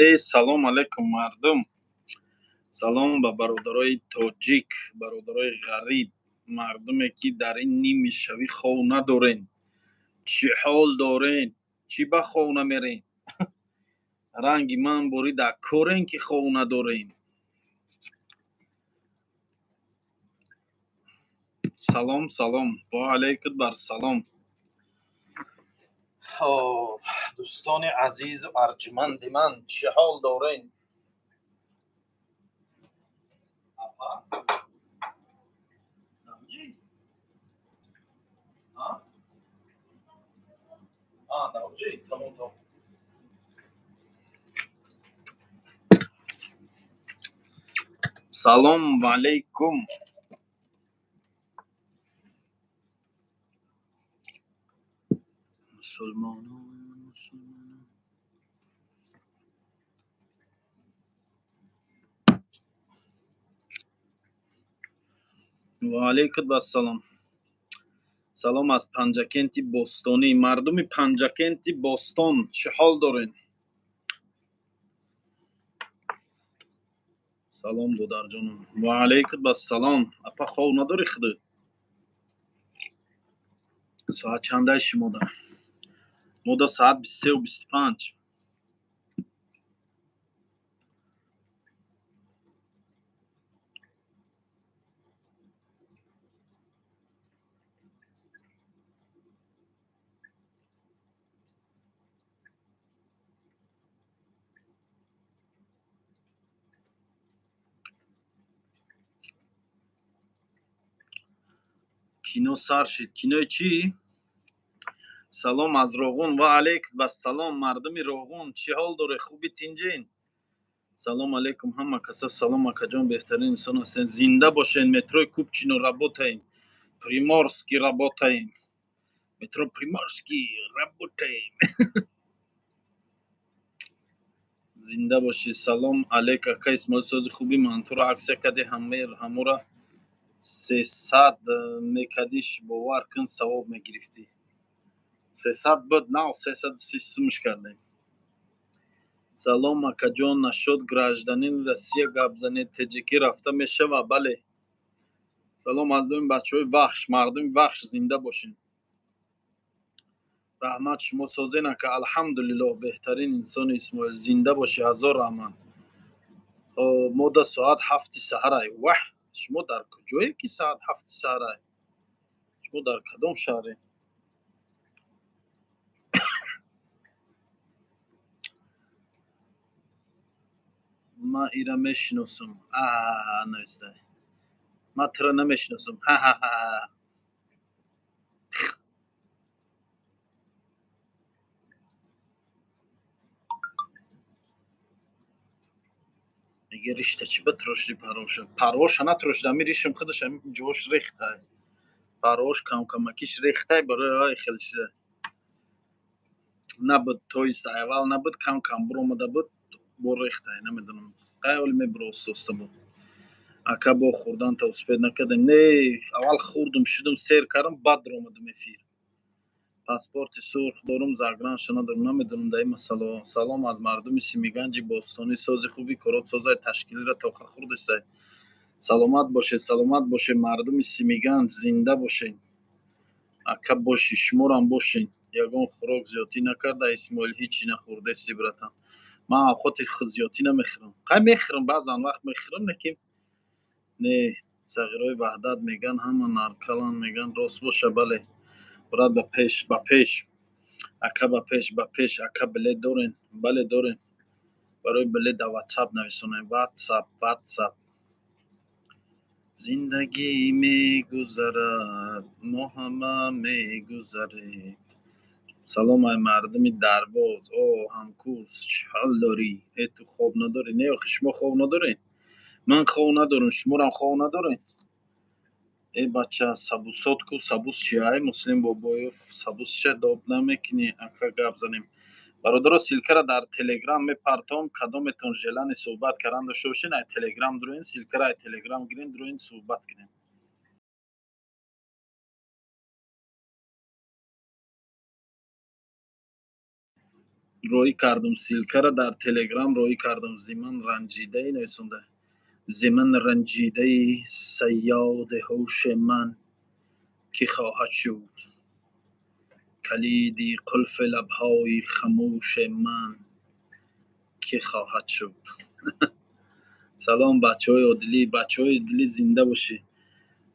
Эй, салом алейкум, мардум! Салом ба бародарои тоҷик, бародарои ғариб, мардуме, ки дар ин ними шавӣ хов надорен. Чӣ ҳол дорен? Чӣ ба хов намерен? Ранги ман борӣ дар корен, ки хов надорен. Салом, салом, ва алайкум бар салом. Хоб, дӯстони азизу арҷманди ман, чӣ ҳол дорен? Апа? Намҷӣ? А? А, намҷӣ? Тамом, тамом. Салом алейкум. Мусулмонон, мусулмонон. Ва алейкум ассалом. Салом аз Панҷакенти бостонӣ. Мардуми Панҷакенти бостон, чӣ ҳол дорен? Салом, додарҷонам. Ва алейкум ассалом. Апа, хов надорӣ худат? Соат чандай шумода? Мода соат 23:25. Кино сар шид. Кинои чӣ? Салом аз Роғун. Ва алейкум ассалом, мардуми Роғун, чӣ ҳол доред? Хуби, тинҷин? Салом алейкум ҳама каса. Салом, акаҷон, беҳтарин инсон ҳастен. Зинда бошен. Метрои Купчино работаем. Приморский работаем. Метро Приморский работаем. Зинда бошӣ. Салом алейк, ака Исмоил, сози хуби мантура аксия кади, ҳамура 300 мекадиш, бовар кун, савоб мегирифтӣ. 300 буд, нав 330 сумш кардем. Салом, акаҷон, нашод гражданини Россия гап занед, теҷикӣ рафта мешава? Бале. Салом аз бачаҳои Вахш, мардуми Вахш, зинда бошед. Раҳмат, шумо созен, ака? Алҳамдулиллоҳ. Беҳтарин инсони Исмоил, зинда бошӣ, ҳазор раҳмат. Хоб, мода соат 7-и саҳарай. Ваҳ, шумо дар куҷое, ки соат 7-и саҳарай? Шумо дар кадом шаҳре? Ман ира мешиносам. Навистай. Ман туро намешиносам. Ҳа-ҳа-ҳа. Мега, ришта чӣ ба трошди пароша? Пароша натрошда, ами ришам худаш ами ҷош рехтай. Парош камкамакиш рехтай, барои ай хеле чиза. Набуд, то есть аввал набуд, кам кам буромада буд, бо рехтай, намедонам. Қай оли мебуро оста буд. Ака, бо хӯрдан та успеть накардем. Не, аввал хӯрдум, шудум, сер кардам, баъд омадам эфир. Паспорти сурх дорум, загранша надорум, намедонам дар ин масъала. Салом аз мардуми Симиганҷи бостонӣ. Сози хуби, корот созай, ташкилира тоқа хӯрдисай. Саломат бошед, саломат бошед, мардуми Симиганҷ, зинда бошед. Ака, бошӣ, шуморам бошед. Ягон хӯрок зиёдтӣ накарда, Исмоил, ҳичи нахӯрдеси, братан. Ман авқоти зиёдтӣ намехӯрам. Қай мехӯрам, баъзан вақт мехӯрам, лекин не. Сағирои Ваҳдат меган, ҳама наркалан меган, рост боша, бале. Брат, ба пеш, ба пеш. Ака, ба пеш, ба пеш. Ака, билет дорен? Бале, дорем. Барои билет дар WhatsApp нависонем. WhatsApp, WhatsApp. Зиндагӣ мегузарад, мо ҳама мегузарем. Салом ай мардуми Дарвоз. О, ҳамкурс, чӣ ҳол дорӣ? Э, ту хоб надорӣ? Не, охи шумо хоб надоред? Ман хов надорам, шуморам хов надоред? Э, бача, сабусот ку, сабус чи ай? Муслим Бобоев, сабус ча доб намекунӣ, ака, гап занем. Бародаро, ссылкара дар Телеграм мепартом, кадометон желание суҳбат кардан дошта бошед, ай Телеграм дуроин, ссылкара ай Телеграм гирен, дуроин, суҳбат кунем. Роӣ кардум ссылка ра, дар Телеграм роӣ кардум. Зиман ранҷидаи, нависонда, зиман ранҷидаи, сайёди ҳуши ман кӣ хоҳад шуд, калиди қулфи лабҳои хамӯши ман кӣ хоҳад шуд? Салом, бачаҳои одилӣ, бачаҳои дилӣ, зинда бошӣ.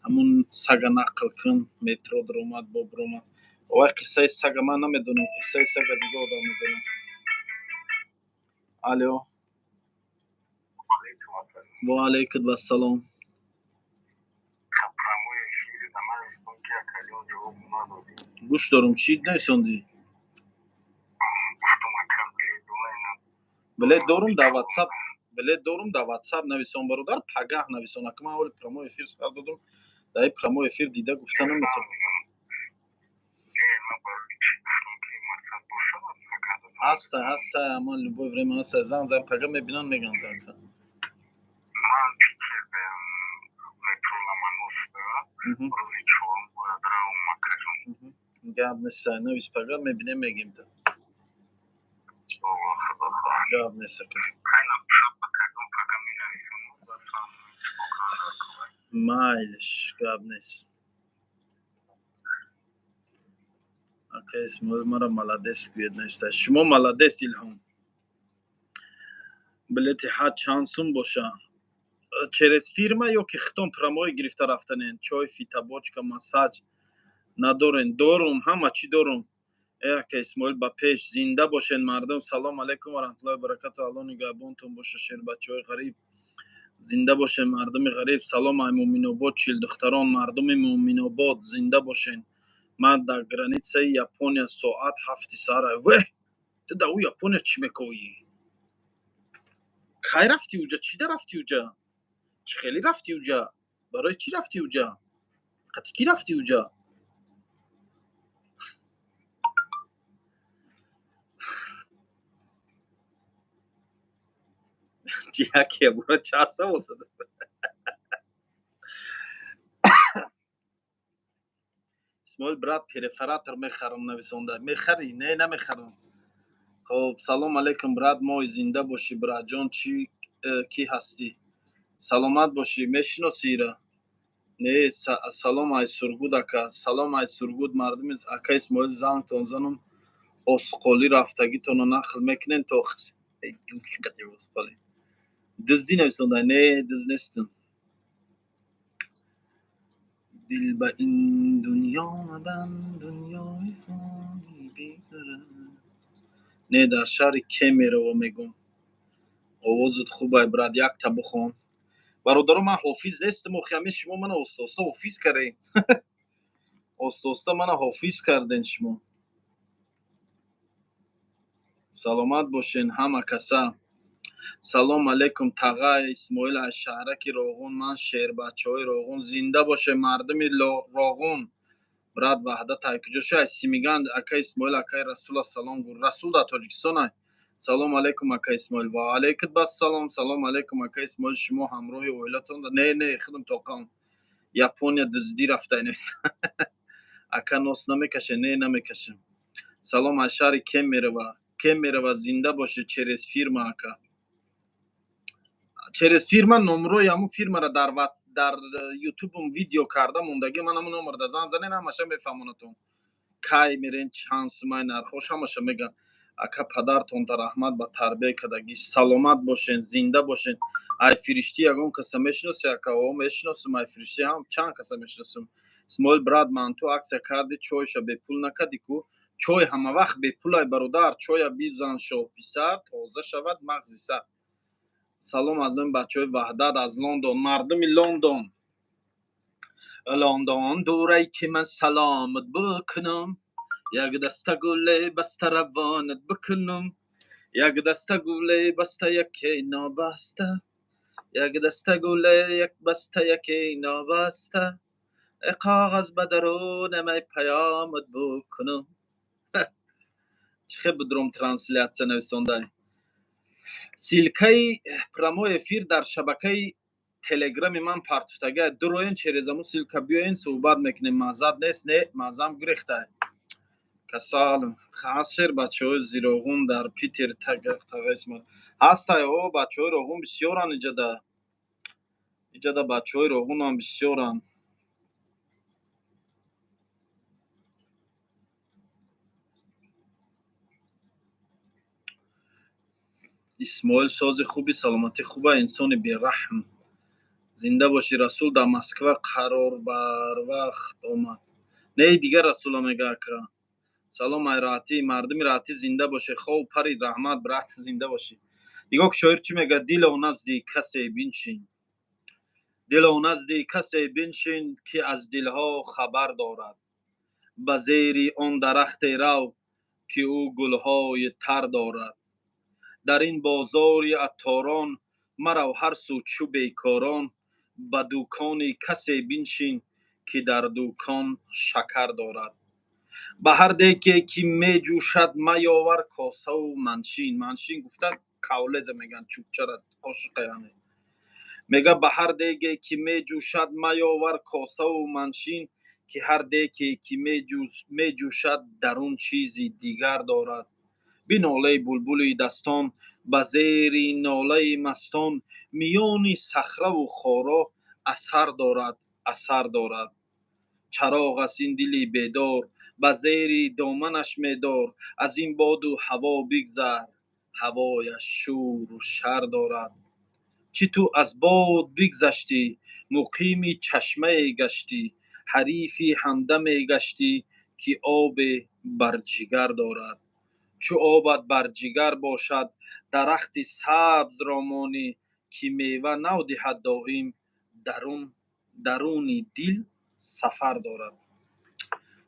Ҳамун сага нақл кун, метро даромад, бо биромад. Вай, қиссаи сага ман намедонам, қиссаи сага дига одам медонам. Алё, ва алайкум вассалом. Прямой эфир и навистам, ки акалион ҷавоб надодӣ. Гӯш дорум, чӣ нависондӣ? Гуфтам, ака, билет дорем. Билет дорум дар Ватсап, билет дорум дар Ватсап. Нависон, бародар, пагаҳ нависон. Ака, ман ҳоли прямой эфир сар додум, дар ин прямой эфир дида гуфта наметавонам. Не, ман барои чӣ гуфтам, ки мақсад бошад, пагаҳ. Ҳаста, ҳаста, ман любое время ҳаста. Занг зан, пага мебинам, мегам така. Ман Питер, метро Ломоносова, рӯзи чорум бояд равам, акаҷон. Гап нест, навис, пага мебинем, мегем та. Худо хоҳад. Гап нест, ака. Хайна шаб, акаҷон, пага менависам, бафаҳмам чико кардам. Майлиш, гап нест. Ака Исмоил, мара молодец гӯяд, нависта. Шумо молодец, Илҳом. Билети ҳаҷ чанд сум боша? Через фирма ё ки хитон прямой гирифта рафтанен? Чой, фитобочка, массаж надорен? Дорум, ҳама чӣ дорум. Э, ака Исмоил, ба пеш, зинда бошен, мардум. Салом алайкум ва раҳматуллоҳи баракату, Алло нигаҳбонтон боша. Шербачаҳои ғариб, зинда бошен, мардуми ғариб. Салом ай Муъминобод, чилдухтарон, мардуми Муъминобод, зинда бошен. Ман дар граница и Япония, соат 7-и саҳар. Ве, ту дар ӯ Япония чӣ мекоӣ? Кай рафтӣ уҷа? Чӣ да рафтӣ уҷа? Чӣ хеле рафтӣ уҷа? Барои чӣ рафтӣ уҷа? Қати кӣ рафтӣ уҷа? Яке бура чанд савол дод. Исмоил, брат, перфоратор мехарам, нависонда. Мехарӣ? Не, намехарам. Хоб, салом алейкум, брат мой, зинда бошӣ, братҷон. Чӣ, кӣ ҳастӣ? Саломат бошӣ. Мешиносӣ ира? Не. Салом ай Сургуд, ака. Салом ай Сургуд, мардуми. Ака Исмоил, зангтон занум, осқолӣ рафтагитонро нақл мекунен то осқолӣ. Дуздӣ, нависонда. Не, дузд нестам. Дил ба ин дунё мабанд, дунёи фонӣ безарар. Не, дар шаҳри Кемерово мегӯм. Овозат хубай, брат, якта бихон. Бародаро, ман ҳофиз нестам, охи ҳамин шумо мана оста оста ҳофиз кардем, оста оста мана ҳофиз карден шумо. Саломат бошен, ҳама каса. Салом алейкум, тағай Исмоил, аз шаҳраки Роғун. Ман шербачаҳои Роғун, зинда боше, мардуми Роғун. Брат, Ваҳдат ай куҷо ши? Ай Симиганд. Ака Исмоил, акай Расула салом гур. Расул дар Тоҷикистон ай. Салом алейкум, ака Исмоил. Ва алейкум бассалом. Салом алейкум, ака Исмоил, шумо ҳамроҳи оилатон? Не, не, худам тоқам. Япония дуздӣ рафта. Ака, нос намекаше? Не, намекашем. Салом аз шаҳри Кемерово. Кемерово, зинда бошед. Через фирма, ака, через фирма. Номрои ҳамун фирмара дар Ютубум видео карда мондагӣ ман. Ҳамун номерда занг занен, ҳамаша мефаҳмонатон, кай мерен, чанд сумай, нархош, ҳамаша мегӯян. Ака, падартонта раҳмат ба тарбия кардагӣ. Саломат бошен, зинда бошен. Ай Фириштӣ ягон каса мешиноси, ака? О, мешиносум, ай Фириштӣ ҳам чанд каса мешиносум. Исмоил, брат, манту акция карди, чойша бепул накарди ку? Чой ҳама вақт бепулай, бародар. Чоя бизан, шоҳписар, тоза шавад мағзи сар. Салом аз номи бачаҳои Ваҳдат аз Лондон, мардуми Лондон. Лондон дурай, ки ман саломат бикунам, як даста гуле баста равонат бикунам, як даста гуле баста, яке нобаста, як даста гуле як баста, яке нобаста, коғаз ба дарунам ай паёмат бикунам. Чӣ хел будром трансляция, нависондай. Ссылка и прямой эфир дар шабакаи Телеграми ман партуфтага, дуроен, через аму ссылка биёен, суҳбат мекунем. Маззаб нест? Не, маззам гурехта. Касал ҳаст, шер. Бачаҳои Зироғун дар Питер ҳастай. О, бачаҳои Роғун бисёранд иҷада, иҷада бачаҳои Роғунам бисёранд. Исмоил, сози хуби, саломатӣ хуба, инсони бераҳм, зинда бошӣ. Расул дар Москва қарор барвақт омад. Не, дигар Расула мега. Ака, салом, ай Раҳатӣ, мардуми Раҳатӣ зинда боше. Хоб парид, раҳмат, брат, зинда бошӣ. Нигоҳ, шоир чӣ мега: «Дило, назди касе биншин, дило, назди касе биншин, ки аз дилҳо хабар дорад. Ба зери он дарахте рав, ки ӯ гулҳои тар дорад. Дар ин бозори атторон марав ҳар сӯ чӯ бекорон. Ба дукони касе биншин, ки дар дукон шакар дорад. Ба ҳар деке ки меҷӯшад маёвар косаву маншин». Маншин гуфта, кавлеза мегӯянд, чӯбчара, қошиқа яъне. Мега: «Ба ҳар деге ки меҷӯшад маёвар косаву маншин, ки ҳар деке ки меҷӯшад, дарун чизи дигар дорад. Бинолаи булбули дастон ба зери нолаи мастон, миёни сахраву хоро асар дорад, асар дорад. Чароғ аст ин дили бедор, ба зери доманаш медор. Аз ин боду ҳаво бигзар, ҳавояш шӯру шар дорад. Чӣ ту аз бод бигзаштӣ, муқими чашмае гаштӣ, ҳарифи ҳамдаме гаштӣ, ки обе бар ҷигар дорад. Чу обат бар ҷигар бошад, дарахти сабзро монӣ, ки мева нав диҳад доим, дарун даруни дил сафар дорад».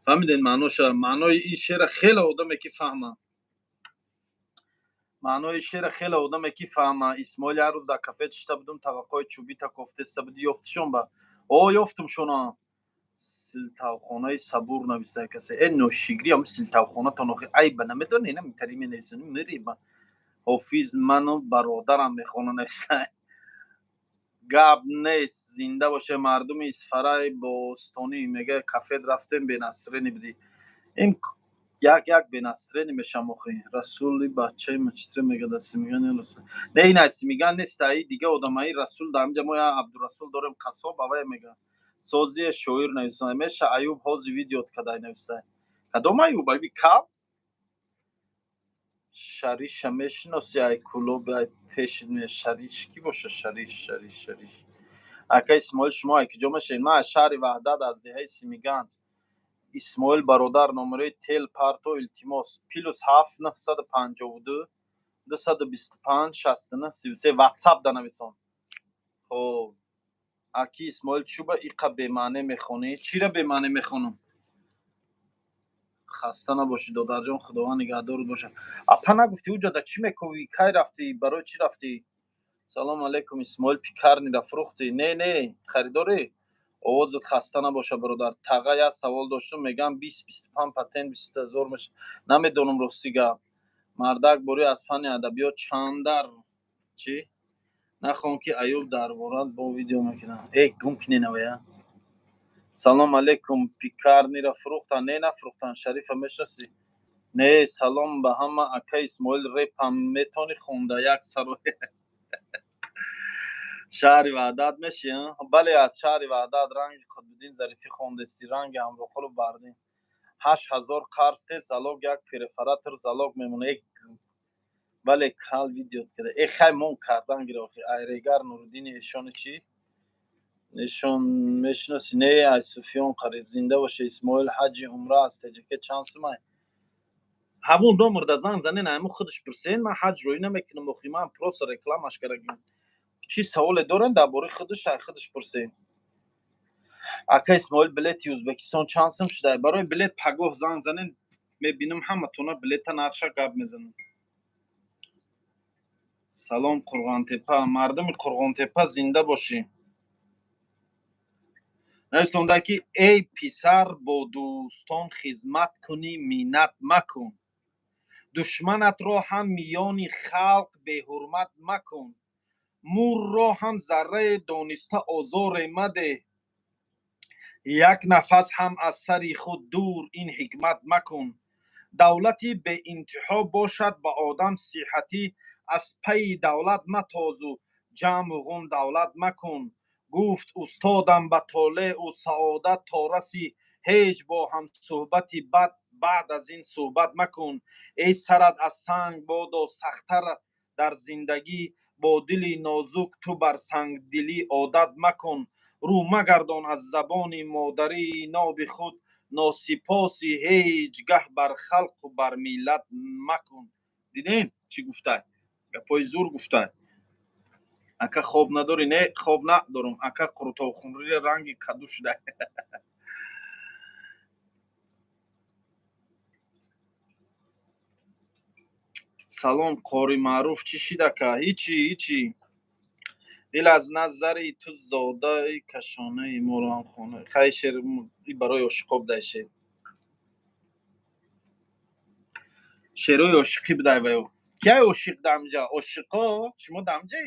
Фаҳмидед маъноша? Маънои ин шеъра хеле одаме ки фаҳма, маънои шеъра хеле одаме ки фаҳма. Исмоил, як рӯз дар кафе чишта будум, таваққои чӯбита кофтеста буди, ёфтишон ба о ёфтум шуна. Силтавхонаи Сабур нависта касе. Э, ношигрӣ, ам силтавхонатон охи айба намедони, ина митари менависани мири. Ба Ҳофиз ману бародарам мехона нависта. Гап нест, зинда боше мардуми Исфараи бостонӣ. Мега, кафет рафтем, бе настроение будӣ. Ин як як бе настроение мешам охи. Расули бачаи мачистре мега, да Симиган. Не, ин ай Симиган нест, аи дига одамаи. Расул да ҳамҷа мо я Абдурасул дорем, қассоб, авая мега. Созие шоир нависа меша. Аюб ҳози видеот кадай нависта. Кадом Аюб? Аюби кав Шариша мешиноси? Ай кулоби ай пеш Шариш кӣ боша? Шариш, Шариш, Шариш. Ака Исмоил, шумо ай киҷо мешавед? Ман аз шаҳри Ваҳдат, аз деҳаи Симигант. Исмоил бародар, номерои тел парто, илтимос: +7 952 225 69 33, ватсап да нависон. Хоб, аки Исмоил, чӯба иқа бемаъне мехонӣ? Чира бемаъне мехонам? Хаста набошӣ, додарҷон, Худованд нигаҳдорут бошад. Апа, нагуфтӣ, уҷада чӣ мековӣ? Кай рафтӣ, барои чӣ рафтӣ? Салому алайкум, Исмоил, пекарня ра фурӯхтӣ? Не, не, харидорӣ. Овозат хаста набошад, бародар. Таға, як савол доштум. Мегӯям, 20-25 патент 20 000 меша, намедонам, рости гап. Мардак бори аз фанни адабиёт чандар чӣ нахон, ки Аюб дар борат бо видео мекунад. Э, гум кунӣ навая. Салом алейкум, пекарня ра фурӯхтан? Не, нафурӯхтан. Шарифа мешиносӣ? Не. Салом ба ҳама. Ака Исмоил, репам метавонӣ хонда як саро? Шаҳри Ваҳдат меши? Бале, аз шаҳри Ваҳдат. Ранги Қутбиддин Зарифӣ хондести, ранги Ҳамроқулу бардин. 8000 қарз те, залог як перфоратор залог мемона. Бале, кал видеот када. Э, хай, мон кардан гира охи. Айрегар Нуриддини эшони чӣ? Эшон мешиноси? Не, ай Суфиён қариб. Зинда боше, Исмоил. Ҳаҷи умра аз Теҷаке чанд сумай? Ҳамун номерда занг занен, айму худаш пурсен. Ман ҳаҷ рӯӣ намекунам охи, ман просто рекламаш карагим. Чӣ саволе дорен дар бораи худаш, ай худаш пурсен. Ака Исмоил, билети Ӯзбекистон чанд сум шуда? Барои билет пагоҳ занг занен, мебинам ҳаматона, билета нархша гап мезанам. Салом, Қурғонтепа, мардуми Қурғонтепа, зинда бошӣ. Нависонда ки: «Эй писар, бо дӯстон хизмат кунӣ, миннат макун. Душманатро ҳам миёни халқ беҳурмат макун. Мурро ҳам заррае дониста озоре мадеҳ. Як нафас ҳам аз сари худ дур ин ҳикмат макун. Давлати беинтиҳо бошад ба одам сиҳатӣ. Аз пайи давлат матозу ҷамъу ғум давлат макун. Гуфт устодам: ба толеу саодат то расӣ, ҳеҷ бо ҳамсуҳбати бад баъд аз ин суҳбат макун. Эй сарат аз санг бодо сахттар дар зиндагӣ, бо дили нозук ту бар сангдилӣ одат макун. Рӯ магардон аз забони модарии ноби худ, носипосӣ ҳеҷ гаҳ бар халқу бар миллат макун. Дидем, чӣ гуфтай, гапҳои зур гуфтай. Ака, хоб надорӣ? Не, хоб надорам, ака. Қурутобхунри ранги каду шуда. Салом, қори маъруф, чӣ шид, ака? Ҳичи, ҳичи. Дил аз назари ту зодаи кашонаи моро ҳам хона. Хай, шер барои ошиқо будай, шер, шерои ошиқӣ будай. Ваё кияй ошиқ дамҷа? Ошиқо шумо дамҷа?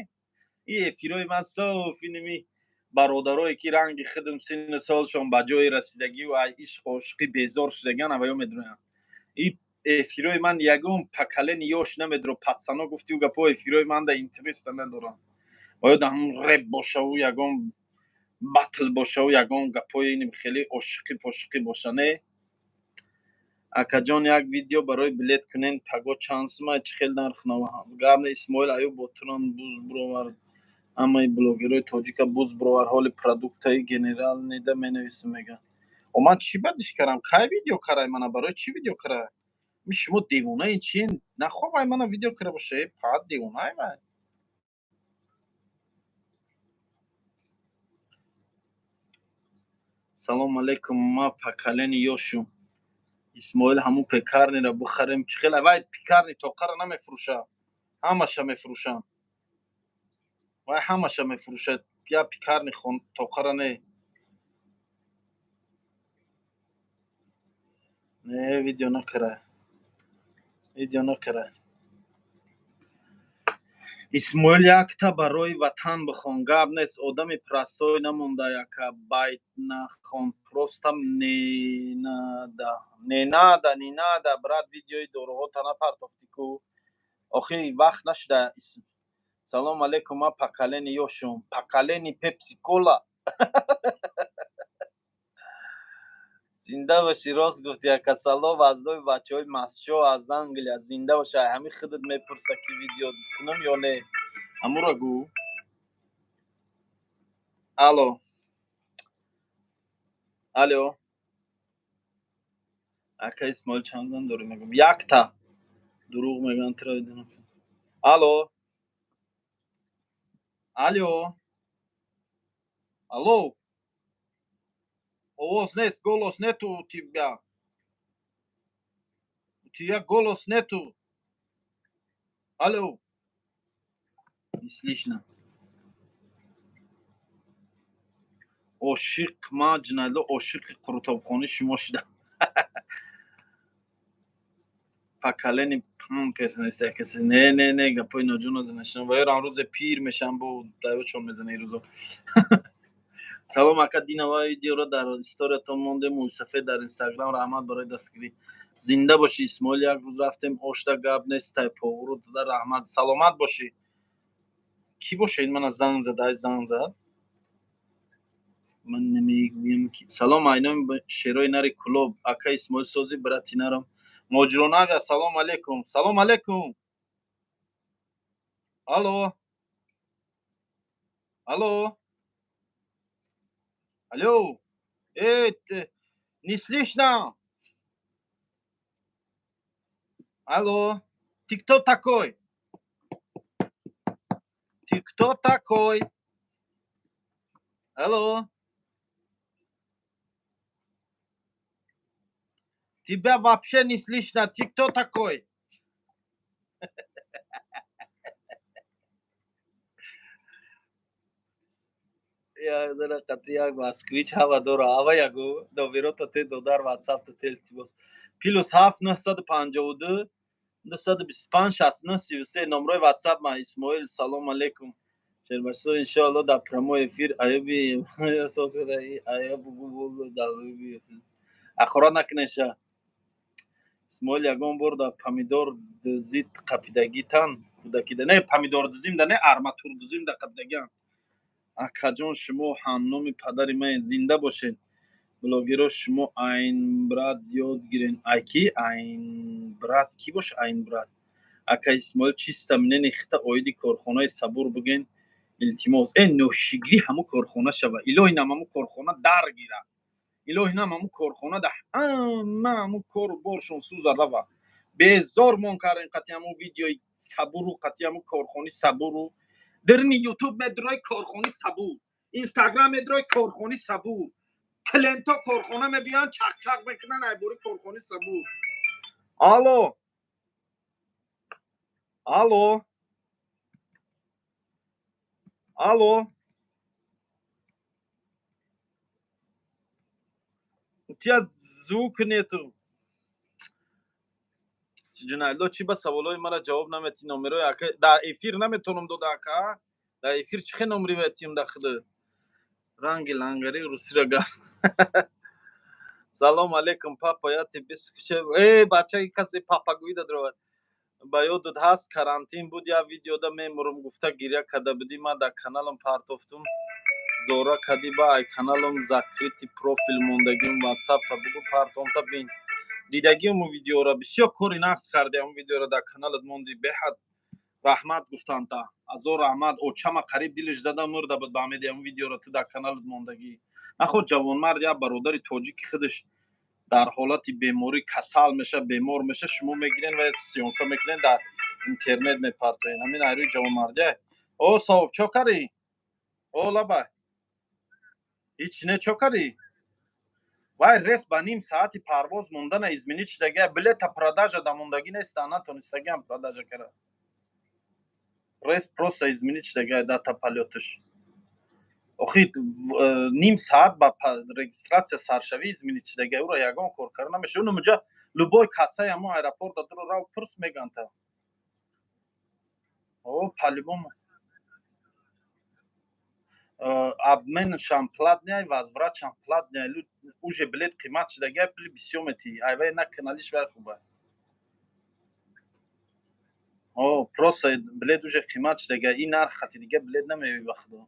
И эфирои ман соф иними бародарое ки ранги худм синну солшон ба ҷои расидагию ай ишқу ошиқӣ безор шудаган, аваё медроянд. И эфирои ман ягон поколение ёш намедро. Пацано гуфтиу гапо эфирои ман да интереса надорам. Оё да ҳамун реп бошаву ягон батл бошаву ягон гапои иним хеле ошиқӣ пошиқӣ боша, не. Акаҷон, як видео барои билет кунен. Паго чанд сума, чӣ хел нарх наваҳам? Гап не, Исмоил Аюб, бо турам буз бировард. Ҳамаи блогерои тоҷика буз бировар. Ҳоли продуктаи генерал неда менависам, мега. О, ман чӣ бадиш кардам? Кай видео карай? Мана барои чӣ видео карай? Ми шумо девонаи чин? Нахобай, мана видео кара боша. Э, паат девонай вай. Салом алейкум, ма поколение ёшум. Исмоил, ҳамун пекарниро бихарем, чӣ хел? Вай пекарни тоқара намефурӯша, ҳамаша мефурӯшанд. Вай ҳамаша мефурӯшад, я пекарни тоқара не. Не, видео накарай, видео накарай. Исмоил, якта барои ватан бихон. Гап нест, одами простой намонда, яка байт нахон, просто не надо, не надо, не надо, брат. Видеои доруҳота напартофтӣ ку, охи вақт нашуда. Салом алейкум, ма поколение ёшум, поколение Пепси Кола. Зинда бошӣ, рост гуфти, яка. Салом аз дои бачаҳои масчо аз Англия. Зинда боша. Ҳамин худат мепурса, ки видео кунам ё не, ҳамуро гӯ. Алло, алло, ака Исмоил, чанд зан дорӣ? Мегӯм, якта. Дурӯғ мегӯянд туро. Алло, алло, алло, овоз нест, голос нету у тебя, у тебя голос нету. Алло, не слышно. Ошиқ ма ҷинадло, ошиқи қурутобхонӣ шумо шудам. Поколение памперс нависта касе. Не, не, не, гапои ноҷо назанашам. Ваёрам рӯзе пир мешам, бо даёчон мезана ирӯзо. Салом, ака, динава видеоро дар историятон мондем, мӯйсафед дар Инстаграм. Раҳмат барои дастгирӣ, зинда бошӣ. Исмоил, як рӯз рафтем ошта, гап нест, тай повуру дада. Раҳмат, саломат бошӣ. Кӣ боша ин? Мана занг зад, ай занг зад, ман намегӯям ки. Салом, айноми шерои нари Кулоб. Ака Исмоил, сози, брати нарам моҷиронага. Салом алейкум, салом алейкум. Алло, алло, алло, э, не слышно. Алло, ты кто такой? Ты кто такой? Алло, тебя вообще не слышно, ты кто такой? Як москвич ҳава дора, ава ягу доверота те додар, ватсап те илтимос. +7 952 225 69 33, номрои ватсап ма. Исмоил, салом алейкум. Шербашо, иншоалло дар прямой эфир аюби аюб. Ахора накунеша. Исмоил, ягон бор дар помидор дизит қапидагитан кӯдакида? Не, помидор дизим да не, арматур дизим да қапидагиам. Акаҷон, шумо ҳамноми падари ман, зинда бошед. Блогеро, шумо айн брат ёд гирен. Ай ки айн брат кӣ боша? Айн брат. Ака Исмоил, чиста мнение хита оиди корхонаи Сабур бигӯен, илтимос. Э, нӯшигирӣ ҳамун корхона шава, илоҳи нам ҳамун корхона дар гира, илоҳи нам ҳамун корхона да ҳама ҳамун кору боршон сӯза рава. Безор мон кардем қати ҳамун видеои Сабуру, қати ҳамун корхони Сабуру. Дирни Ютуб медрои корхони Сабур, Инстаграм медрои корхони Сабур, клиентҳо корхона мебиёянд, чақчақ мекунанд айбори корхони Сабур. Алло, алло, алло, у тебя звук нету. Ҷунайло, чӣ ба саволҳои мара ҷавоб наметӣ? Номерои ака дар эфир наметавонам дода. Ака, дар эфир чӣ хел номри метиҳам да худо? Ранги лангари русиро гап. Салом алейкум, папа, я тебе э бачаи касе папагӯӣ дадровад. Ба ёдат ҳаст, карантин буд, як видеода мемурум гуфта гиря карда будӣ? Ман дар каналам партофтум, зора кадӣ, ба ай каналам закрытый профил мондагим. Ватсапта бугу, партомта бин. Дидагиуму видеора, бисёр кори нақс карди. Ҳамн видеора дар каналат монди, беҳад раҳмат гуфтанта, азор раҳмат. Очама қариб дилаш зада мурда буд ба ҳамеди ҳамн видеора ту дар каналат мондагӣ. Наход ҷавонмард, як бародари тоҷики худаш дар ҳолати беморӣ касал меша, бемор меша, шумо мегирен ва съёмка мекунен, дар интернет мепартоен. Ҳамин айрӯи ҷавонмардия. О, соҳиб, чо карӣ? О, лабай, ҳеч не, чо карӣ? Вай рейс ба ним саати парвоз мондана изменить шудагия, билета продажа да мондагӣ неста, натонистагиам продажа кара. Рейс просто изменить шудагия, дата полёташ. Охи, ним саат ба регистрация саршавӣ изменить шудагия, ӯро ягон кор кара намешава. Унумуҷа любой кассаи ҳамон аэропорта дуро рав, пурс, меганта. О, по-любому обменшам платный, возвратшам платный. Уже билет қимат шудагия, пули бисёр метиҳӣ. Айвай накуналиш, вай хуба. О, просто билет уже қимат шудагия, ин нарх хати дига билет намеёбӣ, ба худо.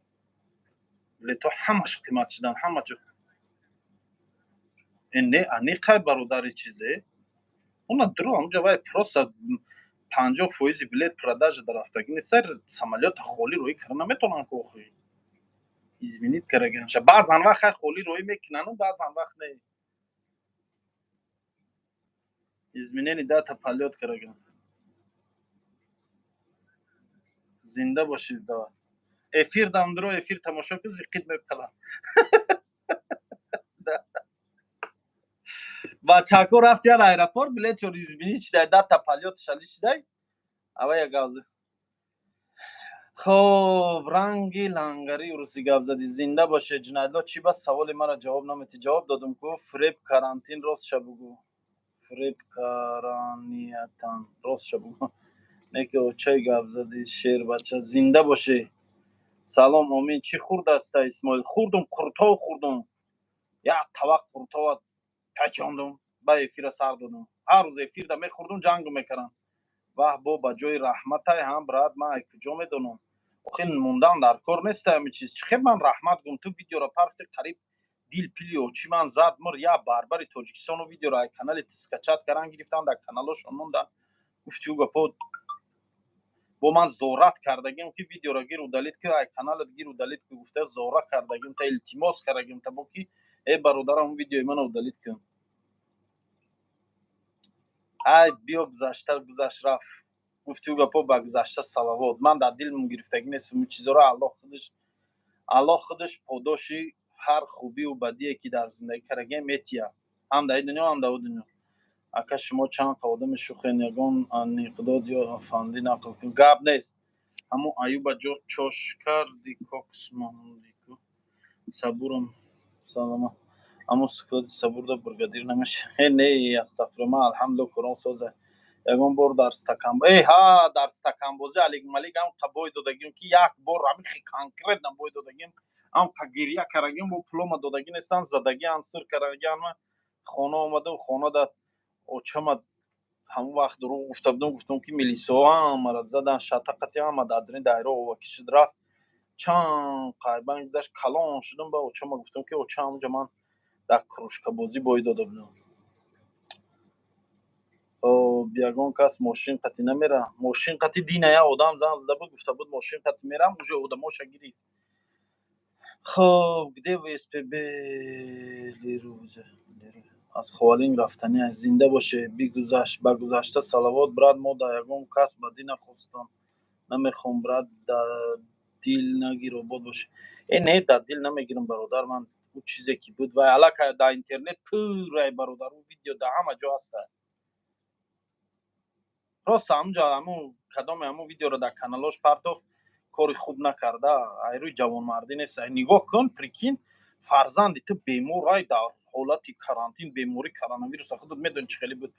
Билетҳо ҳамаш қимат шудан, ҳама ҷо. Э, не, аниқай, бародари, чизе уна дуро ҳамҷа. Вай просто 50 фоизи билет продажа дарафтагӣ нест. Самолёта холӣ роҳӣ кара наметавонанд ку охи, изменить караганша. Баъзан вақт хай холӣ роҳӣ мекунану, баъзан вақт не, изменение дата полёт караган. Зинда бошед. Давай, эфир дамдуро, эфир тамошо ку, зиқит мепалад. Бачако рафтиян аэропорт, билетшон изменить шудай, дата полёт шали шудай, ава як гавзи. Хоб, ранги лангари русӣ гап задӣ, зинда боше. Ҷунайдло, чӣ ба саволи мара ҷавоб наметӣ? Ҷавоб додум ку. Фиреб карантин, ростша бугӯ, фиреб караниятан, ростша бугӯ. Неки очай гап задӣ, шербача, зинда бошӣ. Салом, омин. Чӣ хурдаста, Исмоил? Хурдум, қуртов хурдум, як тавақ қуртова пачондум, ба эфира сар додум. Ҳар рӯз эфирда мехӯрдум, ҷангу мекардам. Ваҳ, бо ба ҷои раҳматай ҳам, брат, ман ай куҷо медонам? Охи, мондан дар кор неста ҳами чиз. Чӣ хел ман раҳмат гум? Ту видеоро парфти, қариб дил пили очи ман зад мур. Як барбари Тоҷикистону видеоро ай канали ту скачать каран, гирифтан, дар каналошон мондан. Гуфти ӯ гапо, бо ман зорат кардагим, ки видеоро гир, удалить ки, ай каналат гир, удалить ки гуфта, зора кардагим, та илтимос кардагим, та бо ки э бародарам, видеои мана удалить кун. Ай, биё, гузашта гузашт, рафт. Гуфти ӯ гапо, ба гузашта салавот. Ман дар дилм гирифтагӣ нестам чизоро. Аллоҳ худаш, Аллоҳ худаш подоши ҳар хубиву бадие, ки дар зиндагӣ кардагиам, метиҳад, ҳам дар ин дунё, ҳам дар ӯ дунё. Ака, шумо чанд қа одами шӯхен, ягон анекдот ё афандӣ нақл кун. Гап нест, ҳамун Аюба ҷо чош карди, кокс мондику. Сабурам салома. Аммо склади Сабурда бригадир намеша? Э, не, астағфирулло, ман алҳамдулилла, Қуръон соза. Ягон бор дар стакан, э ҳа, дар стаканбозӣ Алик Малик ҳам қа бой додагим, ки як бор ҳамин конкретно бой додагим, ҳам қа гиря карагим, бо пулома додагӣ нестан, задагиан, сир карагиан. Хона омадам, хона да очама. Ҳамон вақт дурӯғ гуфта будам, гуфтам, ки милисаҳо ҳамаро задан, шатақати ҳама дар даруни дайра ова кишид, рафт. Чанд қайбан гузашт, калон шудам, ба очама гуфтам, ки оча, ҳамонҷа ман дар кружкабозӣ бой дода будам. Хоб, ягон кас мошин қатӣ намера. Мошин қатӣ дина як одам занг зада буд, гуфта буд, мошин қатӣ мерам, уже одамоша гирифт. Хоб, где вы СПБ? Аз Ховалинг рафтани. Зинда боше. Бигузашт, ба гузашта салавот, брат. Мо да ягон кас бадӣ нахостам, намехоҳам, брат, да дил нагир, обод боше. Э, не, дар дил намегирам, бародар. Ман ӯ чизе ки буд, вай аллакай дар интернет пуррай, бародар, ӯ видео дар ҳама ҷо ҳаста. Просто ҳамунҷа ҳамун кадоме ҳамун видеоро дар каналош партофт, кори хуб накарда, айрӯи ҷавонмардӣ нест. Нигоҳ кун, прикинь, фарзанди ту бемор, ай дар ҳолати карантин, беморӣ коронавируса, худат медони, чӣ хеле буд.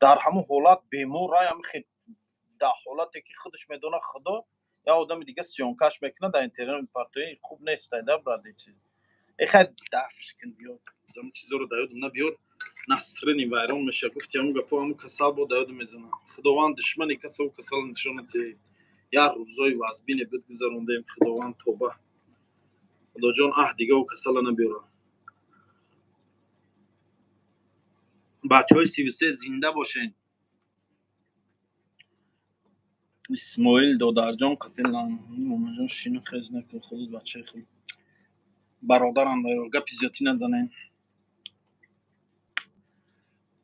Дар ҳамун ҳолат бемор, ай ҳами дар ҳолате ки худаш медонад, худо, як одами дига съёмкаш мекунад, дар интернет мепартои. Хуб нест, да, брат, чиз. Эхай, дафш кун, биё, ҳамин чизоро да ёдам набиёр, настроение вайрон меша. Гуфти ҳамун гапо, ҳамун касал бо да ёдам мезанам. Худованд душмани касаву касал нишона диҳед. Як рӯзои вазбине буд, гузарондем. Худованд, тоба, худоҷон, аҳ, дигаву касала набиёрад. Бачаҳои 33, зинда бошед. Исмоил додарҷон, қатил момаҷон, шину хез накун, худат бачаи хуб, бародарам, гапи зиёдтӣ назанед.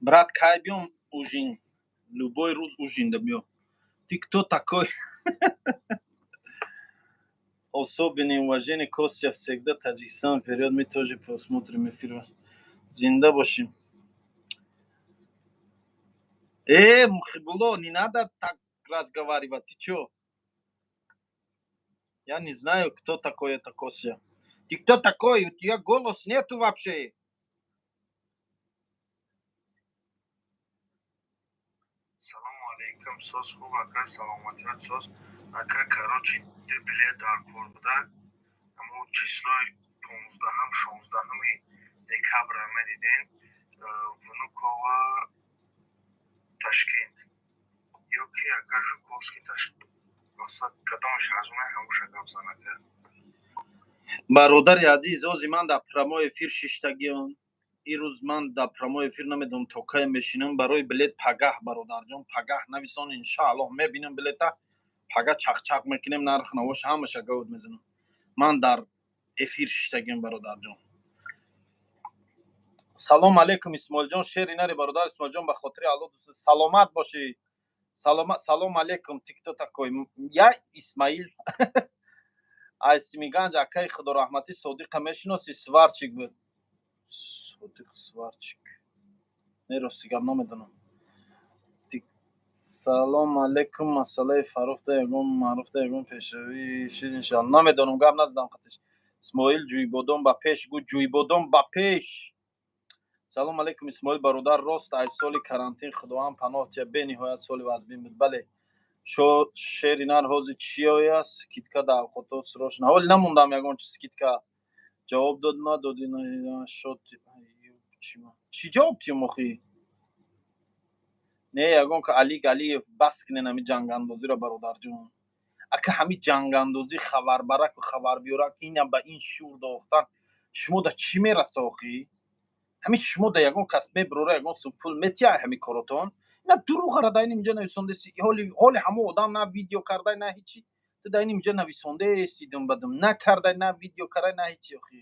Брат, кай биём ужин? Любой рӯз ужинда биё. Ты кто такой? Особенное уважение, Костя, всегда Таджикистан вперед. Мы тоже посмотрим эфир. Зинда бошим. Э, Мухибулло, не надо так разговаривать, ты чё? Я не знаю, кто такой это Костя. Ты кто такой? У тебя голос нету вообще. Салому алейкум, соз, хуб, ака, саломатият соз, ака. Короче, ду билет дар кор буда, ҳамун числои 15-ам, 16-ами декабра медидем, Внуково, Ташкент ё ки, ака, Жуковский, Ташкент. Мақсад, кадомаш арзона, ҳамуша гап зан, ака. Бародари азиз, ози ман дар прямой эфир шиштагиам. Ин рӯз ман дар прямой эфир намедонам то кай мешинам. Барои билет пагаҳ, бародарҷон, пагаҳ нависон, иншааллоҳ, мебинам билета, пага чақчақ мекунем, нарх навош ҳамаша гавд мезанам. Ман дар эфир шиштагиам, бародарҷон. Салом алейкум, Исмоилҷон, шери нари, бародар Исмоилҷон, ба хотири Алло, дӯст, саломат бошӣ. Салом алейкум. Ты кто такой? Я Исмаил аз Симиганҷ. Акаи худораҳматӣ Содиқа мешиносӣ? Сварщик буд. Содиқ сварщик? Не, рости гап, намедонам. Салом алейкум. Масъалаи Фаррух да ягон маъруф да ягон пешравӣ шид, иншоалло? Намедонам, гап назадам қатиш. Исмоил, ҷӯйбодон ба пеш, гӯ, ҷӯйбодон ба пеш. Салом алейкум, Исмоил бародар. Рост, аз соли карантин худованд паноҳ тия, бениҳоят соли вазбин буд. Бале. Шери нар, ҳозир чӣ оя скидка дар авқото срочно? Ҳоли намондам ягон чи скидка. Ҷавоб дод, надоди, шод. Чӣ ҷавоб тиём охи? Не, ягон ка Алик Алиев, бас кунен ҳами ҷангандозиро, бародарҷон. Ака, ҳами ҷангандозӣ, хабарбараку хабарбиёрак, ина ба ин шӯр дохтан, шумо да чӣ мераса охи? Ҳами шумо да ягон кас мебирора, ягон сум пул метия ҳами коротон? На, дурӯғара дар ин инҷа нависондаси. Ҳоли ҳамон одам на видео кардай, на ҳичи. Ту дар ин инҷа нависондаеси, думбадум накардай, на видео кардай, на ҳичи. Охи,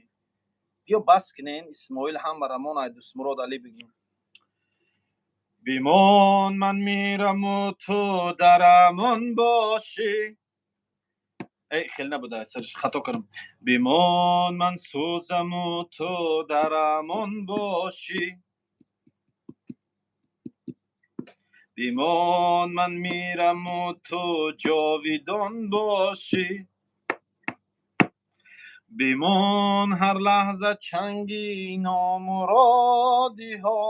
биё, бас кунен. Исмоил, ҳама рамон ай Дӯстмурод Али бигин. Бимон, ман мираму ту дар амон бошӣ. Эй, хеле набуда, сарш хато кардам. Бимон, ман сӯзаму ту дар амон бошӣ. Бимон, ман мираму ту ҷовидон бошӣ. Бимон, ҳар лаҳза чанги номуродиҳо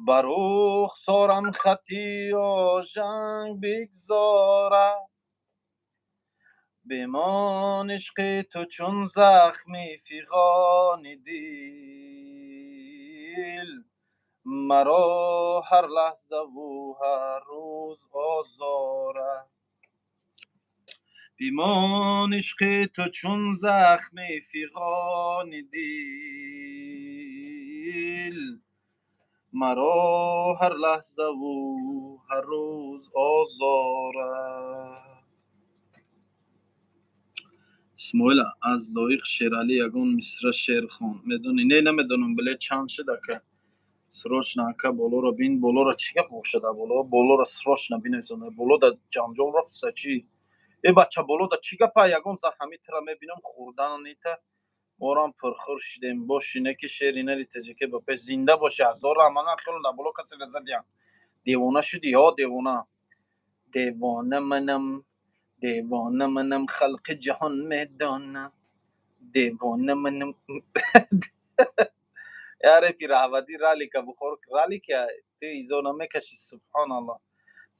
ба рухсорам хати ожанг бигзорад. Бимон, ишқи ту чун захми фиғони дил. Маро ҳар лаҳзаву ҳар рӯз озора. Бимон ишқи ту чун захми фиғони дил, маро ҳар лаҳзаву ҳар рӯз озора. Исмоил, аз Лоиқ Шералӣ ягон мисра шеър хон. Медонӣ? Не, намедонам. Билет чанд шуд, ака? Срочно, ака, болоро бин. Болоро чӣ гап бошад? Боло, болоро срочно бинависон. Боло да ҷанҷол рафтса чӣ? Э, бача, боло да чӣ гапа? Ягон зан ҳами тира мебинам, хӯрданита морам пурхӯр шидем. Боши, не ки шери нари таҷике ба пеш. Зинда боши, ҳазор раҳмат. Хело дар боло касе задиям. Девона шудӣ ё девона? Девона манам, девона манам, халқи ҷаҳон медонам, девона манам. Я репи раҳвадӣ ралика бухор, ралика ту изо намекашӣ. Субҳоналлоҳ.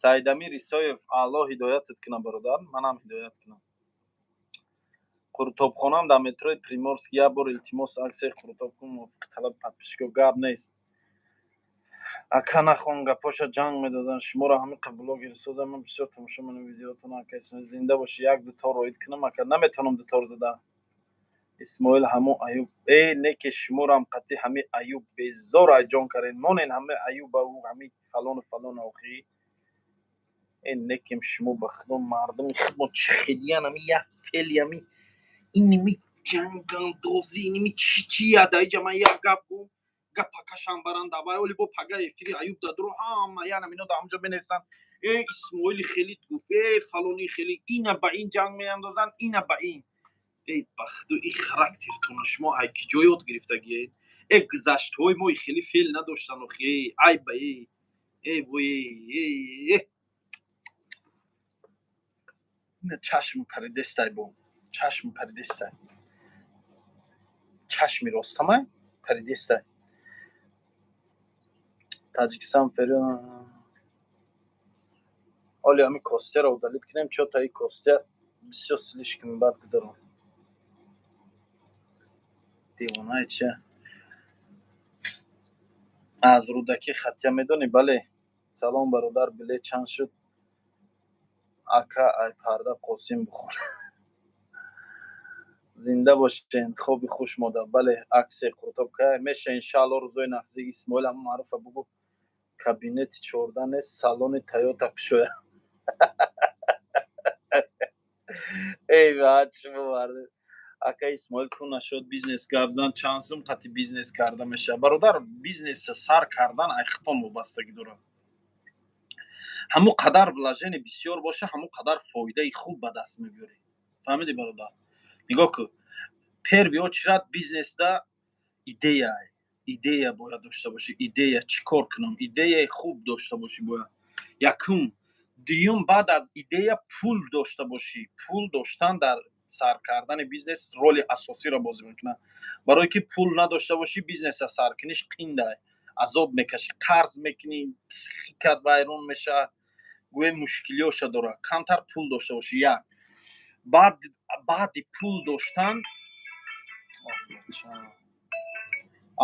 Саидамир Исоев, Аллоҳ ҳидоятат кунад, бародар, манам ҳидоят кунам. Қурутобхонаам дар метрои Приморск. Як бор, илтимос, аксияи қурутоб кун, мувофиқи талаби подписчико. Гап нест, ака, нахон гапоша, ҷанг медоданд шуморо. Ҳамиқа блогер созам, ман бисёр тамошо менам видеотон, ака. Зинда бошӣ. Як дутор роид кунам, ака? Наметавонам дутор зада. Исмоил, ҳамо Аюб э не ки шуморам қатъи ҳами Аюб безор айҷон кардед. Монен ҳами Аюбаву ҳами фалону фалон. Охӣ, э, некем шумо, ба худо, мардуми худмо чахидиян. Ами як фели ами иними ҷангандозӣ, иними чи чи даиҷа. Ман як гап гум, гапа кашам баранда вай оли бо пага эфири Аюб дадуро ҳама янам ино да ҳамҷо менависанд: э, Исмоили хеле гуфт, э, фалони хеле. Ина ба ин ҷанг меандозанд, ина ба ин. Эй, ба худо, ин характертона шумо ай ки ҷо ёд гирифтагиед? Э, гузаштҳои мо хеле феъл надоштан. Охи, ай ба э, э, вой, э, чашм паридестай, бо чашм паридестай, чашми ростамай паридестай. Таҷикистон вперёд! Оли ҳами Костяро удалить кунем. Чё-то и Костя бисёр слишком бад гузарон. Девонаи чия? Аз Рӯдакӣ хатия медонӣ? Бале. Салом, бародар, билет чанд шуд? Ака, ай парда Қосим бихон. Зинда бошен, хоби хуш мода. Бале, аксияи қурутоб кай меша? Иншаалло, рӯзои наздик. Исмоил, ҳама маъруфа бугӯ, кабинети 14 нест, салони Тойота кушоя. Эй, баъд шумо мард. Ака Исмоил, ку нашуд бизнес гапзан. Чанд сум қати бизнес карда мешавад, бародар? Бизнеса сар кардан ай хитон вобастагӣ дорад. Ҳамон қадар вложение бисёр боша, ҳамон қадар фоидаи хуб ба даст мебиёрӣ. Фаҳмидӣ, бародар? Нигоҳ кун, первый очередь бизнесда идея, идея бояд дошта бошӣ. Идея, чӣ кор кунам, идеяи хуб дошта бошӣ бояд, якум. Дуюм, баъд аз идея пул дошта бошӣ. Пул доштан дар сар кардани бизнес роли асосиро бозӣ мекунад, барое ки пул надошта бошӣ, бизнеса саркуниш қиндай, азоб мекашӣ, қарз мекунӣ, психикат вайрон мешавад, гӯе мушкилиёша дорад. Камтар пул дошта бошӣ, як. Баъд баъди пул доштан.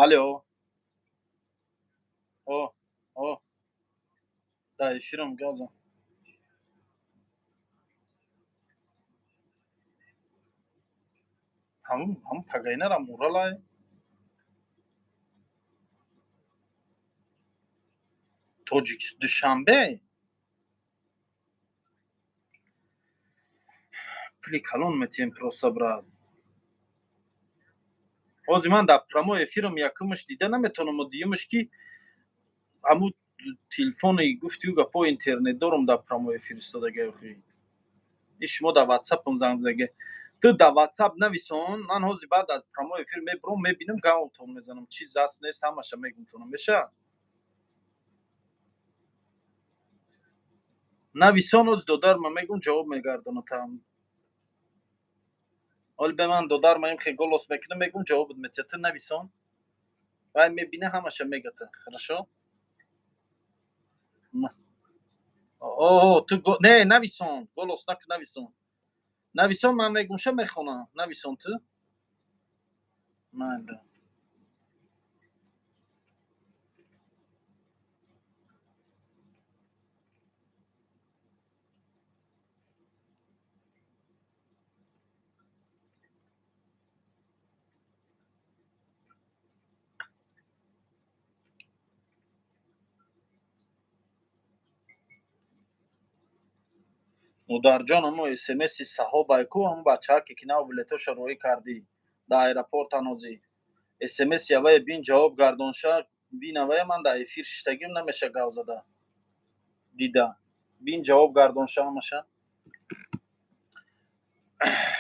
Алё, о, о, дар эфирам газам. Ҳамун пагайнарам уралай. Тоҷик Душанбе пули калон метиҳем просто, брат. Ҳозир ман дар прямой эфирам, якумаш, дида наметавонам, дуюмаш, ки ҳамун телефони гуфтию гапо интернет дорум, дар прямой эфир истодага. Охи, и шумо дар ватсапам занг задаге. Ту дар ватсап нависон, ман ҳозир баъд аз прямой эфир мебурам, мебинам, гавтон мезанам, чиз аст нест, ҳамаша мегумтонам. Меша, нависон. Ҳозир додарма мегум, ҷавоб мегардонатам. Оли бе ман додарма имхе голос мекунам, мегум, ҷавобат метиҳад. Ту нависон, вай мебина, ҳамаша мегата. Хорошо? О, ту не нависон, голос наку, нависон, нависон, ман мегумша, мехонам. Нависон ту. Майда. Модарҷон, амо смси саҳобай ку, ҳамн бачаҳаке ки нав билетоша роӣ кардӣ, дар аэропорт ҳанӯзӣ. Смс явае бин, ҷавоб гардонша бин. Авая ман дар эфир шиштагим, намеша гав зада дида. Бин, ҷавоб гардонша ҳамаша.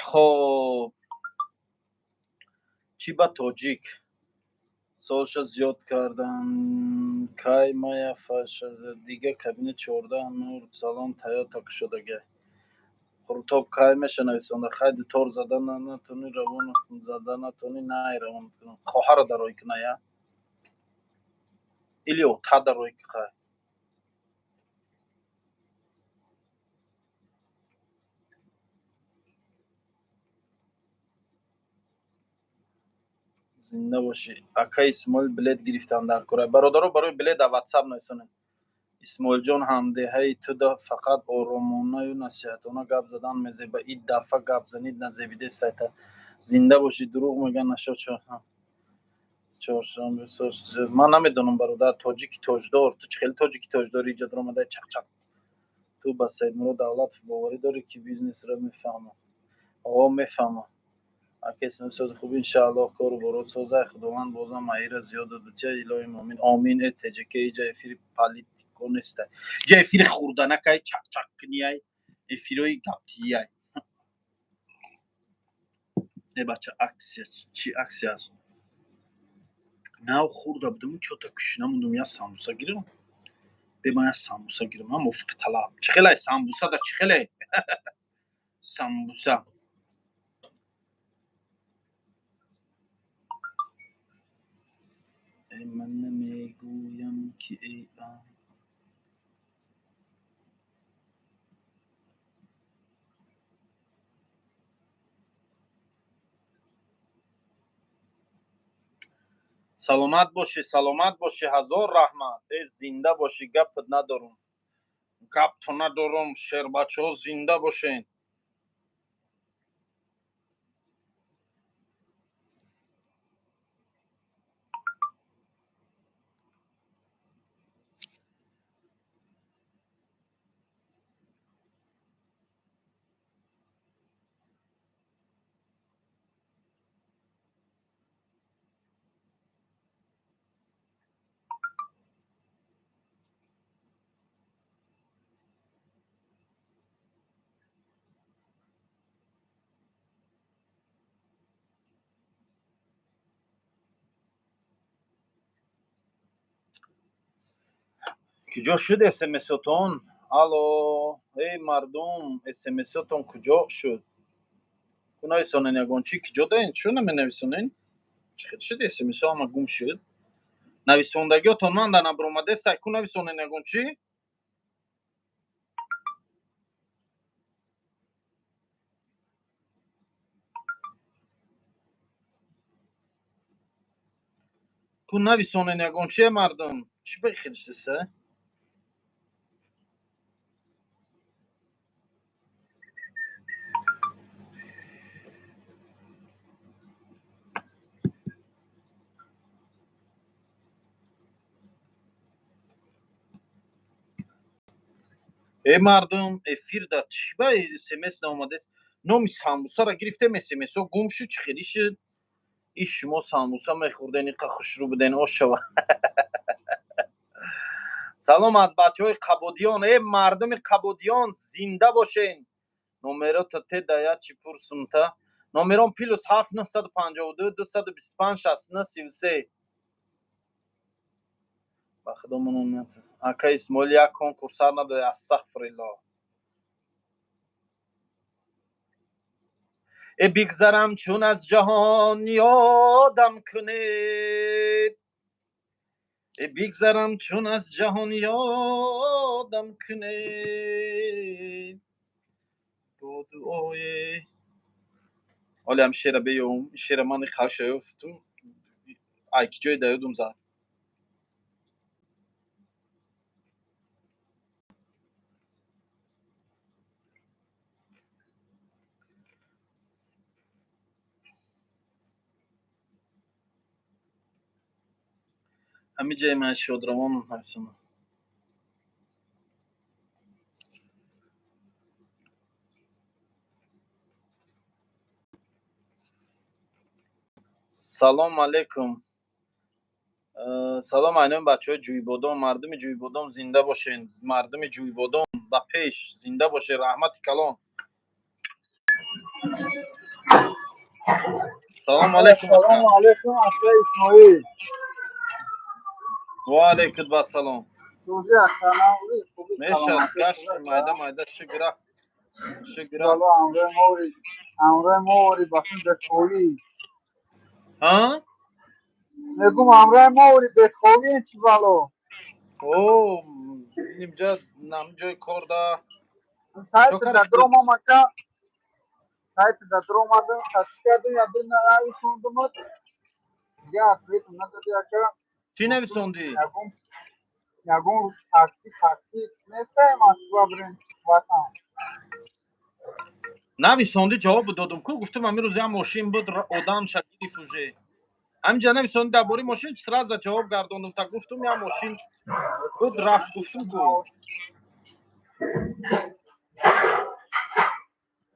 Хоб, чӣ ба тоҷик солша зиёд кардан? Кай мая фаша дига кабина 14 нур салон Тойота кушодагай. Қурутоб кай меша нависонда? Хай, дутор зада натони, равон зада натони, най равон хоҳаро дарои куная или ота дарои ки. Хай, зинда бошӣ, ака Исмоил. Билет гирифтан дар кора, бародаро, барои билет дар Ватсап нависонед. Исмоилҷон, ҳамдеҳаи туда фақат оромонаю насиҳатона гап задан мезеба. Ид дафъа гап занид назебиде сайта. Зинда бошӣ. Дурӯғ мегӯян нашод. Чоршанбе ман намедонам, бародар. Тоҷики тоҷдор, ту чӣ хеле тоҷики тоҷдори иҷа даромадаи чақчақ? Ту ба Саидмурод Давлатов боварӣ дорӣ, ки бизнесро мефаҳмам? О, мефаҳмам. Ака Исмоил, сози хуб, иншааллоҳ, кору борот созай. Худованд бозам маира зиёд додутия, илоҳим, омин, омин. Э, теҷаке, иҷа эфири политико нестай, иҷа эфири хурданакай, чақчақкунияй, эфирои гаптияй. Э, бача, аксия чӣ аксия аст? Нав хӯрда будам, чота кушна мондум. Я самбуса гирам, бе ман я самбуса гирам, мувофиқи талаб. Чӣ хелай самбуса да, чӣ хеле самбуса? Ман намегӯям, ки эй Саломат бошӣ, саломат бошӣ, ҳазор раҳмат. Э, зинда бошӣ, гапат надорум, гапто надорум. Шербачаҳо, зинда бошен. Куҷо шуд смсотон? Алло, эй мардум, смсотон куҷо шуд? Ку нависонен ягон чӣ? Куҷо даен? Чӯ наменависонен? Чӣ хел шуд, смсо ҳама гум шуд? Нависондагиотон ман дар набаромадеса. Ку нависонен ягон чӣ? Ку нависонен ягон чи, мардум? Чӣ ба хел шудеса? Э, мардум, эфир да чӣ ба смс наомадест? Номи самбусаро гирифтем, смсо гум шуд. Чӣ хелӣ шуд? Иш, шумо самбуса мехӯрден, иқа хушрӯ буден, ошава. Салом аз бачаҳои Қабодиён. Э, мардуми Қабодиён, зинда бошен. Номерота те дая чӣ пурсумта? Номерон +7 952 225 69 33. Ба худо, ака Исмоил, як конкурс сар надода. Астағфириллоҳ. Э, бигзарам чун аз ҷаҳон, ёдам кунед. Э, бигзарам чун аз ҷаҳон, ёдам кунед бо дуое. Ҳолиам шера беём. Шера ман қарша ёфтум, ай ки ҷое даёдум зад. Ҳамин ҷои ман шодравон ҳастам. Салом алейкум. Салом айнои бачаҳои Ҷӯйбодом, мардуми Ҷӯйбодом, зинда бошен, мардуми Ҷӯйбодом ба пеш, зинда бошед, раҳмати калон. Салом алейкум. Салому алейкум, ака Исмоил. Ва алейкум ассалом. Сӯзи ака, хуби? Мешад, гашти майда майда шигра шигра. Бало, амрои моври, амрои моври бахин беховӣ. Ҳа? Мегум, амрои моври беховӣ, чӣ бало? О, инҷа нам ҷои кор да. Сайт да дромам, ака, сайт да дромадам, тасдиқ кардам, яду нависондумат. Дига ответ надоди, ака. Чӣ нависондӣ? Ягон такси нестай Москва бирем ватан. Нависондӣ, ҷавоб додум ку, гуфтум, ҳамин рӯз як мошин буд, одам ша гирифт уже. Ҳаминҷа нависондӣ дар бораи мошин, сразу ҷавоб гардондум, та гуфтум, як мошин буд, рафт, гуфтум ку.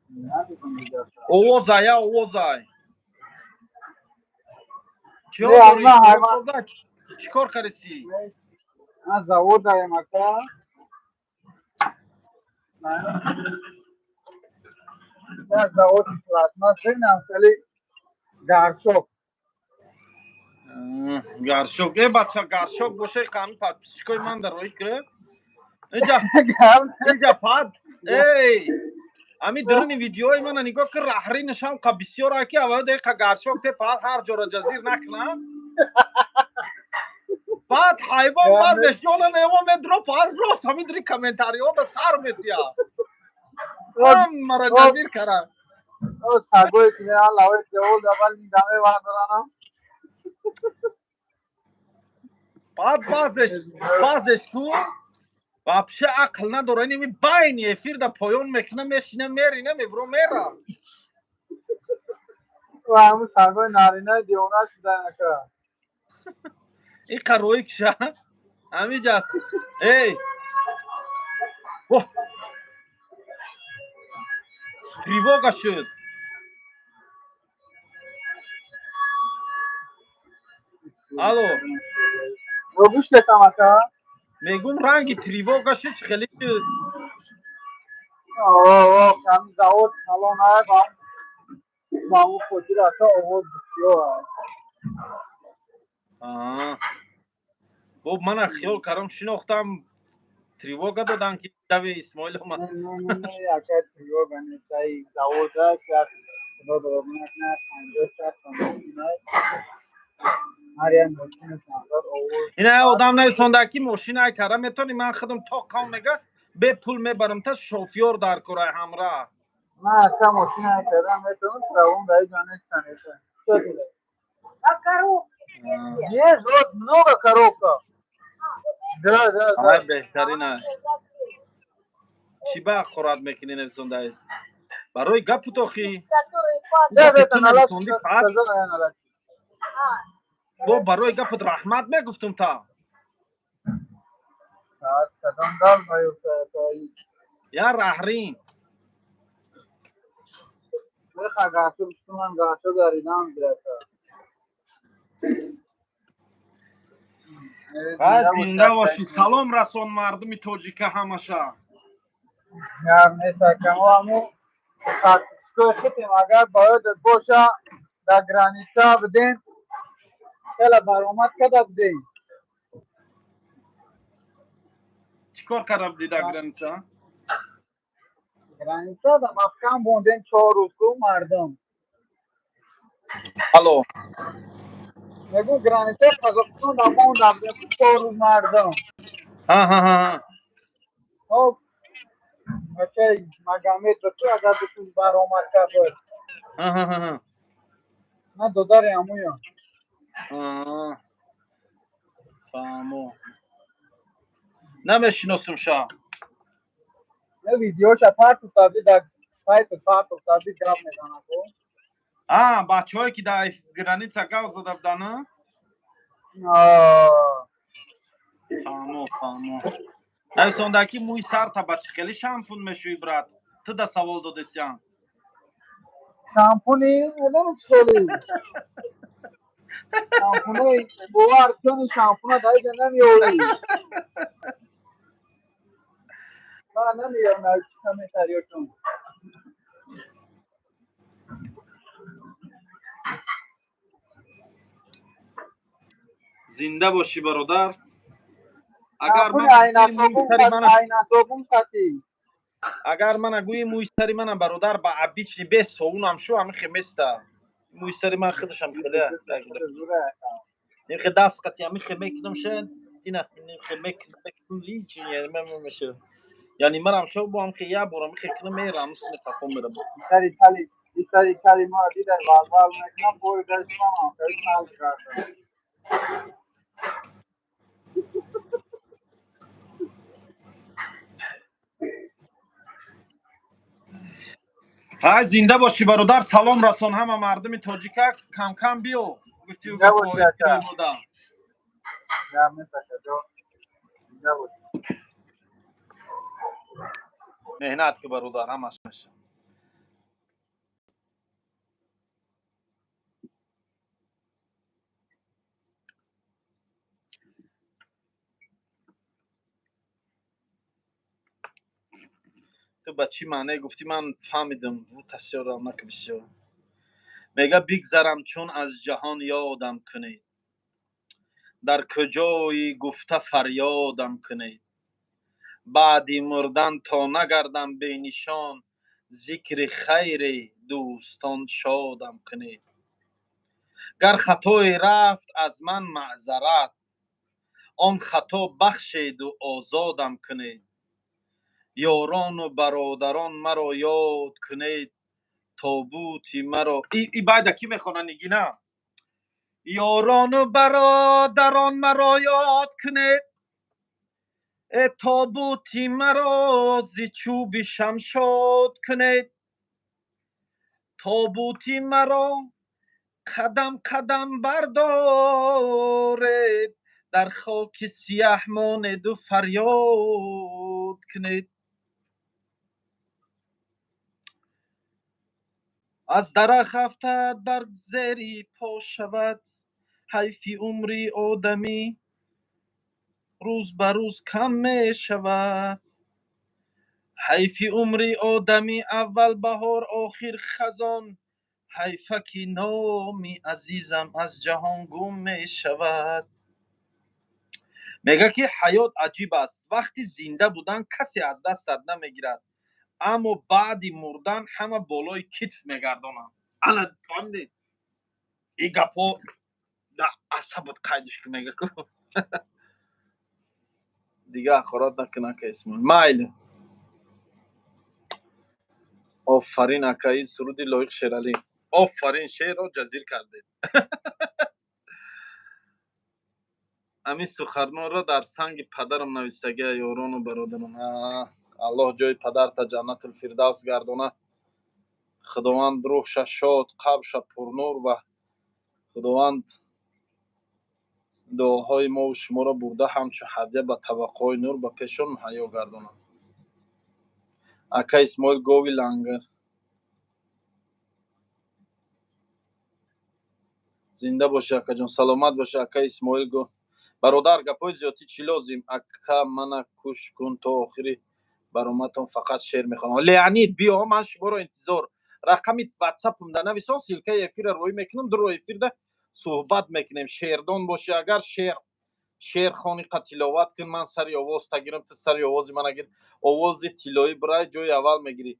Надидум дига. Овозай, я овозай. Чиё Не, дорӣ? ама ҳайвон. Чӣ кор кардисӣ? Ман заводаем, ака. Як заводи пластмасс, нам хеле горшок. Горшок. Э, бача, горшок боше, қами подписчикои ман дар роҳӣ ки инҷа инҷа пад, эй, ами дуруни видеои мана нигоҳ ки, раҳри нишам қа бисёр аки аввал дақиқа горшок те пад ҳар ҷора ҷазир накна, баъд ҳайвон баъзеш ҷона мево медро, пад рост ҳамин дури комментариҳо да сар метия, ҳамара ҷазир кара. Сагое ки меран лавои ҷавол аввал ниндаме вардоранам. Баъд баъзеш ку вообще ақл надора, инами байни эфир да поён мекуна, мешина, мерина, мебро, мера. Ҳамун сагои наринаи девона шудан, ака. Иқа роӣ киша ҳамиҷа, эй, о, тревога шуд. Алло. Гӯш кетам, ака. Мегум, ранги тревога шуд, чӣ хеле шуд? Ҳамин завод калон ай, ба ҳамун хотир, ака, овоз бисёр ай. Аа. Боб, мана хиёл кардам, шинохтам, тревога додан ки дави Исмоил омад. Не, не, не, ака, тревога нест, ай завод аст, як худо дорог накунад, 50-60 та мошин ай, ҳар як мошини чандор овоз. Ина одам нависонда ки мошин ай кара метавонӣ, ман худам то қавм мега, бепул мебарам, та шофёр дар кор ай ҳамраҳ. Ман, ака, мошин ай кардан метавонам, правом дар ҷо нестан. Что делать? А коробки где? Есть, вот много коробка. Да, да, да. Ай, беҳтарин ай. Чӣ ба хӯрат мекунӣ, нависонда барои гапу тохи. Которые падают. Да, Гапи это ту налад, нависондӣ пад. сказала я налад. А, Бо барои гапут раҳмат мегуфтум та. Так, кадом дал баюса, Я раҳрин. Меха гашу бистуман гашу гаридам гирата. А, зинда бошӣ, салом расон мардуми тоҷика ҳамаша. Яр нест, акамо, аму тактикои хитем, агар ба ёдат боша, дар граница будем, хеле баромад карда будем. Чӣ кор карда будӣ дар граница? Граница да маҳкам бондем 4 рӯз ку мардум. Алло. Мегӯ, граница Қазоқистон да монда будем ку 4 рӯз мардум. Ҳа. Хоб, бачаи Магомед ту агар битун баромад кард. Ҳа. Ман додари ҳамуям. Аа. Фаҳмо, намешиносум ша. Не, видеоша парту таби, дар сайти парту таби гап мезанад ку. А, бачаҳое ки дар граница гав зада буданд? Аа. Фаҳмо, нависонда ки мӯи сарта ба чӣ хеле шампун мешӯӣ, брат, ту да савол додесиям. Шампуни медонам чӣ хеле. Шамхунаи бовар куни, шамхуна дар иҷа намеёвӣ. Ман намеёвам комментариётон. Зинда бошӣ, бародар. Агар Шамхуни мана гӯи мӯи айнакобун сари мана, айнакобун кати. Агар мана гӯи мӯи сари мана, бародар, ба обычный без совунам шу ҳамихе места. Мӯи сари ман худашам хеле ихе даст қати ҳамихе мекунам, шояд ина ихе мекунам, ҳичи меша. Яъне манам шо бо ҳамихе як бор ҳамихе кунам, мерам, сини қафо мерам. Сари кали, сари кали ма дида валвал мекунам, бори дастман хеле нал кардам. Ҳай, зинда бошӣ, бародар. Салом расон ҳама мардуми тоҷика. Камкам биё, гуфтию Зинда бошӣ, ака. мода. Гап нест, акаҷон. Зинда бошӣ. Меҳнат ки, бародар, ҳамаш меша. Ту ба чӣ маъне гуфтӣ, ман фаҳмидам. Тасёрам нака бисёр. Мега: бигзарам чун аз ҷаҳон, ёдам кунед, дар куҷои гуфта фарёдам кунед, баъди мурдан то нагардам бенишон, зикри хайре, дӯстон, шодам кунед. Гар хатое рафт аз ман, маъзарат, он хато бахшеду озодам кунед. Ёрону бародарон, маро ёд кунед, тобути маро. И байда кӣ мехона, Нигина? Ёрону бародарон, маро ёд кунед, э тобути маро зи чӯби шамшод кунед, тобути маро қадам қадам бардоред, дар хоки сияҳ монеду фарёд кунед. Аз дарах афтад барг, зери по шавад, ҳайфи умри одамӣ рӯз ба рӯз кам мешавад. Ҳайфи умри одамӣ, аввал баҳор, охир хазон, ҳайфа ки номи азизам аз ҷаҳон гум мешавад. Мега ки ҳаёт аҷиб аст. Вақти зинда будан касе аз дастат намегирад, аммо баъди мурдан ҳама болои китф мегардонанд. Ана, фаҳмидед, и гапҳо да асабот қайдиш ки мега ку дига ҳақорат накун, ака Исмоил. Майли, офарин, ака, ин суруди лоиқ Шералӣ. Офарин, шеърро ҷазир кардед. Ҳамин суханонро дар санги падарам навистагия. Ёрону бародарон, Аллоҳ ҷои падарта ҷаннатул фирдавс гардона. Худованд рӯҳша шод, қабрша пурнур ва Худованд дуоҳои мову шуморо бурда, ҳамчун ҳадя ба табақаҳои нур ба пешон муҳайё гардонад. Ака Исмоил, гови лангар. Зинда бошӣ, акаҷон, саломат бошӣ, ака Исмоил. Го бародар, гапҳои зиёдтӣ чӣ лозим? Ака, мана кӯш кун, то охири баромадтон фақат шеър мехонам. Леонид, биё, ман шуморо интизор. Рақами ватсапам да нависон, ссылка и эфира роӣ мекунам, дуро эфирда суҳбат мекунем. Шеърдон бошӣ, агар шеър хони, қа тиловат кун, ман сари овоз тагирам, ту сари овози ман агир. Овози тиллоӣ бирай, ҷои аввал мегирӣ.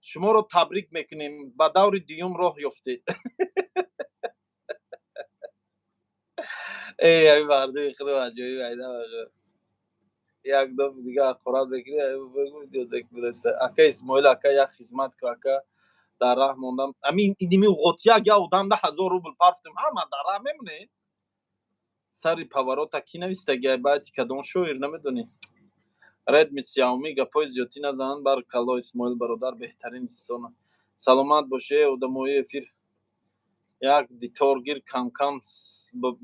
Шуморо табрик мекунем, ба даври дуюм роҳ ёфтед. Эй, ами мардуми худо аҷоиб. Айда, як дом дига ҳақорат мекунӣ. Ака Исмоил, ака, як хизмат ку, ака, дар раҳ мондам. Ами иними ғотияк я одам да 1000 рубл парфтем, ҳама дар раҳ мемонем. Сари поворот а кӣ навистагиай? Байти кадом шоир, намедонӣ? Редми Сяоми, гапҳои зиёдтӣ назананд. Баракалло, Исмоил бародар, беҳтарин инсона. Саломат бошӣ. Э одамои эфир, як дитор гир, камкам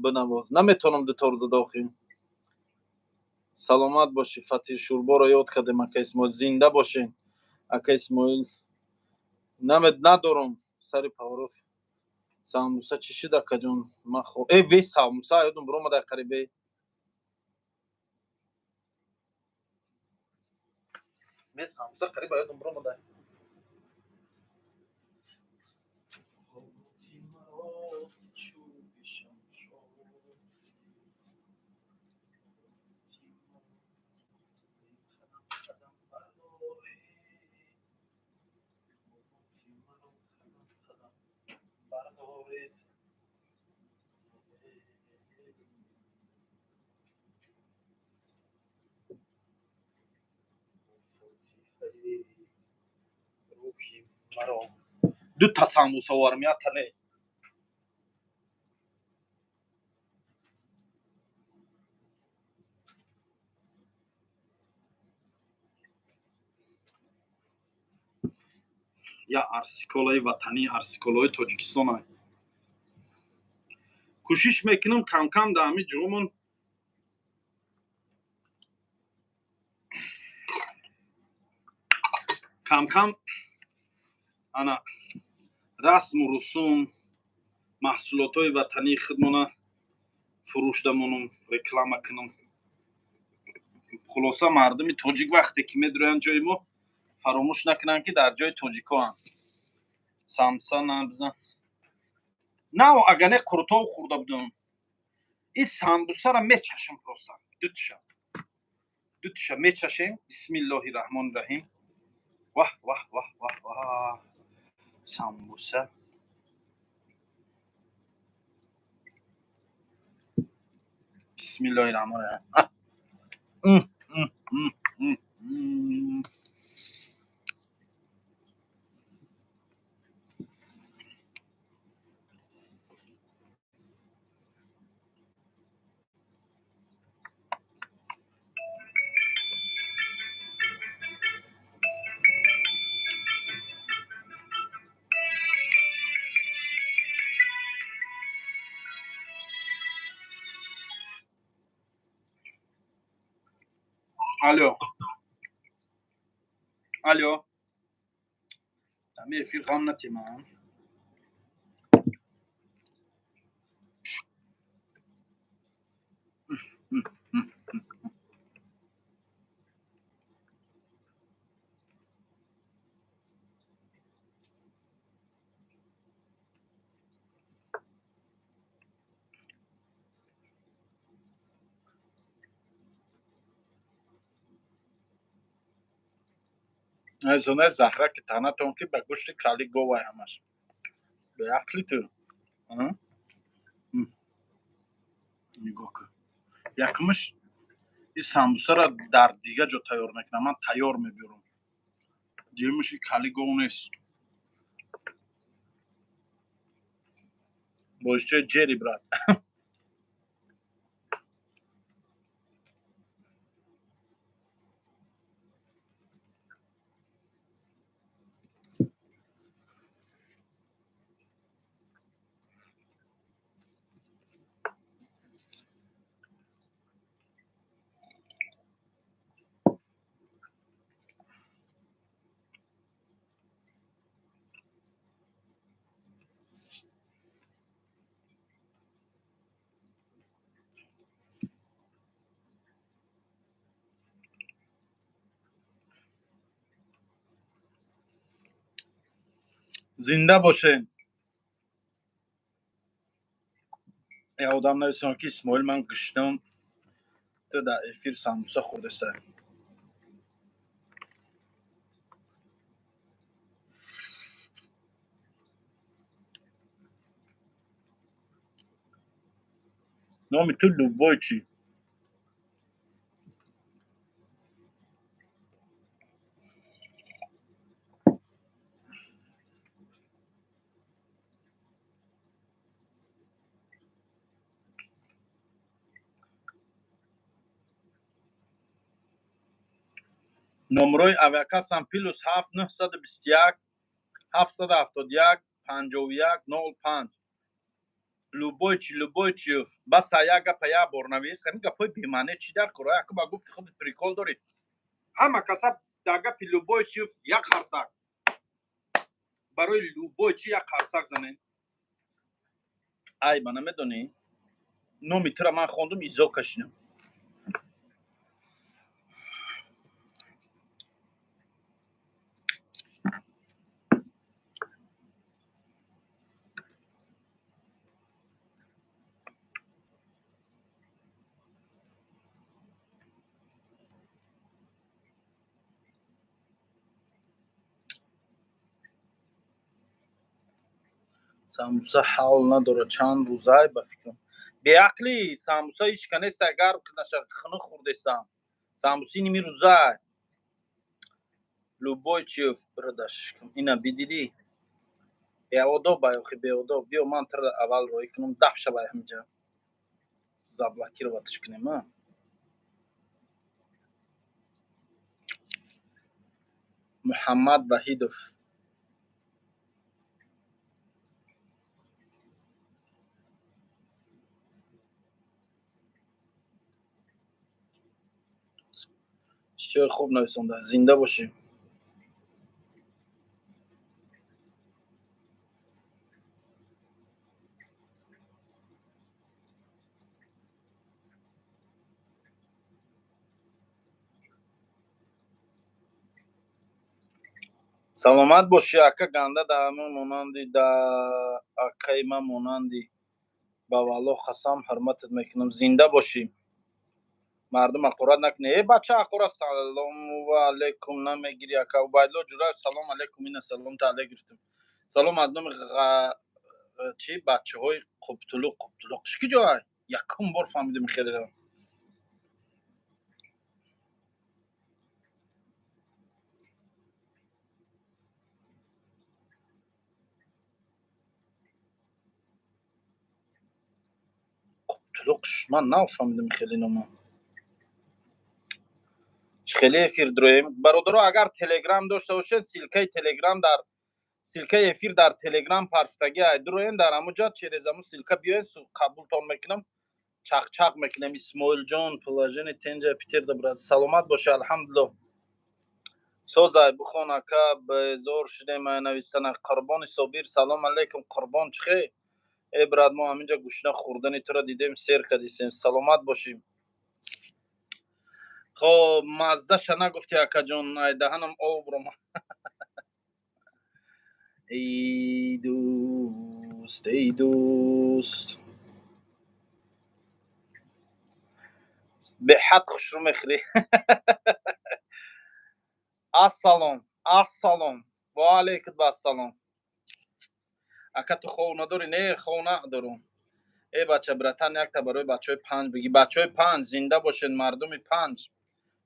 бинавоз. Наметавонам дитор зада охи. Саломат бошӣ. Фатир шӯрборо ёд кардем, ака Исмоил. Зинда бошед, ака Исмоил. Надорам сари поворот. Самбуса чӣ шуд, акаҷон? Ман э, ве, самбуса ёдум биромада қарибе. Ве, самбуса қариба ёдум биромада. Дута самбуса оварам, якта не. Я арсиколаи ватании, арсиколаи Тоҷикистона. Кӯшиш мекунам камкам дар ҳамин ҷомон камкам ана расму русум, маҳсулотҳои ватании худмона фурӯш дамонам, реклама кунам. Хулоса, мардуми тоҷик вақте ки медуроянд ҷои мо, фаромӯш накунанд, ки дар ҷои тоҷикоанд. Самса набзан нав, агар не қуртов хӯрда будам. Ин самбусара мечашам, просто дутша дутша мечашем. Бисмиллоҳи раҳмони раҳим. Ваҳ, ваҳ, ваҳ, ваҳ, ваҳ, самбуса! Бисмиллоҳи раҳмони раҳим. Алло, алло, ами эфир ғам натимам. Азона заҳра ки танатон ки ба гӯшти кали говай ҳамаш. Беақли ту. Нигоҳ кун. Якумаш, ин самбусаро дар дига ҷо тайёр мекунам, ман тайёр мебиёрам. Дуюмаш, и кали гов нест. Бо иштиёи ҷери, брат. Зинда бошен. Я одам нависам, ки Исмоил, ман гушнам, ту дар эфир самбуса хӯрдеса. Номи ту любой чӣ? Номерои авиакассам +7 921 771 51 05. Любой чи, любой чи, баса, як гапа як бор навис. Ҳамин гапҳои бемаъне чӣ дар кора? Яку ба гуфти худат прикол дорӣ. Ҳама каса дар гапи любой чи як қарсак. Барои любой чи як қарсак занем. Айба намедонӣ? Номи тура ман хондум, изо кашидам. Самбуса ҳавл надорад, чанд рӯзай ба фикрам. Беақлӣ, самбуса ҳеч ка нест, агар наша хунук хӯрдесам. Самбуси ними рӯзай. Любой чиёв бирдаш. Ина бидидӣ? Беодоб ай, охи беодоб. Биё, ман тура аввал роҳӣ кунам, даф шавай ҳаминҷа. Заблокировать ш кунем, а? Муҳаммад Ваҳидов. Чиҳои хуб нависонда. Зинда бошӣ. Саломат бошӣ, ака. Ганда да ҳамон монанди, да акаи ман монанди. Ба валлоҳ қасам, ҳурматат мекунам. Зинда бошӣ. Мардум ҳақорат накунед. Э, бача, ҳақорат. Салому алайкум намегирӣ, ака. Убайдулло Ҷураев, салом алайкум. Ина салом та алайк гирифтем. Салом аз номи чи бачаҳои Қубтулуқ. Қубтулуқ ки ҷой? Якум бор фаҳмидем хеле. Қубтулуқ ман нафаҳмидем хеле нома. Хеле эфир дроем. Бародаро, агар Телеграм дошта бошед, ссылка и Телеграм дар ссылка и эфир дар Телеграм парфтаги ай, дроен дар ҳамуҷа, через ҳаму ссылка биёен, қабултон мекунам, чақчақ мекунем. Исмоилҷон, положение тенҷа Питер да, брат. Саломат боши, алҳамдулилло. Созай, бухон, ака, безор шудем ай навистана. Қурбони Собир, салом алейкум, Қурбон, чӣ хел? Э, брат, мо ҳаминҷа гӯшна хӯрдани туро дидем, сер кардисем. Саломат бошӣ. Хоб, маззаша нагуфти, акаҷон, ай даҳанам об ромад. Эй дӯст, эй дӯст, беҳад хушрӯ мехӯрӣ. Ассалом, ассалом, ва алайкум ассалом. Ака, ту хов надорӣ? Не, хов надорам. Э, бача, братан, якта барои бачаҳои Панҷ бигӣ. Бачаҳои Панҷ, зинда бошед, мардуми Панҷ.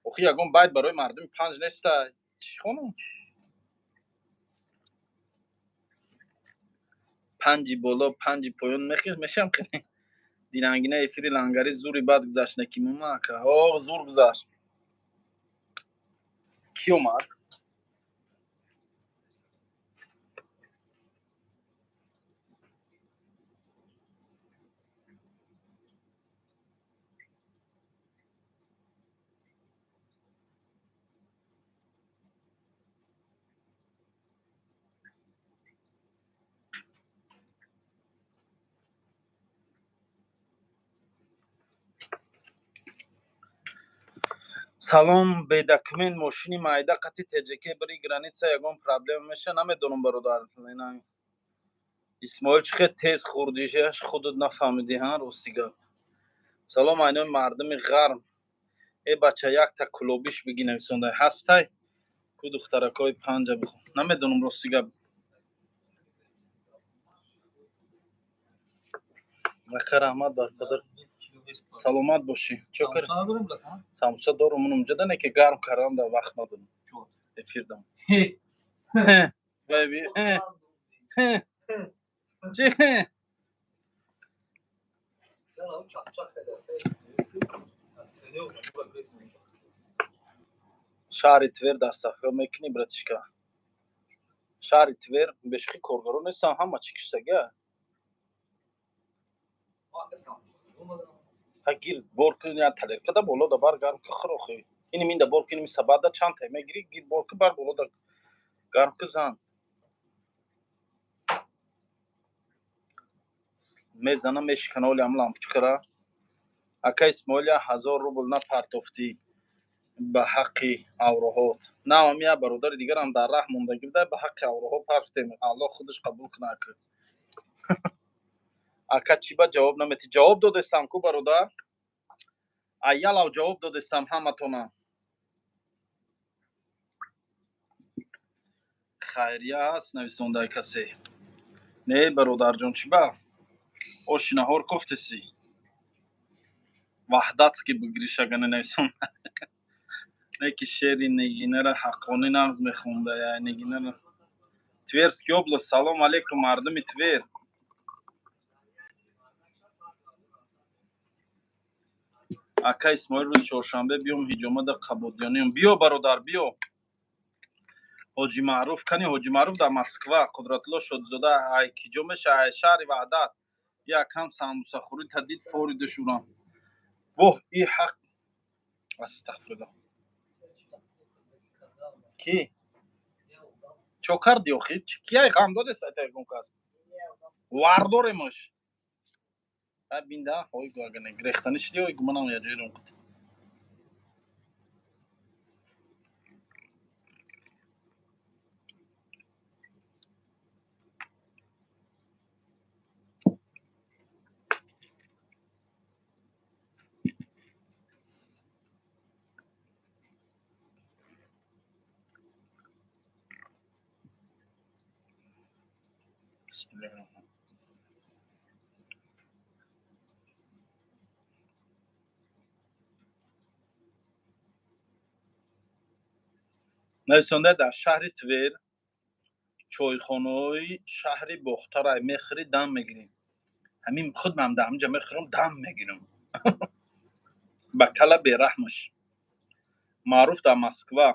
Охи, ягон байт барои мардуми Панҷ неста? Чӣ хонам? Панҷи боло, панҷи поён мешам. Динангина эфири лангари зури бад гузашт, некимума, ака. О, зур гузашт. Кӣ омад? Салом, бедокумент мошини майда қати ТЖК бири граница ягон проблема меша? Намедонам, бародар. Исмоил, чӣ хел тез хӯрдишаш, худат нафаҳмидӣ, ҳа, рости гап. Салом айнои мардуми ғарм. Э, бача, якта кулобиш биги нависонда ҳастай ку, духтаракҳои Панҷа бихон. Намедонам, рости гап. Ака, раҳмат бар падар. Саломат бошӣ. Чо кар? Самуса дорум, унумҷада не ки гарм кардан да вақт надорам. Эфирдам. Baby. Чӣ? Шаҳри Твер доставка мекунӣ, братишка? Шаҳри Твер бешухи коргаро нестан, ҳама чӣ киштага. Ҳа, гир, бор кун, я тарелка да боло да бар, гарм ки, хӯр. Охи, иним инда бор куним, сабада чанд тай мегирӣ, гир, бор ки, бар боло да гарм ки, зан. Мезана, мешикана оли ам лампочкара. Ака Исмоил, 1000 рубл напартофтӣ ба ҳаққи авроҳот. Наам я бародари дигарам дар раҳ мондагӣ буда, ба ҳаққи авроҳо партем. Аллоҳ худаш қабул кунад, ака. Ака, чӣ ба ҷавоб наметӣ? Ҷавоб додестам ку, бародар. Айялав ҷавоб додестам ҳаматона. Хайрия ҳаст, нависондаи касе. Не, бародарҷон, чӣ ба? Оши наҳор кофтесӣ? Ваҳдатски бигиришагане нависон. Не ки шери Нигинара ҳаққонӣ нағз мехонда, я Нигинара. Тверский область, салом алейкум, мардуми Твер. Ака Исмоил, рӯзи чоршанбе биём ҳиҷомада Қабодиёниём. Биё, бародар, биё. Ҳоҷи Маъруф кани? Ҳоҷи Маъруф дар Москва. Қудратулло Шодизода ай киҷо меша? Ай шаҳри Ваҳдат. Якам самбусахӯрӣ та дид, форида шурам. Воҳ, и ҳақ, астағфируллоҳ. Ки чо карди охи? Кияй ғам додест ягон кас? Вардоремаш. Бинда ой, агане грехтани шиди, ой, гуманам я ҷойрон. Нависонда, дар шаҳри Твер чойхонаҳои шаҳри Бохтарай, мехӯрӣ, дам мегирӣ. Ҳамин худмам дар ҳаминҷа мехӯрам, дам мегирам. Ба кала бераҳмаш. Маъруф дар Москва.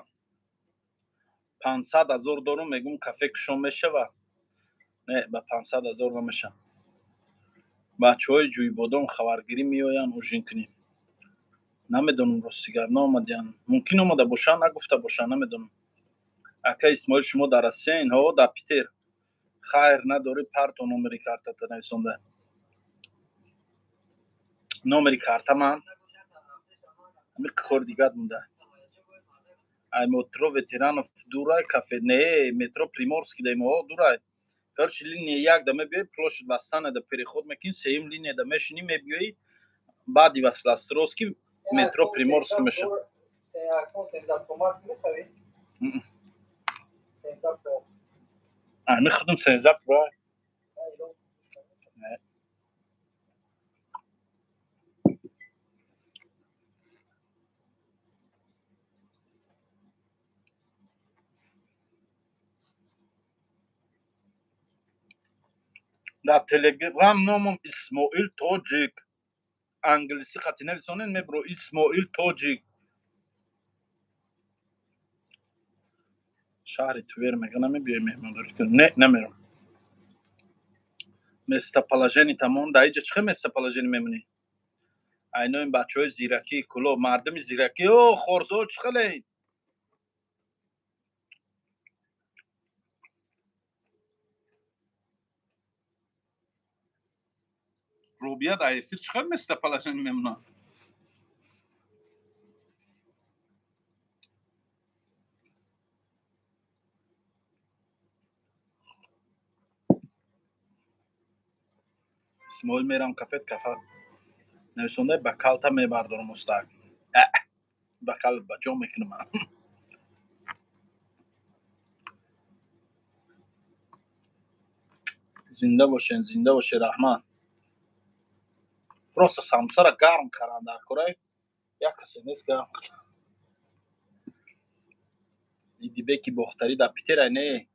500 000 дорум, мегӯм, кафе кушон мешава? Не, ба 500 000 намешава. Бачаҳои Ҷӯйбодом хабаргирӣ меоянд, ужин кунем. Намедонам, рости гап, наомадиянд. Мумкин омада бошанд, нагуфта бошанд, намедонам. Ака Исмоил, шумо дар Россияин? Ҳо, дар Питер. Хайр надорӣ, парто номери картата, нависонда. Номери картаман ҳами кори дигар монда. Ай метро Ветеранов дурай кафе? Не, метро Приморский даем, ҳо, дурай. Короче, линия як да мебиёи, площадь Восстания да переход мекунӣ, сеюм линия да мешинӣ, мебиёӣ, баъди Василоостровский метро Приморский мешавад. iPhone 13 Pro Max мехарӣ? 13 Pro. Ами худам 13 Pro. Не. Дар Телеграм номам Исмоил Тоҷик. Англисӣ қати нависонед, мебро, Исмоил Тоҷик. Шаҳри Твер мега, намебиёй меҳмондорӣ кунем? Не, намерам. Местоположение тамом дар иҷа чӣ хел местоположение мемонӣ? Айнои бачаҳои зиракии Кулоб, мардуми зиракӣ, о хорзо, чӣ хеле? Рубия дар эфир чӣ хел местоположение мемонад? Исмоил, мерам кафет, кафа нависонда, ба калта мебардорам, устак ба кал ба ҷо мекунам. Зинда бошен, зинда боше, раҳмат. Просто самсара гарм кардан дар кораи як касе нест гарм. Идибеки Бохтарӣ дар Питерай? Не.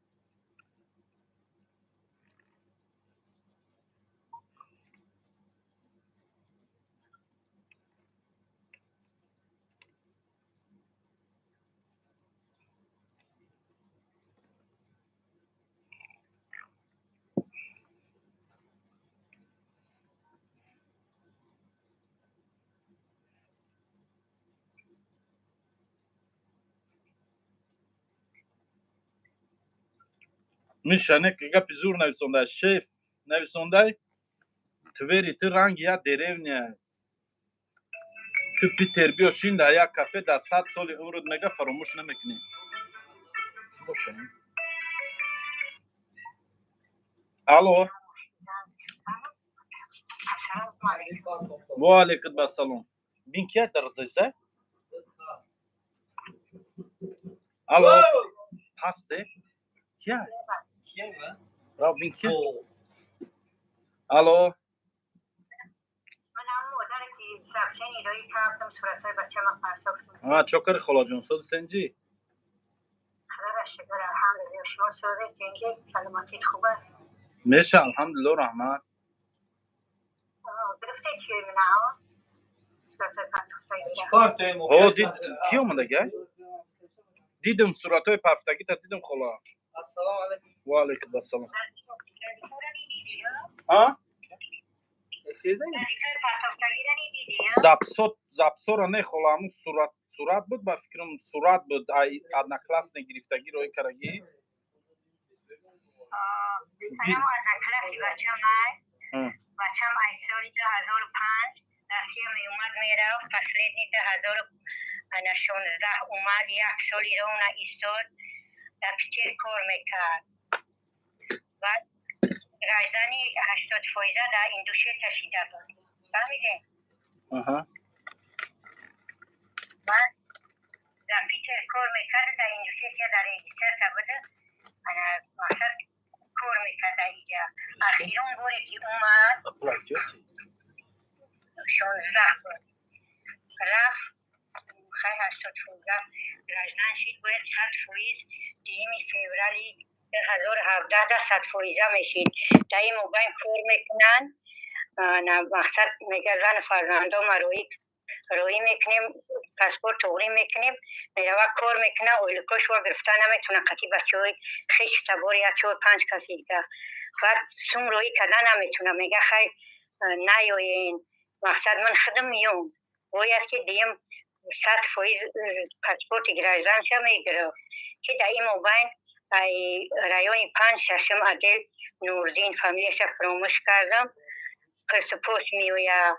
Миша, не ки гапи зур нависондай, шеф нависондай. Твери ту ранги як деревня. Ту Питер биё шин дар як кафе, дар 100 соли умрут мега фаромӯш намекунӣ. Боша. Алло. Ва алейкум ассалом. Бин кия дарзайса? Алло. Ҳасте? Кия? Рав бин кия? Алло. А, чо кари, холаҷон, сози сенҷи? Меша, алҳамдулилло, раҳмат. Ҳо, дид, ки омадага? Дидим, суратҳои парфтагита дидим, хола. Ва алейкум ассалом. А? Запсот, запсора не, хола, ҳамун сурат, сурат буд, ба фикрам, сурат буд, ай одноклассник гирифтагӣ рои карагӣ. Бачам ай соли 2005 Россия меомад, мерафт, последний 2016 омад, як соли ровно истод, дар Питер кор мекард. Баъд граждани 80 фоиза дар Индушетия шида буд. Фаҳмидем? Баъд дар Питер кор мекард, дар Индушетия дар регистрация буда, ана мақсад кор мекард дар иҷа. Ахирон боре ки омад, 16 буд. Рафт, хай, 80 фоиза граждан шид, бояд 100%, 2 феврали 2017 да 100 фоиза мешид. Дар ин мобайн кор мекунанд, мақсад мега зану фарзандома роӣ мекунем, паспорт туғрӣ мекунем, мерава, кор мекуна, ойликошва гирифта наметавона, қати бачаҳои хешу табори як чор панҷ каси дига. Баъд сум роӣ карда наметавона, мега хай наёен, мақсад ман худам меём. Бояд ки дуюм 100% паспорти гражданша мегирифт, ки дар ин мобайн ай райони панҷ, шашум отдел, Нурдин, фамилияша фаромӯш кардам, пурсупос меояд,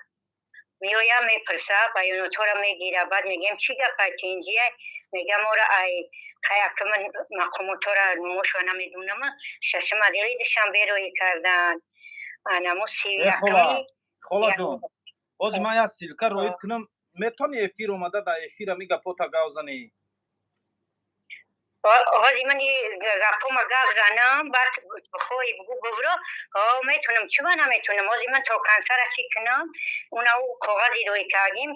меояд, мепурса, баёнотҳоро мегира. Баъд мегӯем, чӣ гапа, тинҷия? Мега моро ай хай акма мақомотҳоро номошва намедонам, шашум отдели Душанбе роӣ карданд. Анамо Э, холаҷон, ҳозир ман як ссылка роид кунам, метавонӣ эфир омада дар эфира ми гапота гав занӣ? Ҳозир ман гапома гап занам, баъд бихоҳӣ бугӯ, бувро. Ҳо, метавонам, чиба наметавонам? Ҳозир ман то консара чӣ кунам, уна ӯ коғазе роӣ кардем,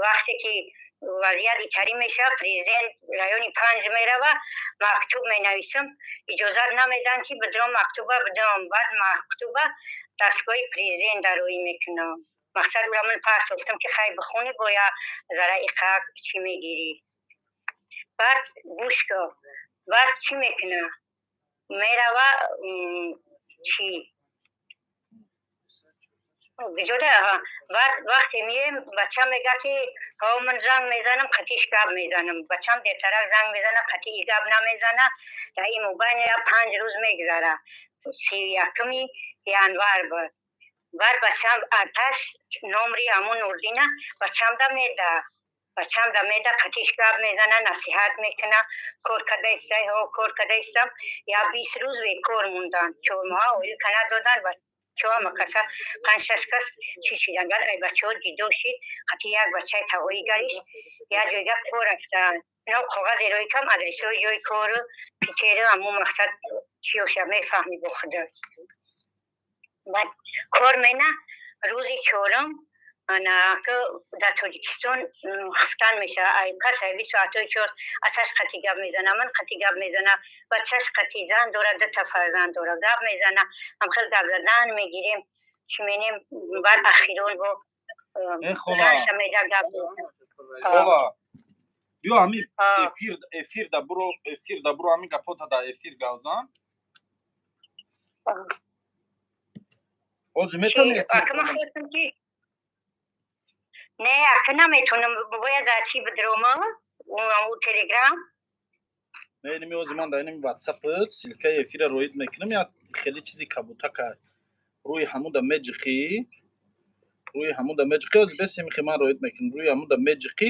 вақте ки вазъият итарӣ мешавад, президент райони панҷ мерава, мактуб менависам, иҷозат намедиҳанд, ки бидром мактуба бидам. Баъд мактуба дастгоҳи президент роӣ мекунам. Мақсад ура ман партофтам, ки хай бихонӣ, боя зара иқак чӣ мегирӣ. Баъд гӯш кун, баъд чӣ мекуна? Мерава чӣ гиҷода. Баъд вақте меем, бача мега, ки ҳо, ман занг мезанам, қатиш гап мезанам. Бачам дертарак занг мезана, қатӣ и гап намезана. Дар ин мобайн я 5 рӯз мегузара, 31 январ буд. Баъд бачам аташ номри ҳамун Нурдина бачамда меда, бачамда меда, қатиш гап мезана, насиҳат мекуна, кор карда истай, ҳо, кор карда истам. Я 20 рӯз бекор монданд, 4 моҳа ойлика надоданд. Бачаҳо ҳама каса панҷ шаш кас чӣ шидан. Баъд ай бачаҳо ҷидо шид, қати як бачаи тавоӣ гариш як ҷойга кор рафтанд. Ино коғазе роӣ кам, адресҳои ҷои кору Питеру ҳамун мақсад чиёша мефаҳмӣ бо худо. Баъд кор мена, рӯзи чорум ана дар Тоҷикистон хуфтан мешавад, ай пас айви соатҳои 4 аташ қати гап мезана, ман қати гап мезана, бачаш қати, зан дорад, дута фарзанд дорад, гап мезана, ҳамхел гап задан мегирем, чӣ менем. Баъд ахирон бо Э, хола. Меда гап. Хола, биё ҳами эфир, эфир да буро, эфир да буро, ҳами гапота дар эфир гав зан. Ҳозир метавонӣ эфир? Ака, ман хостам ки не, ака, наметавонам, бояд дар чӣ бидрома, ӯ Телеграм. Не, инми ҳозир ман дар инми Ватсап ссылкаи эфира роид мекунам, як хеле чизи кабутака рӯи ҳамуда меҷиқӣ. Рӯи ҳамуда меҷиқӣ, ҳозир бесемихи ман роид мекунам. Рӯи ҳамуда меҷиқӣ,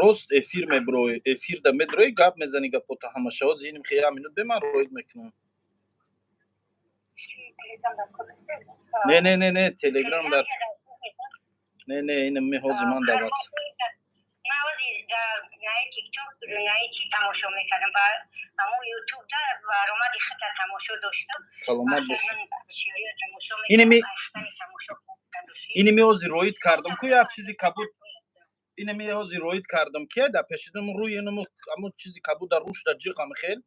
рост эфир мебироӣ, эфирда медроӣ, гап мезанӣ, гапота ҳамаша. Ҳозир иним хе як минут бе, ман роид мекунам. Не, не, не, не, Телеграм дар не, не, инам ми ҳозир ман дар WhatsApp. Ман ҳозир дар наи ТикТок, наи чи тамошо мекардам, ба ҳамун Ютуб дар баромади худта тамошо доштам. Саломат бошӣ. Тамошо Инами тамошо. Инами ҳозир роид кардам ку, як чизи кабуд. Инами ҳозир роид кардам, ки да пешидам рӯи инаму ҳамун чизи кабуда рӯшда ҷиқ, ами хел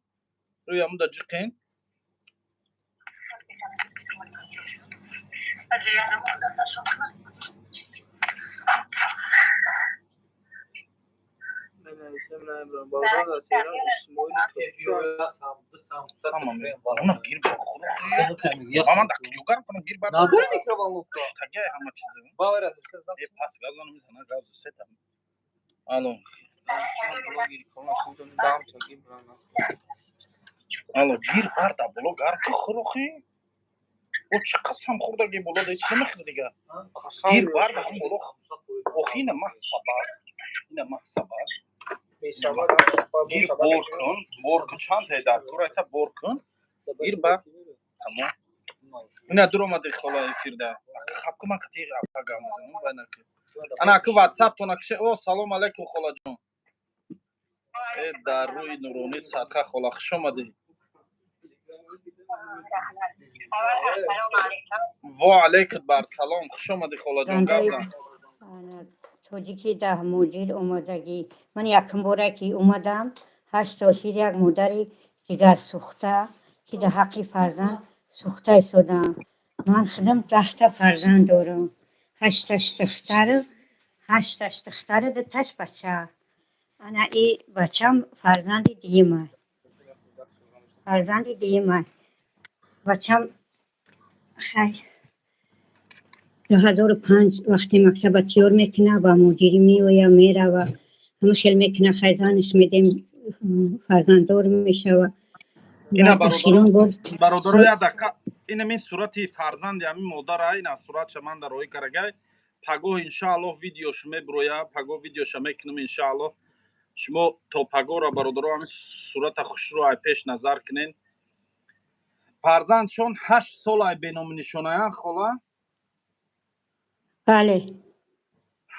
рӯи ҳамуда ҷиқен. Ҳама гир ба худо, ман да куҷо гарм кунам, гир бар. Надори микроволновка? Тагай ҳама чизе. Э, пас газану мезана, гази сета. Алло, алло, гир бар да боло, гарм ки хӯрохи. О, чӣ қасам хӯрдаги боло да, ҳеч намехӯри дига. Гир бар ба ҳам боло. Охи, ина мах сабар, ина мах сабар. Гир бор кун, бор кун, чанд тай дар кор айта, бор кун. Гир ба тамом. Ина дуромади, хола, эфирда. Хаб ку, ман қати апа гап мезанам, вай накун. Ана аку ватсап тона кише. О, салом алейкум, холаҷон. Э, дар рӯи нуронит садқа, хола, хуш омадӣ. Ассалому алайкум. Во алейкум бар салом, хуш омадӣ, холаҷон, гап зан. Тоҷики даҳ муҷир омадагӣ. Ман якум бора ки омадам, 8 сол шид, як модари ҷигарсӯхта, ки дар ҳаққи фарзанд сӯхта истодам. Ман худам 10-та фарзанд дорам, ҳашташ духтару, ҳашташ духтару, дуташ бача. Ана и бачам фарзанди дуюма, фарзанди дуюма бачам. Хай, 2005 вақте мактаба тиёр мекуна, ба мудирӣ меоя, мерава, ҳама хел мекуна. Хай, занаш медем, фарзанддор мешава. Ина охирон бор. Бародаро, як дақиқа. Ина мин сурати фарзанди ҳамин модара, ина суратша ман дар роҳӣ карагай. Пагоҳ, иншааллоҳ, видеош меброя, пагоҳ видеоша мекунам, иншааллоҳ. Шумо то пагоҳра, бародаро, ҳамин сурата хушрӯ ай пеш назар кунен. Фарзандшон 8 сол ай беному нишоная, хола? Бале.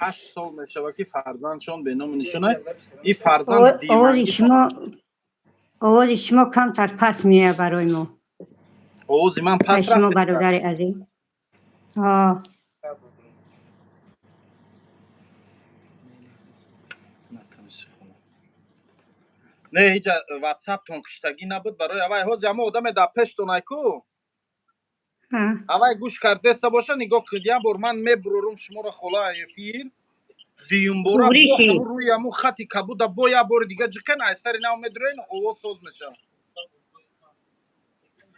8 сол мешава, ки фарзандшон беному нишонай. И фарзанд Овози шумо, овози шумо камтар пас меояд барои мо. Овози ман пас шумо рафт? Бародари азиз. Ҳо. Натонисти, хола. Не, ҳиҷа ватсаптон куштагӣ набуд барои авай. Ҳози ҳама одаме дар пештон айку. Авай гӯш кардеста боша, нигоҳ кунед, як бор ман мебурорум шуморо, хола, эфир дуюмбора бо Туғриши. Ҳамун рӯи ҳамун хати кабуда бо як бори дига ҷиқен, ай сари нав медуроен, овоз соз мешавад.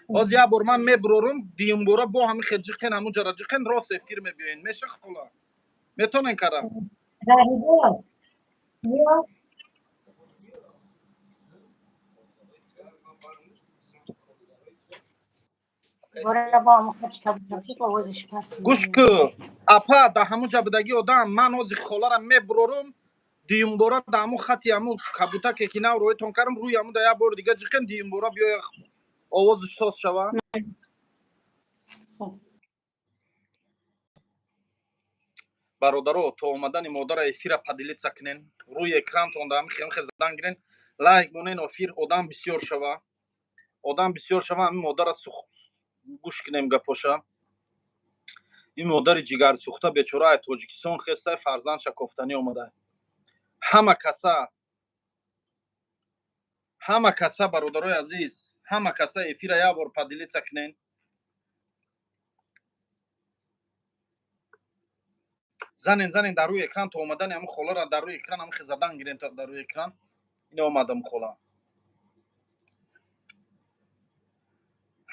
Ҳозир як бор ман мебурорум, дуюмбора бо ҳамин хел ҷиқен, ҳамун ҷара ҷиқен, рост эфир мебиёен. Меша, хола? Метонен кара? Раҳибо, биё. Бора бо ҳамун хати кабуда ки овозиш пас Гӯш меояд. ку, апа, да ҳамун ҷа будагӣ одам, ман ҳозир холара мебурорум, дуюмбора да ҳамун хати ҳамун кабутаке ки нав роҳитон кардам, рӯи ҳамун да як бори дига ҷиқен, дуюмбора биёя, овозиш соз шава. Хуб. Бародаро, то омадани модара эфира поделиться кунен, рӯи экрантон да ҳамин хел задан гирен, лайк монен, офир одам бисёр шава, одам бисёр шава, ҳамин модара гӯш кунем гапоша. Ин модари ҷигарсӯхта бечора ай Тоҷикистон хеста, фарзандша кофтанӣ омада. Ҳама каса, ҳама каса, бародарои азиз, ҳама каса эфира як бор поделиться кунен. Занен, занен дар рӯи экран, то омадани ҳамин холара дар рӯи экран ҳамин хел задан гирен, то дар рӯи экран. Ина омадам, хола.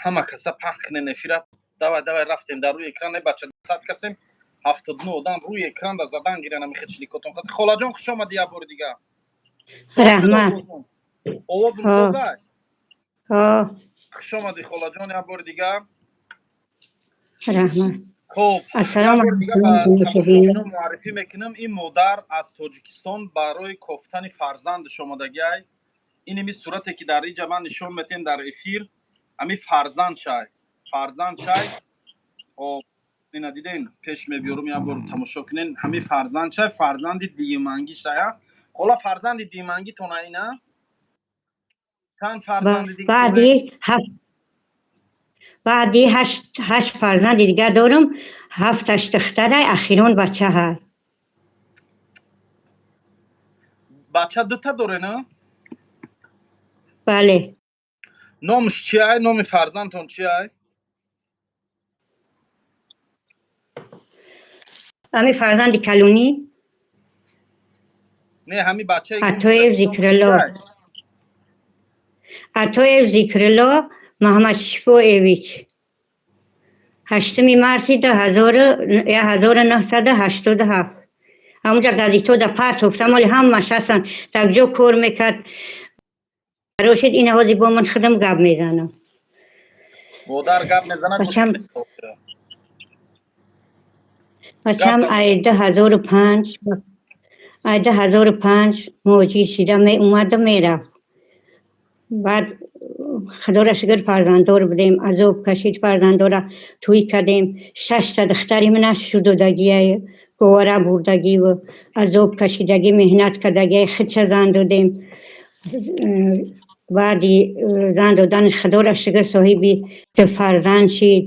Ҳама каса паҳн кунен эфира. Давай, давай, рафтем дар рӯи экран. Э, бача, 100 касем, 79 одам рӯи экран да задан гирен ҳамин хел чликотон. Холаҷон, хуш омадӣ як бори дига. Раҳмат. Овозум Ҳо. созай? Ҳо. Хуш омадӣ, холаҷон, як бори дига. Раҳмат. Хуб, Ассалому як бор дига ба алайкум. тамошобинон муаррифӣ мекунам: ин модар аз Тоҷикистон барои кофтани фарзандаш омадагиай. Иними сурате, ки дар инҷа ман нишон метем дар эфир, ами фарзанд шай, фарзанд шай. Хоб, ина диден, пеш мебиёрум, як бор тамошо кунен. Ҳами фарзанд шай, фарзанди диюмангӣ шая. Ҳола, фарзанди диюмангитона ина чанд фарзанди дига? Баъди ҳафт, баъди ҳашт фарзанди дигар дорам, ҳафташ духтарай, ахирон бача ҳай. Бача дута доре, на? Бале. Номаш чи ай? Номи фарзандтон чи ай? Ҳами фарзанди калонӣ? Не, ҳами бачаи Атоев Зикрилло, Атоев Зикрилло Маҳамадшифоевич, 8 марти 1987. Ҳамуҷа газитода партофтам, оли ҳамаш ҳастанд. Дар ҷо кор мекард. Рошид, ина ҳозир бо ман худам гап мезанам. Модар гап мезанад. Бачам ай 2005, ай 2005 муҳоҷир шида меомаду мерафт. Баъд, худоро шукр, фарзанддор будем, азоб кашид, фарзанддора тӯй кардем. Шашта духтари мана шудодагиай, говара бурдагиву азоб кашидагӣ, меҳнат кардагиай, худша зан додем. Баъди зан додан, худоро шукр, соҳиби ду фарзанд шид.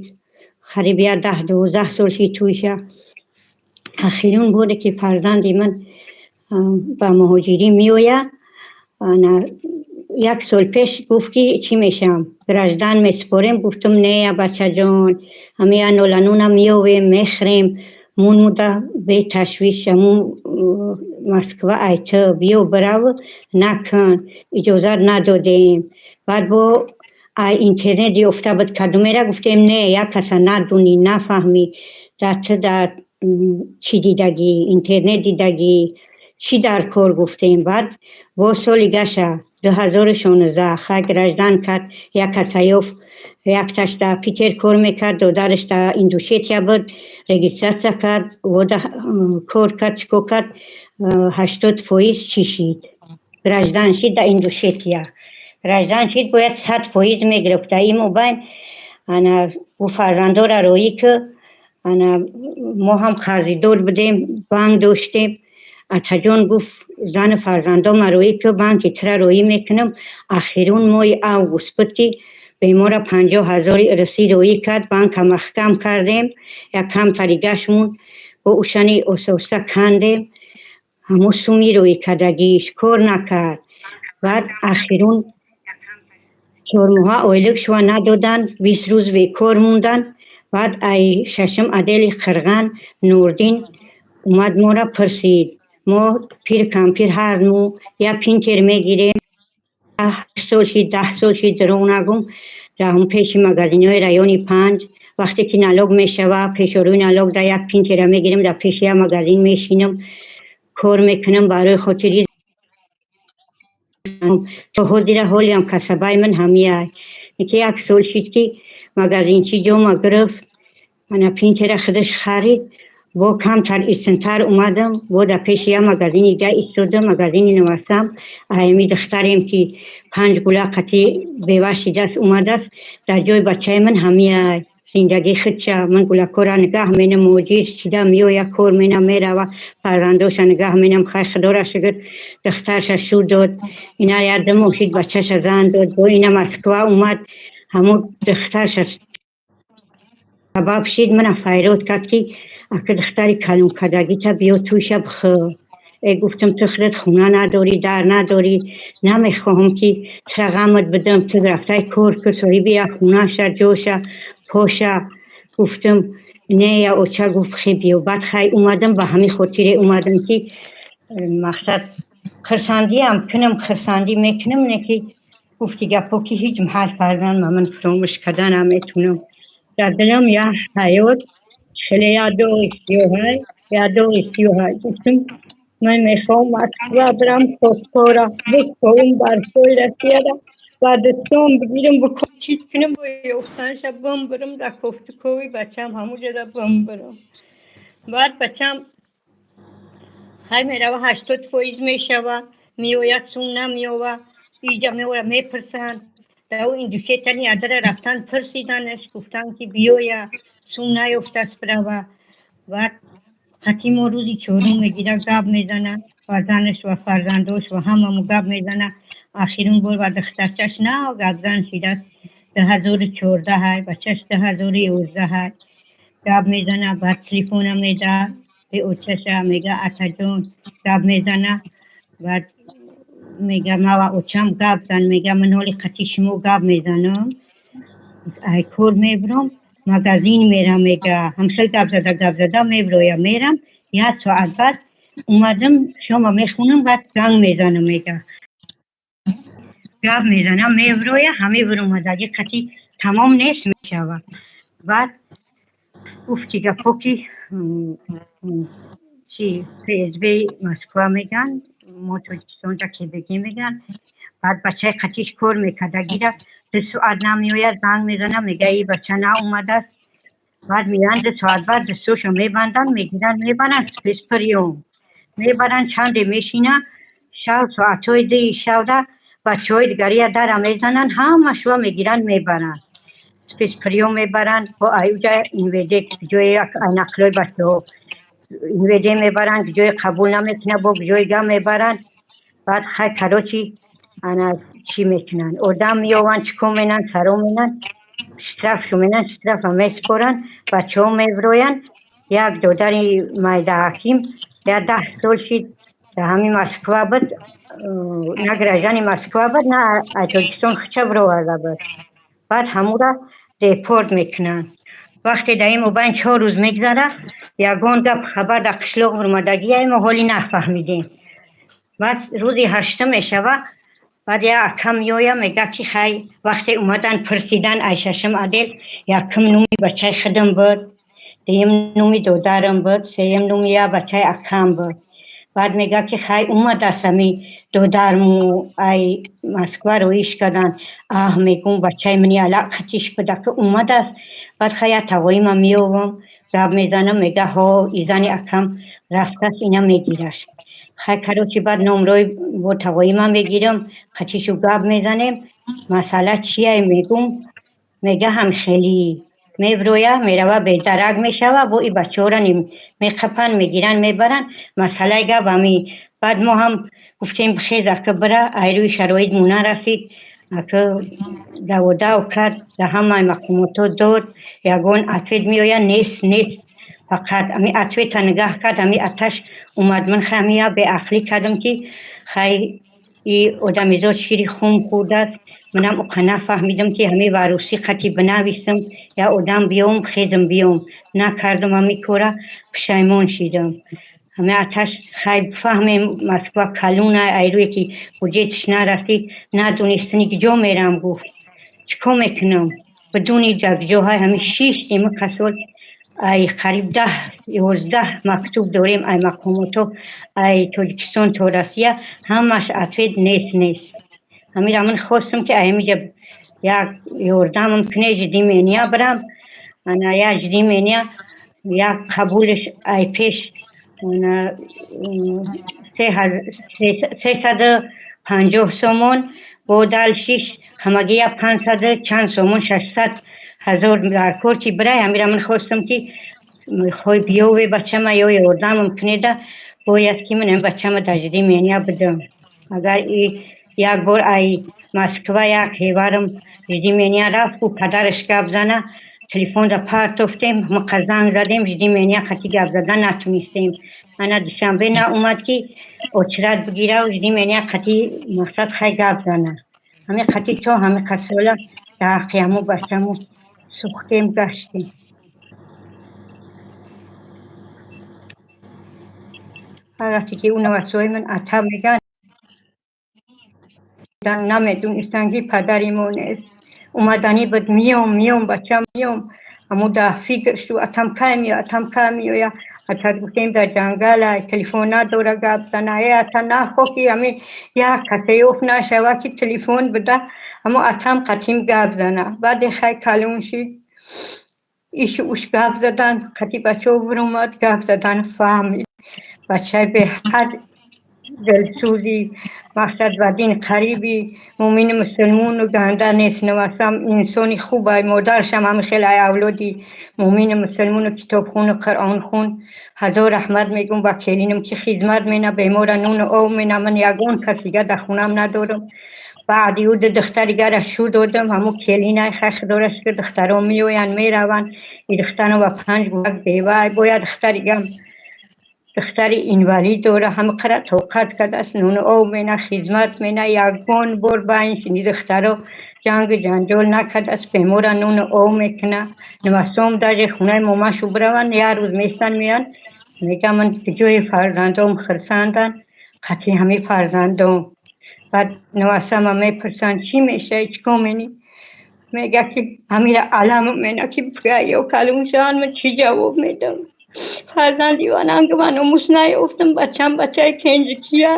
Қариб як 10-12 сол шид тӯйша. Ахирун боре, ки фарзанди ман ба муҳоҷирӣ меояд, як сол пеш гуфт, ки чӣ мешавам, граждан месупорем. Гуфтум: «Не, бачаҷон, ҳамия нолануна меовем, мехӯрем, мун муда беташвиш, ҳамун Москва айта биё бирав, накун», иҷозат надодем. Баъд бо интернет ёфта буд кадумера. Гуфтем: «Не, як каса надунӣ, нафаҳмӣ, дар ту дар чӣ дидагӣ, интернет дидагӣ, чӣ дар кор?» Гуфтем. Баъд бо соли гаша, 2016, хай, граждан кард. Як каса ёфт, якташ дар Питер кор мекард, додараш дар Ингушетия буд, регистрация кард, вода кор кард, чӣ кор кард, 80% чӣ шид, граждан шид дар Ингушетия. Граждан шид, бояд 100% мегирифт. Дар ин мобайн ана ӯ фарзандора роӣ ки ана мо ҳам қарздор будем, банк доштем. Атаҷон, гуфт, зану фарзандома роӣ ки, банки тира роӣ мекунам. Ахирун моҳи август буд, ки бемора 50 000 русӣ роӣ кард, банка маҳкам кардем. Як камтари гашт монд, бо ӯшани ососта кандем. Ҳамун суми роӣ кардагиш кор накард. Баъд ахирун 4 моҳа ойлик шува надоданд, 20 рӯз бекор монданд. Баъд ай шашум отдели Қирған Нурдин омад, моро пурсид. Мо пир кампир ҳар мо як пинтер мегирем, 8 сол шид, 10 сол шид, дурӯғ нагум. Дар ҳамун пеши магазинҳои райони панҷ, вақте ки налог мешава, пешорӯи налог да як пинтера мегирем, дар пеши як магазин мешинам, кор мекунам барои хотири то ҳозира. Ҳолиам касабаи ман ҳамияй. Ки як сол шид, ки магазинчи ҷома гирифт, ана пинтера худаш харид. Бо камтар истинтар омадам, бо дар пеши як магазини дига истодам, магазини навасам. Аями духтарем, ки панҷ гула қатӣ бева шидааст, омадааст, дар ҷои бачаи ман ҳамияй зиндагии худша. Ман гулакора нигаҳ менам, муҳоҷир шида меояд, кор менам, мерава, фарзандоша нигаҳ менам. Хай, худоро шукр, духтарша шу дод, ина як ду моҳ шид, бачаша зан дод. Бо ина Москва омад, ҳамун духтарша сабаб шид, мана файрод кард, ки ака, духтари калонкардагита биё, тӯйша бихӯр. Э, гуфтам, ту худат хона надорӣ, дар надорӣ, намехоҳам, ки тура ғамат бидам, ту рафтай кор кун, соҳиби як хонаша, ҷоша, поша. Гуфтам: «Не, я оча». Гуфт: «Хе, биё». Баъд хай омадам, ба ҳамин хотире омадам, ки мақсад хурсандиам кунам, хурсандӣ мекунам, не ки гуфти гапҳо, ки ҳеҷ ҳар фарзанд ма ман фуромӯш карда наметунам. Дар дилам як ҳаёт хеле як доғи сиёҳай, як доғи сиёҳай. Гуфтам: «Ман мехоҳам Москва бирам, кофкора бикобам, барфҳои Россияра Ба дастом бигирам, чиз кунам, бо ёфтанша бимбирам, дар кофтукови бачам ҳамуҷода бимбирам. Баъд бачам хай мерава, 80% мешава, меояд, сум намеёва. Иҷа меоя, мепурсанд. Дар индусетани адара рафтан, пурсиданаш, гуфтанд, ки биёя, сум наёфтааст, бирава. Баъд хати мо рӯзи чорум мегира, гап мезана, фарзандаш ва фарзандош ва ҳамамо гап мезана. Охирин бор ба духтарчаш нав гапзан шидааст, 2014, бачаш 2011. Гап мезана, баъд телефона меда бе очаша, мега: «Атаҷон», гап мезана. Баъд мега: «Мава очам гап зан». Мега: «Ман ҳоли қати шумо гап мезанам, ай кор мебурам, магазин мерам». Мега, ҳамхел гап зада, гап зада меброя: «Мерам, як соат баъд омадам, шома мехонам, баъд занг мезанам». Мега, гап мезанам, меброя, ҳаме биромадаги қати тамом нест мешава. Баъд гуфти гапҳо, ки чи ФСБ Москва меган, мо Тоҷикистонда КГБ меган. Баъд бачаи қатиш кор мекардагира 2 соат намеояд, занг мезанам, мега: «И бача наомадааст». Баъд меянд, 2 соат баъд дастошо мебанданд, мегиранд, мебаранд, спецприём мебаранд. Чанде мешина, шав соатҳои 2-и шавда бачаҳои дигария дара мезананд, ҳамашро мегиранд, мебаранд, спецприём мебаранд. Бо аюҷа МВД, ҷои нақлиёи бачаҳо МВД мебаранд, ҷои қабул намекунад, бо ҷои гам мебаранд. Баъд хай, короче, ана чӣ мекунанд, одам меёванд, чӣ кор менанд, саро менанд, штраф шу менанд, штрафа месупоранд, бачаҳо мебироянд. Як додари майдаҳаким я 10 сол шид дар ҳамин Москва буд, на гражданин и Москва буд, на аз Тоҷикистон хича бироварда буд. Баъд ҳамура депорт мекунанд. Вақте дар ин мобайн 4 рӯз мегзара, ягон гап хабар дар қишлоқ бурмадагия мо ҳолӣ нафаҳмидем. Баъд рӯзи ҳаштум мешава, баъд як ака меоя, мега, ки хай, вақте омадан пурсидан, ай шашум отдел якум нуми бачаи худам буд, дуюм нуми додарам буд, сеюм нуми як бачаи акам буд. Баъд мега, ки хай, омадааст ами додарму, ай Москва роиш карданд. Аҳ, мегум, бачаи мани алақ қатиш буда, ки омадааст. Баъд хай, як тавоима меёвам, гап мезанам, мега: «Ҳо, изани акам рафтааст, ина мегираш». Хай, короче, баъд номрои бо тавоима мегирам, қатишу гап мезанем. Масъала чия, мегум, мега: «Ҳамхелӣ». Меброя, мерава, бедарак мешава. Бо и бачаҳоро меқапанд, мегиранд, мебаранд. Масъалаи гап ҳами. Баъд мо ҳам гуфтем: «Бихез, ака, бира». Ай рӯи шароит мо нарасид, ака даводав кард, дар ҳамаи мақомотҳо дод, ягон ответ меояд, нест, нест. Фақат ами ответа нигаҳ кард, ами аташ омад. Ман хай ами як беақлӣ кардам, ки хай, и одамизод шири хум хӯрдааст. Манам уқа нафаҳмидам, ки ҳамин варусӣ қати бинависам, як одам биём, хезам, биём. Накардам ҳамин кора, пушаймон шидам. Ҳамин аташ хай, фаҳмем, Москва калуна, ай рӯе ки буҷетиш нарасид, надонистани ки ҷо мерам, гуфт: «Чӣ кор мекунам?» Бидуни ҷагҷоҳай ҳамин шиштем. Касол ай қариб 10-11 мактуб дорем ай мақомотҳо, ай Тоҷикистон то Россия, ҳамаш ответ нест, нест. Ҳамира ман хостам, ки ай ҳамиҷа як ёрдамам куне, жди меня бирам. Ана як жди меня, як қабулш ай пеш ана 350 сомон, бо дальше ш ҳамагӣ як панҷсаду чанд сомон, 600 000 дар кор ки бирай. Ҳамира ман хостам, ки хой биёве бачама ё ёрдамам кунеда, бояд ки ман бачама дар жди меня бидам. Агар и як бор ай Москва як ҳеварам жди меня рафт, ку падараш гап зана, телефонро партофтем, мақа занг задем, жди меня қати гап задан натунистем. Ана Душанбе наомад, ки очередь бигирав, жди меня қати мақсад хай гап зана. Ҳамин қати то ҳамин қасола дар ҳаққи ҳамун бачаму сӯхтем, гаштем. Ҳар вақте ки ӯ навасои ман ата меган, намедонистанд, ки падари мо нест. Омаданӣ буд: «Миём, миём, бачам, миём». Ҳамун дар фикр шу: «Атам кай меояд, атам кай меояд?» Ата гуфтем, дар ҷангала, телефон надора гап зана. Э, ата, нахоҳ, ки ҳамин як касе ёфт нашава, ки телефон буда. Ҳамо атам қатим гап зана. Баъде хай калон шид, ишу уш гап задан, қати бачаҳо биромад, гап задан фаҳмид. Бачаи беҳад дилсӯзи, мақсад ба дин қариби, мӯмини мусулмону ганда нест. Навасам инсони хубай, модаршам ҳами хеле ай авлоди мӯмини мусулмону китобхону қуръонхун. Ҳазор раҳмат мегӯм ба келинам, ки хизмат мена, бемора нуну об мена. Ман ягон кас дига дар хонам надорам. Баъди ӯ ду духтари дигара шу додам. Ҳамо келинай, хай, худоро шукр, духтаро меоянд, мераванд. И духтарам ба панҷ гӯдак бевай, бояд духтари дигам, духтари инвалид дора. Ҳама қара тоқат кардааст, нуну об мена, хизмат мена. Ягон бор байни шини духтаро ҷангу ҷанҷол накардааст. Бемора нуну об мекуна. Намасом даже хонаи момашу бираванд, як рӯз местанд, меянд, мегӯям, ман ҷои фарзандом хурсанданд, қатъи ҳамаи фарзандом. Баъд навасама мепурсанд, чӣ мешавӣ, чӣ кор менӣ? Мега, ки ҳамира алам мена, ки ё калон шаванд, ман чӣ ҷавоб медам? Фарзанди вананг ман номус наёфтам. Бачам бачаи кенҷикия,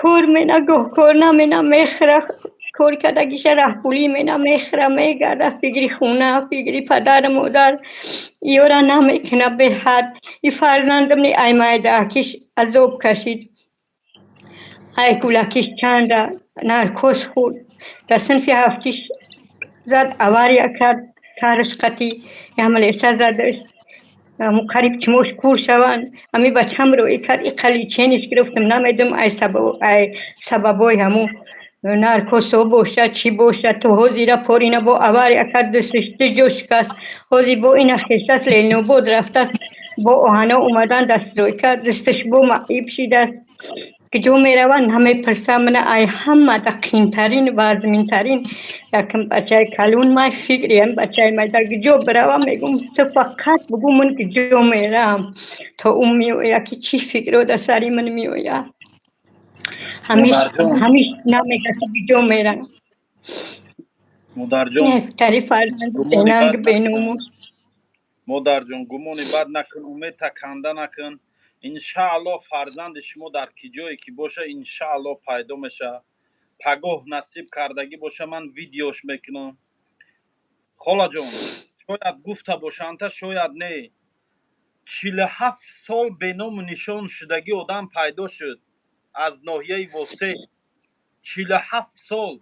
кор мена, гоҳ кор намена, мехӯра, кор кардагиша раҳпулӣ мена, мехӯра, мегарда, фикри хона, фикри падару модар ёра намекуна. Беҳад и фарзандам ни ай майдаакиш азоб кашид, ай кӯлакиш чанда наркоз хӯрд, дар синфи ҳафтиш зад, авария кард, сараш қатӣ ямлеса задаш, қариб чимош кур шаванд. Ҳами бачамро и кард, и қаличениш гирифтам. Намедонам, ай сабабои ҳамун наркосо бошад, чӣ бошад. То ҳозира порина бо авария кард, дасташ ду ҷо шикаст. Ҳозир бо ина хешаст, Ленинобод рафтааст, бо оҳано омадан, дар стройка дасташ бо маъиб шидааст. Куҷо мераванд, намепурсам. Мана ай ҳамада қиинтарин, вазминтарин якм бачаи калон май, фикриам бачаи май. Дар куҷо биравам, мегӯм, ту фақат бугӯ, ман куҷо меравам, то ӯ меояд, ки чӣ фикрҳо дар сари ман меояд. Ҳамиш намега, ки куҷо мерам. Модарҷон. Тари фарзанди бенанг, беномус. Модарҷон, гумони бад накун, умедта канда накун. Иншааллоҳ, фарзанди шумо дар ки ҷое ки боша, иншааллоҳ, пайдо мешавад. Пагоҳ насиб кардагӣ боша, ман видеош мекунам. Холаҷон, шояд гуфта бошандта, шояд не. 47 сол беному нишон шудагӣ одам пайдо шуд аз ноҳияи Восе. 47 сол,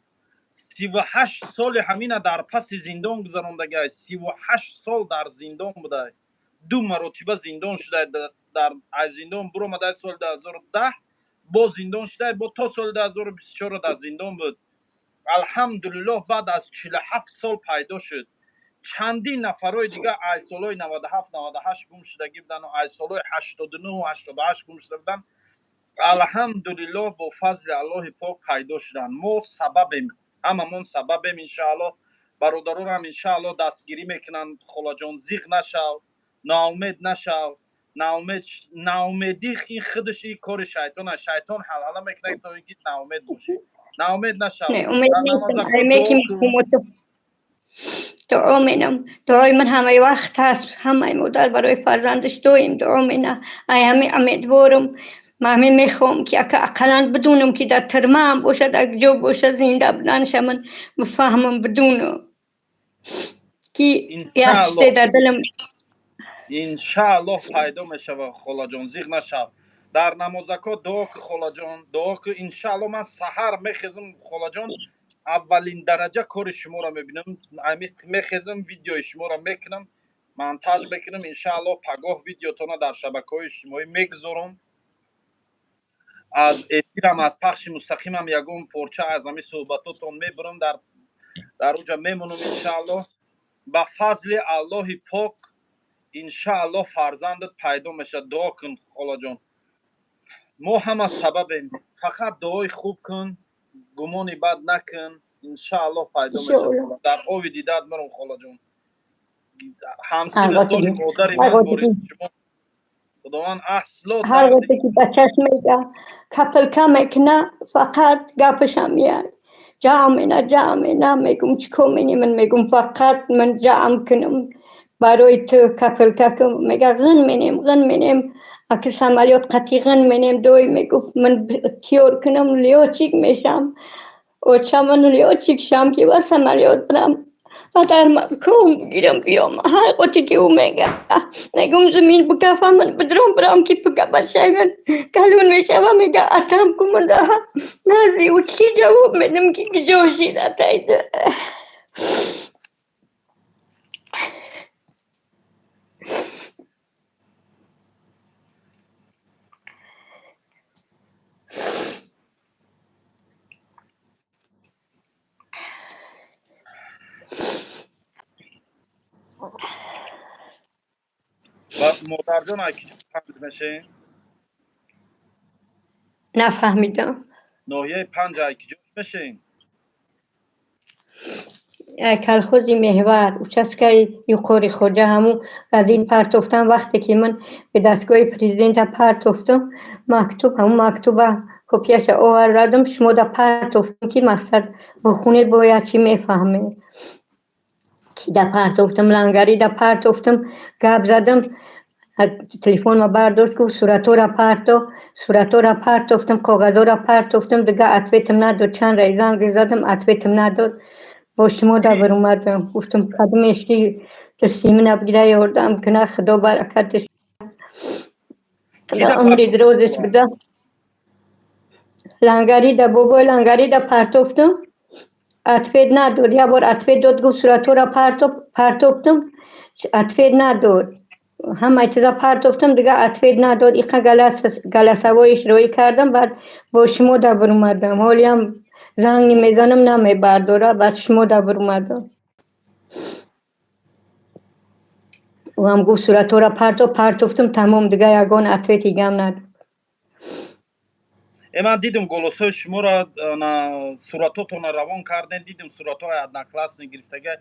38 соли ҳамина дар паси зиндон гузарондагиай. 38 сол дар зиндон будай, ду маротиба зиндон шудай, дар аз зиндон биромадай соли 2010, боз зиндон шудай, бо то соли 2024 дар зиндон буд. Алҳамдулиллоҳ, баъд аз 47 сол пайдо шуд. Чандин нафарҳои дигар аз солҳои 97, 98 гум шудагӣ будану аз солҳои 89, 88 гум шуда буданд. Алҳамдулиллоҳ, бо фазли Аллоҳи пок пайдо шуданд. Мо сабабем, ҳамамон сабабем. Иншааллоҳ, бародаронам иншааллоҳ дастгирӣ мекунанд. Холаҷон, зиқ нашав, ноумед нашав. Ноумедӣ ин худаш ин кори шайтон аст. Шайтон ҳалҳала мекунад, то ин ки ноумед бошӣ. Ноумед нашав. Дуо менам, дуои ман ҳамаи вақт ҳаст. Ҳамаи модар барои фарзандаш доим дуо мена. Ай ҳами умедворам. Ман ҳамин мехоҳам, ки ақаллан бидунам, ки дар тюрьма ам бошад, дар ҷо бошад, зинда буданша ман бифаҳмам, бидунам, ки як чизе дар дилам. Иншааллоҳ, пайдо мешавад, холаҷон, зиқ нашав. Дар намозакҳо дуо ку, холаҷон, дуо ку. Иншааллоҳ, ман саҳар мехезам, холаҷон, аввалин дараҷа кори шуморо мебинам. Мехезам, видеои шуморо мекунам, монтаж мекунам. Иншааллоҳ, пагоҳ видеотона дар шабакаҳои иҷтимоӣ мегузорам. Аз эфирам, аз пахши мустақимам ягон порча аз ҳамин суҳбатотон мебурам, дар уҷа мемонам. Иншааллоҳ, ба фазли Аллоҳи пок, иншааллоҳ, фарзандат пайдо мешавад. Дуо кун, холаҷон, мо ҳама сабабем. Фақат дуои хуб кун, гумони бад накун. Иншааллоҳ, пайдо мешавад. Дар ови дидаат миром, холаҷон. Ҳамсини соли модари ман бори шумо Худованд асло. Ҳар вақте ки бачаш мега, капелька мекуна, фақат гапашам меяд: ҷамъ мена, ҷамъ мена. Мегум, чӣ кор менӣ? Ман мегум, фақат ман ҷамъ кунам барои ту, капелька кун. Мега, ғин менем, ғин менем, аки самолёт қатӣ ғин менем. Дой мегуфт, ман тиёр кунам, лётчик мешам. Очама лётчик шам ки ба самолёт брам. Падар ком бигирам биём. Ҳар қоти ки ӯ мега. Мегум замин бикафам бидром брам ки пика бачаи калон мешава мега атам кумуда. Назди ӯ чӣ ҷавоб медам ки куҷо шид атайда. Модарҷон, ай ки панҷ мешин? Нафаҳмидам. Ноҳияи панҷ ай ки ҷош мешин? Колхози Меҳвар, участкаи Юқори Хоҷа, ҳамун газет партофтам. Вақте ки ман ба дастгоҳи президента партофтам, мактуб, ҳамун мактуба копияша овардадам, шумода партофтам, ки мақсад бихонед, бояд чӣ мефаҳмед. Ки да партофтам, лангарида партофтам, гап задам, телефонма бардошт, гуфт суратҳоро парто, суратҳоро партофтам, коғазҳоро партофтам, дига ответам надод. Чанд рай занг задам, ответам надод. Бо шумо да баромадам. Гуфтам кадомеш ки дасти мана бигира, ёрдам куна, Худо баракаташ Худо умри дирозаш буда. Лангарида бобои лангарида партофтам, ответ надод. Як бор ответ дод, гуфт суратҳоро партофтам, ответ надод. Ҳамаи чиза партофтам, дига ответ надод. Иқа голосовойиш роӣ кардам, баъд бо шумо да баромадам. Ҳолиам занг мезанам, намебардора, баъд шумо да баромадам. Ӯам гуфт суратҳоро партоф, партофтам, тамом, дига ягон ответи гам надод. Ман дидим голосҳои шуморо, суратотонро равон кардем, дидим суратҳои одноклассник гирифтага,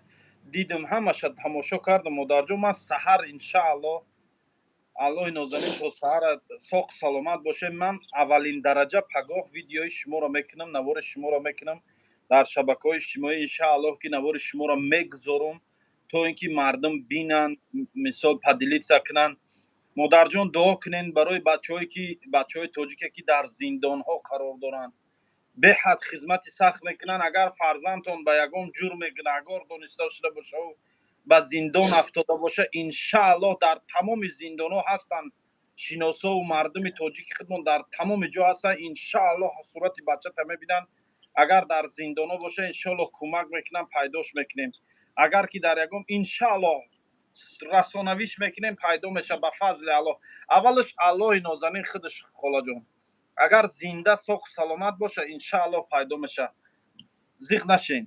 дидим, ҳамаша тамошо кардам. Модарҷон, ман саҳар иншааллоҳ, Аллоҳи нозанин то саҳара соқ саломат бошем, ман аввалин дараҷа пагоҳ видеои шуморо мекунам, навори шуморо мекунам дар шабакаҳои иҷтимоӣ. Иншааллоҳ ки навори шуморо мегузорум, то ин ки мардум бинанд, мисол поделиться кунанд. Модарҷон, дуо кунен барои бачаҳое ки бачаҳои тоҷике ки дар зиндонҳо қарор доранд, беҳад хизмати сахт мекунанд. Агар фарзандтон ба ягон ҷурме гунаҳгор дониста шуда бошаву ба зиндон афтода боша, иншааллоҳ дар тамоми зиндонҳо ҳастанд шиносову мардуми тоҷики худмон, дар тамоми ҷо ҳастанд. Иншааллоҳ сурати бачата мебинанд. Агар дар зиндонҳо боша, иншоаллоҳ кӯмак мекунанд, пайдош мекунем. Агар ки дар ягон, иншааллоҳ расонавиш мекунем, пайдо мешавад ба фазли Аллоҳ. Аввалаш Аллоҳи нозанин худаш, холаҷон, агар зинда соқу саломат боша, иншааллоҳ пайдо мешавад. Зиқ нашен,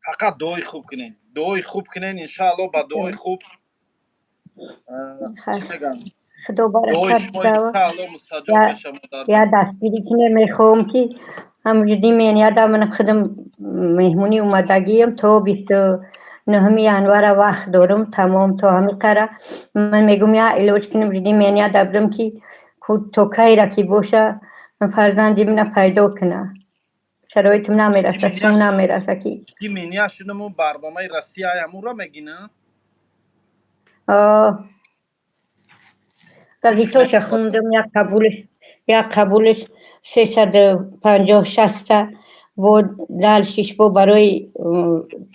фақат дуои хуб кунен, дуои хуб кунен. Иншааллоҳ ба дуои хуб чӣ мегӯям, Худо дуои баракат шумо бидава. иншааллоҳ мустаҷоб мешавад, модарҷон. Я дастгирӣ кине мехоҳам, ки ҳамҷудӣ мен ядам худам меҳмонӣ омадагиам, то 29-уми январа вақт дорам, тамом то ҳами қара. Ман мегӯм, я илоҷ кинам, жуди мен яда будам, ки то кайра ки боша, фарзанди мана пайдо куна. Шароитам намераса, сум намераса ки. Ки меня шунаму барномаи Россия ҳамуро мегина? Газетоша хондам, як қабулаш 350 60-та, бо дальшиш бо барои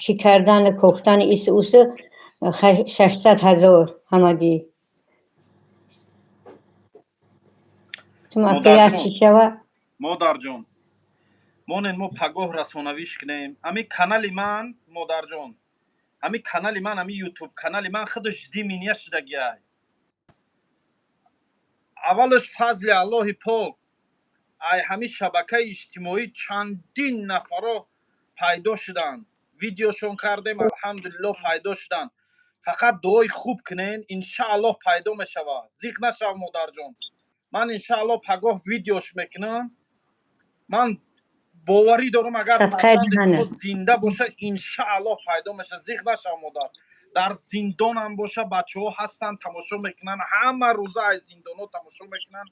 чӣ кардану кохтани ису усу 600 000 ҳамагӣ. Модарҷон, модарҷон, монен мо пагоҳ расонавиш кунем. Ҳами канали ман, модарҷон, ҳами канали ман, ҳами Ютуб канали ман худаш жди меня шудагиай. Аввалаш фазли Аллоҳи пок, ай ҳами шабакаи иҷтимоӣ чандин нафаро пайдо шуданд, видеошон кардем, алҳамдулилло, пайдо шуданд. Фақат дуои хуб кунен, иншааллоҳ пайдо мешавад. Зиқ нашав, модарҷон. Ман иншааллоҳ пагоҳ видеош мекунам. Ман боварӣ дорам, агар зинда боша, иншааллоҳ пайдо мешавад. Зиқ нашав, модар. Дар зиндонам боша, бачаҳо ҳастанд, тамошо мекунанд. Ҳама рӯза аз зиндонҳо тамошо мекунанд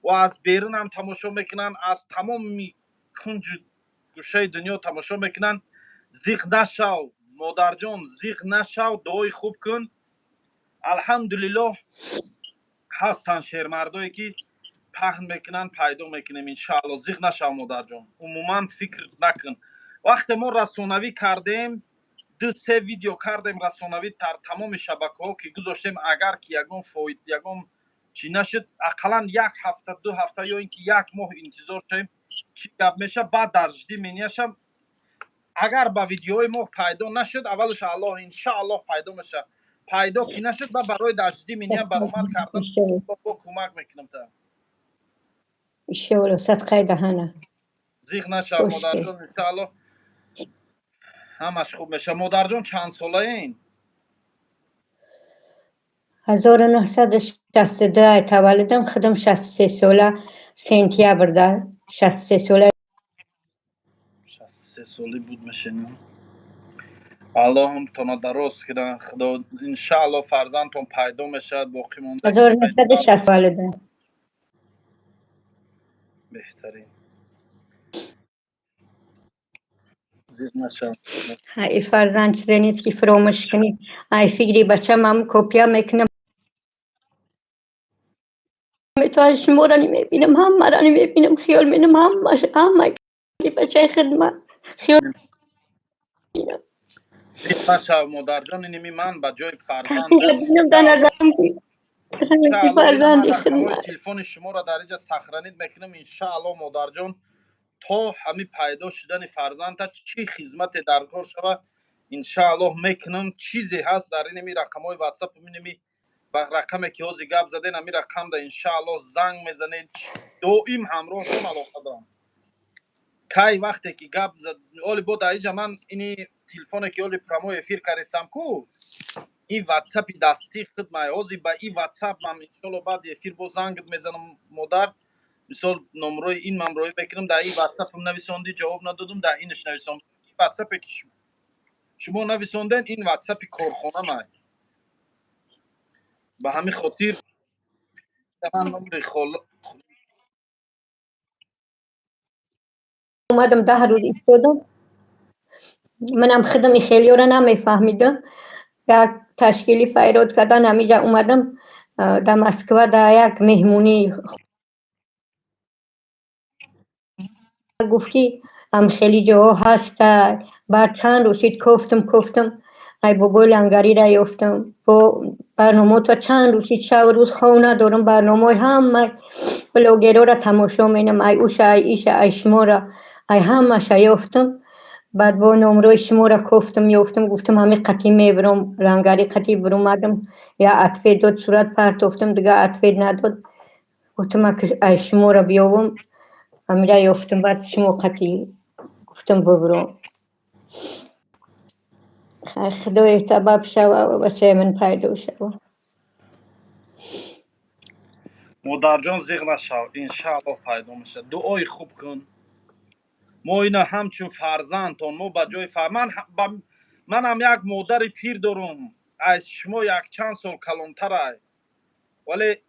ва аз берунам тамошо мекунанд, аз тамоми кунҷу гӯшаи дунё тамошо мекунанд. Зиқ нашав, модарҷон, зиқ нашав, дуои хуб кун. Алҳамдулиллоҳ, ҳастанд шермардое ки Паҳн мекунанд, пайдо мекунем, иншаалло. Зиқ нашав, модарҷон, умуман фикр накун. Вақте мо расонавӣ кардем, ду се видео кардем расонавӣ, дар тамоми шабакаҳо ки гузоштем, агар ки ягон фоид, ягон чӣ нашуд, ақаллан як ҳафта, 2 ҳафта ё ин ки як моҳ интизор шавем, чӣ гап меша. Баъд дар жди меняшам, агар ба видеои мо пайдо нашуд, аввалаш Аллоҳ, иншааллоҳ, пайдо меша. Пайдо ки нашуд, ба барои дар жди меня баромад кардан бо кӯмак мекунам та. Иншоалло, садқаи даҳана. Зиқ нашав, модарҷон, иншааллоҳ, ҳамаш хуб меша. Модарҷон, чанд солаен? 1962 таваллудам, худам 63 сола, сентябрда 63 сола. 63 соли буд мешинам. Аллоҳам тона дароз кунад, худо, иншаалло, фарзандтон пайдо мешавад, боқӣ монда. 1960 таваллудам. Беҳтарин, зиқ нашав. Ай фарзанд чизе нест, ки фуромӯш кунӣ. Ай фикри бачам копия мекунам. Метавон шуморо намебинам, ҳамаро намебинам, хиёл менам, ҳамаш, ҳама бачаи хидмат хиёл бинам. Зиқ нашав, модарҷон, иними ман ба ҷои фарзанд. Бинам дар назарам фарзанди хидмат. Телефони шуморо дар инҷа сохранить мекунам, иншаалло, модарҷон, то ҳами пайдо шудани фарзанда чӣ хизмате дар кор шава, иншааллоҳ, мекунам. Чизе ҳаст, дар инами рақамҳои ватсап, инами ба рақаме ки ҳозир гап заден, ҳами рақамда иншааллоҳ занг мезанед, доим ҳамроҳтон алоқа дорам. Кай вақте ки гап зад, оли бо дар инҷа ман ини телефоне ки оли прямой эфир кардистам ку, ин ватсапи дастии хидмай. Ҳозир ба ин ватсап ман, иншоалло, баъди эфир бо зангат мезанам, модар. Мисол, номрои ин ман роӣ мекунам, дар ин ватсапам нависондӣ, ҷавоб надодум, дар инаш нависон. Ватсапе ки шумо нависонден, ин ватсапи корхонамай. Ба ҳамин хотир ман номри хол Омадам, 10 рӯз истодам. Манам худам хелиёра намефаҳмидам. Як ташкилӣ файрод кардан, ҳамиҷа омадам, дар Москва дар як меҳмонӣ гуфт, ки ҳамхели ҷоҳо ҳаста. Баъд чанд рӯз шид, кофтам, кофтам, ай бобои лангариро ёфтам. Бо барномаото чанд рӯз шид, шабу рӯз хов надорам, барномаҳои ҳама блогерора тамошо менам, ай уша, ай иша, ай шуморо, ай ҳамаша ёфтам. Баъд бо номрои шуморо кофтам, ёфтам, гуфтам, ҳами қатӣ мебурам, лангари қатӣ буромадам. Я ответ дод, сурат партофтам, дигар ответ надод. Гуфтам, ай шуморо биёвам, ҳамира ёфтам, баъд шумо қатӣ гуфтам бубурам. Худои сабаб шава, бачаи ман пайдо шава. Модарҷон, зиқ нашав, иншааллоҳ, пайдо мешавад. Дуои хуб кун. Мо ина ҳамчун фарзандтон, мо ба ҷои ман, манам як модари пир дорум, аз шумо якчанд сол калонтарай, вале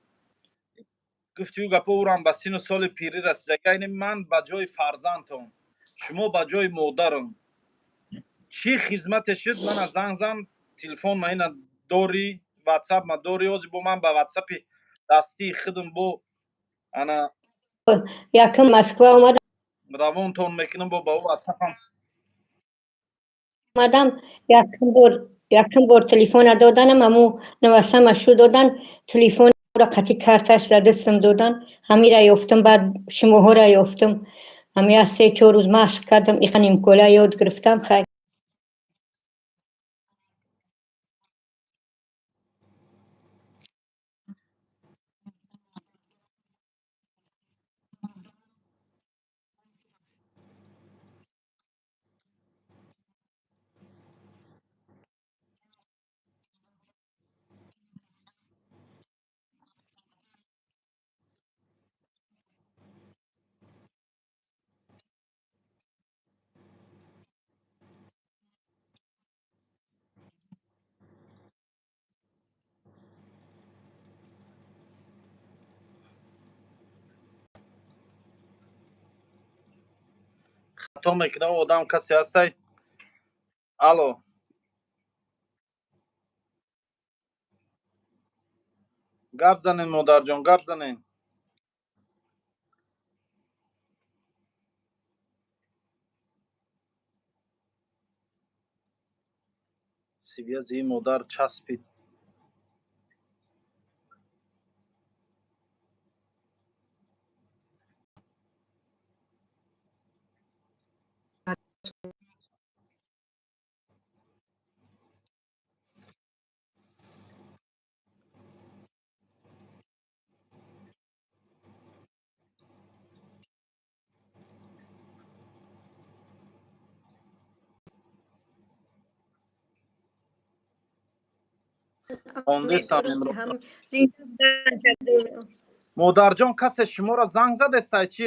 гуфтию гапо, урам ба сину соли пирӣ расида. Яъне ман ба ҷои фарзандтон, шумо ба ҷои модарам. Чӣ хизмате шуд, мана занг зан, телефон ма ина дорӣ, ватсап ма дорӣ. Ҳозир бо ман ба ватсапи дастии худам бо ана Якм Москва омадам. Равонтон мекунам бо ба ӯ ватсапам. Омадам, якум бор телефона доданам, аму навасама шу додан, телефонро қатӣ карташ дар дастам додан, ҳамира ёфтам, баъд шумоҳоро ёфтам. Ҳами як 3-4 рӯз машқ кардам, иқа нимкола ёд гирифтам, хай. Хато мекунад одам, касе ҳастай? Алло, гап занен, модарҷон, гап занен. Связи модар часпид. Модарҷон, касе шуморо занг задестай чи?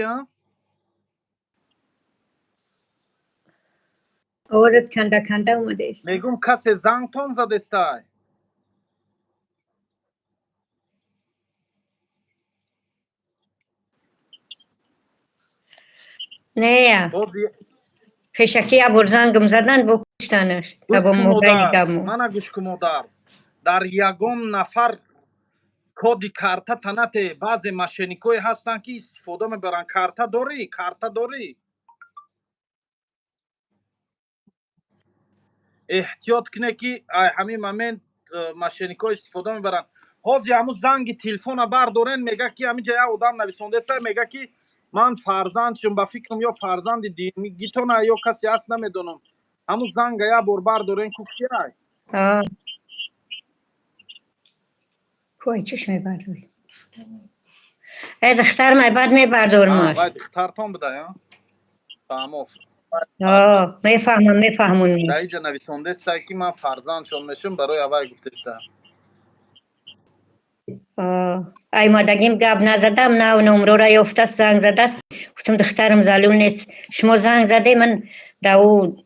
Овозат канда канда омадааст. Мегум, касе зангтон задестай? Не, пешакӣ як бор зангам задан, бо куштанаш. Мана, гӯш ку, модар, дар ягон нафар коди карта танате. Баъзе мошенникое ҳастанд, ки истифода мебаранд. Карта дорӣ? Карта дорӣ? Эҳтиёт куне, ки ҳамин момент мошенникҳо истифода мебаранд. Ҳозир ҳамун занги телефона бардорен, мега, ки ҳаминҷа як одам нависондаеста, мега, ки ман фарзанд шум. Ба фикрам, ё фарзанди дигитона, ё касе ҳаст, намедонам. Ҳамун занга як бор бардорен ку, киай. Кой чиш мебардорӣ? Э, духтарам, баъд мебардормаш. Вай духтартон буда, фаҳмо. Мефаҳмам, мефаҳмон. Дар иҷа нависондаеста, ки ман фарзандшон мешум, барои аввай гуфтеста. Аймадагим гап назадам, нав номрора ёфтаст, занг задааст. Гуфтам, духтарам залул нест, шумо занг заде, ман да ӯ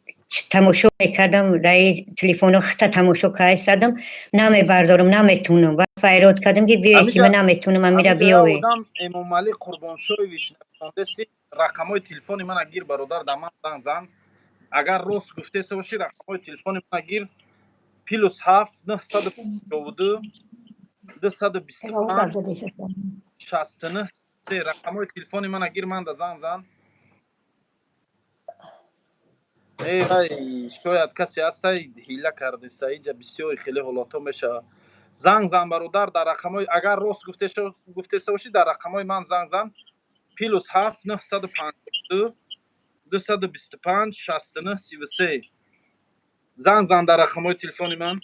тамошо мекардам, даи телефоно хита тамошо кайстадам, намебардорам, наметунам. Ва файрод кардам, ки биёе, ки ман наметунам, амира биёе. Одам Эмомалӣ Қурбоншоевич нависондаси. Рақамҳои телефони мана гир, бародар, да ман занг зан. Агар рост гуфтеса бошӣ, рақамҳои телефони мана гир: +7 952 225 69. Рақамҳои телефони мана гир, ман да занг зан. Э вай, шояд касе ҳастай, ҳила кардеса. Иҷа бисёри хеле ҳолатҳо мешавад. Занг зан, бародар, дар рақамҳои, агар рост гуфтеса бошӣ, дар рақамҳои ман занг зан: +7 952 225 69 33. Занг зан дар рақамҳои телефони ман.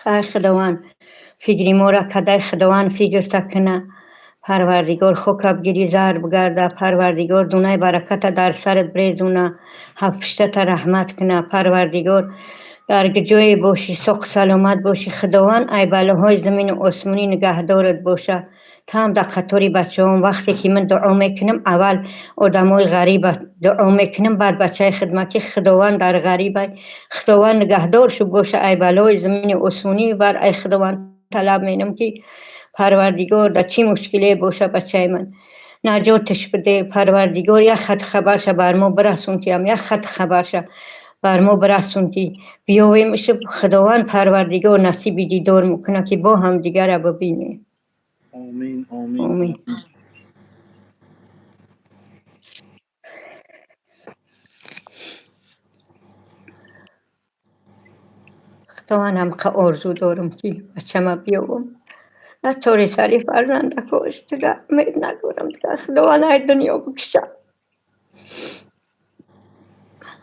Хайр, Худованд фикри моро кадай, Худованд фикрта куна. Парвардигор хокаб гири зар бигарда, Парвардигор дунаи бараката дар сарат брезуна, ҳафтпуштата раҳмат куна. Парвардигор, дар ҷое бошӣ, соқ саломат бошӣ. Худованд ай балоҳои замину осмонӣ нигаҳдорат боша. Там дар қатори бачаҳом, вақте ки ман дуо мекунам, аввал одамои ғариба дуо мекунам, баъд бачаи хидмат, ки Худованд дар ғарибай, Худованд нигаҳдор шу боша ай балои замини осмонӣ. Баъд ай Худованд талаб менам, ки Парвардигор, дар чӣ мушкиле боша, бачаи ман наҷоташ биде. Парвардигор, як хат хабарша бар мо бирасон, ки ам як хат хабарша бар мо бирасон, ки биёвем. Худованд Парвардигор насиби дидор мекунад, ки бо ҳамдигара бибинем. Омин, омин. Омин. Худованд, ҳамқа орзу дорам, ки бачама биёвам. На тори сари фарзандакош дига умед надорам, дига Худованд ай дунё бикша.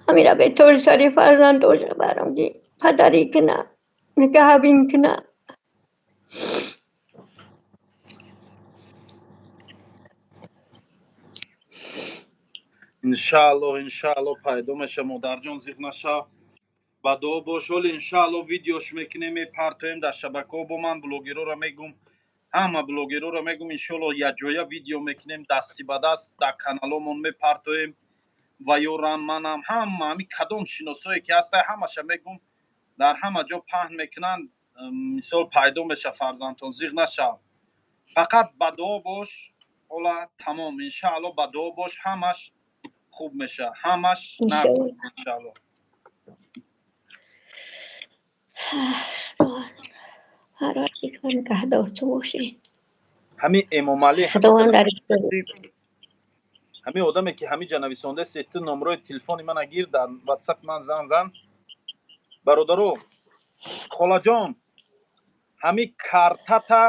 Ҳамира бетори сари фарзандош барам, ки падарӣ куна, нигаҳбин куна. Иншаалло, иншаалло, пайдо меша, модарҷон, зиқ нашав, ба дуо бош. Ҳоли иншаалло видеош мекунем, мепартоем дар шабакаҳо. Бо ман блогерора мегум, ҳама блогерора мегум, иншоалло якҷоя видео мекунем, дасти ба даст дар каналомон мепартоем. Ва ёрам, манам, ҳама ҳами кадом шиносое ки ҳастай, ҳамаша мегум, дар ҳама ҷо паҳн мекунанд. Мисол, пайдо меша фарзандтон, зиқ нашав, фақат ба дуо бош. Ҳола тамом, иншаалло, ба дуо бош, ҳамаш хуб меша, ҳамаш нағз, иншаалло. Парвардигор нигаҳдор ту бошед. Ҳамин Эмомалӣ Худованд дар Ҳамин одаме, ки ҳамиҷа нависондаси, ту номрои телефони мана гир, дар Ватсап ман зан зан. Бародаро, холаҷон, ҳамин картата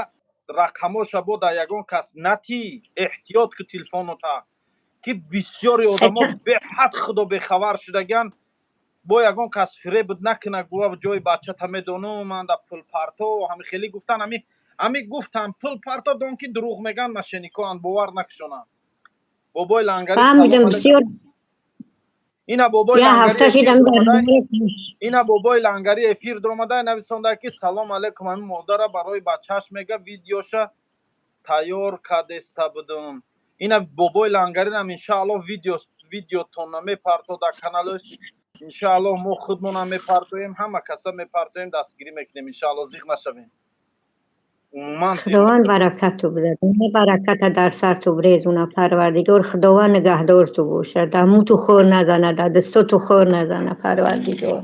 рақамоша бо дар ягон кас натӣ, эҳтиёт ку телефонота, ки бисёри одамо беҳад худо бехабар шудаган. Бо ягон кас фиреб накуна, гува ҷои бачата медонам ман, да пулпарто ҳами хеле гуфтан. Ҳами гуфтам, пулпарто дон, ки дурӯғ меган, мошенникоан, бовар накушонанд. Бобои Лангари. Фаҳмидам бисёр. Ина бобои Я ҳафта шидам. Ина бобои Лангари эфир дуромада, нависонда, ки салом алейкум, ҳамин модара барои бачааш мега видеоша тайёр кардеста будум. Ина бобои Лангаринам, иншааллоҳ, видеотона мепарто дар каналаш. Иншааллоҳ, мо худмонам мепартоем, ҳама каса мепартоем, дастгирӣ мекунем, иншааллоҳ. Зиқ нашавем умуман. Худованд баракату бидад, бараката дар сарту брезуна Парвардигор. Худованд нигаҳдорту бошад, дамуту хор назанад, дастоту хор назана Парвардигор.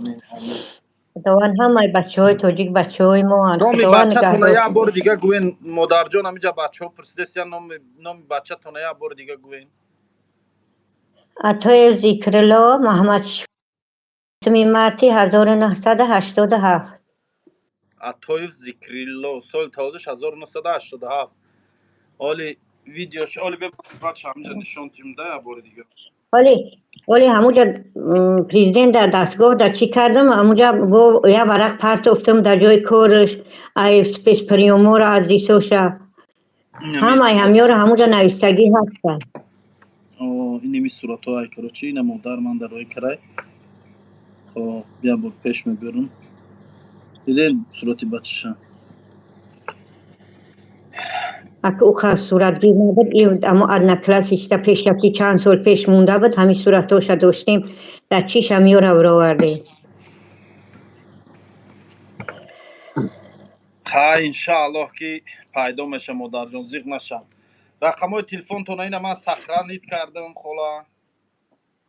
Худованд ҳамаи бачаҳои тоҷик, бачаҳои моанд. Номи бачатона як бори дига гӯен, модарҷон. Ҳамиҷа бачаҳо пурсидест, номи бачатона як бори дига гӯен. Атоев Зикрилло Маҳмад, 8 марти 1987. Атоев Зикрилло, соли таваллудаш 1987. Оли видеош, оли бача, ҳамиҷа нишон тим да як бори дига. Оли ҳамуҷа президент дар дастгоҳ дар чӣ кардам, ҳамуҷа бо як варақ партофтам дар ҷои кораш, ай спецприёмора, адресоша, ҳамаи ҳамёро ҳамуҷа навистагӣ ҳаста. Инеми суратҳо, ай, короче, ина модар ман дар рои карай. Хоб, як бор пеш мебарам, диден сурати бачаша. Ака, ӯ суратгир набуд, амо одноклассникта пешакӣ чанд сол пеш монда буд, ҳамин суратҳоша доштем, дар чиш ҳамёра баровардем. Хай, иншааллоҳ, ки пайдо меша, модарҷон, зиқ наша. Рақамҳои телефонтона ина ман сохранить кардам, хола.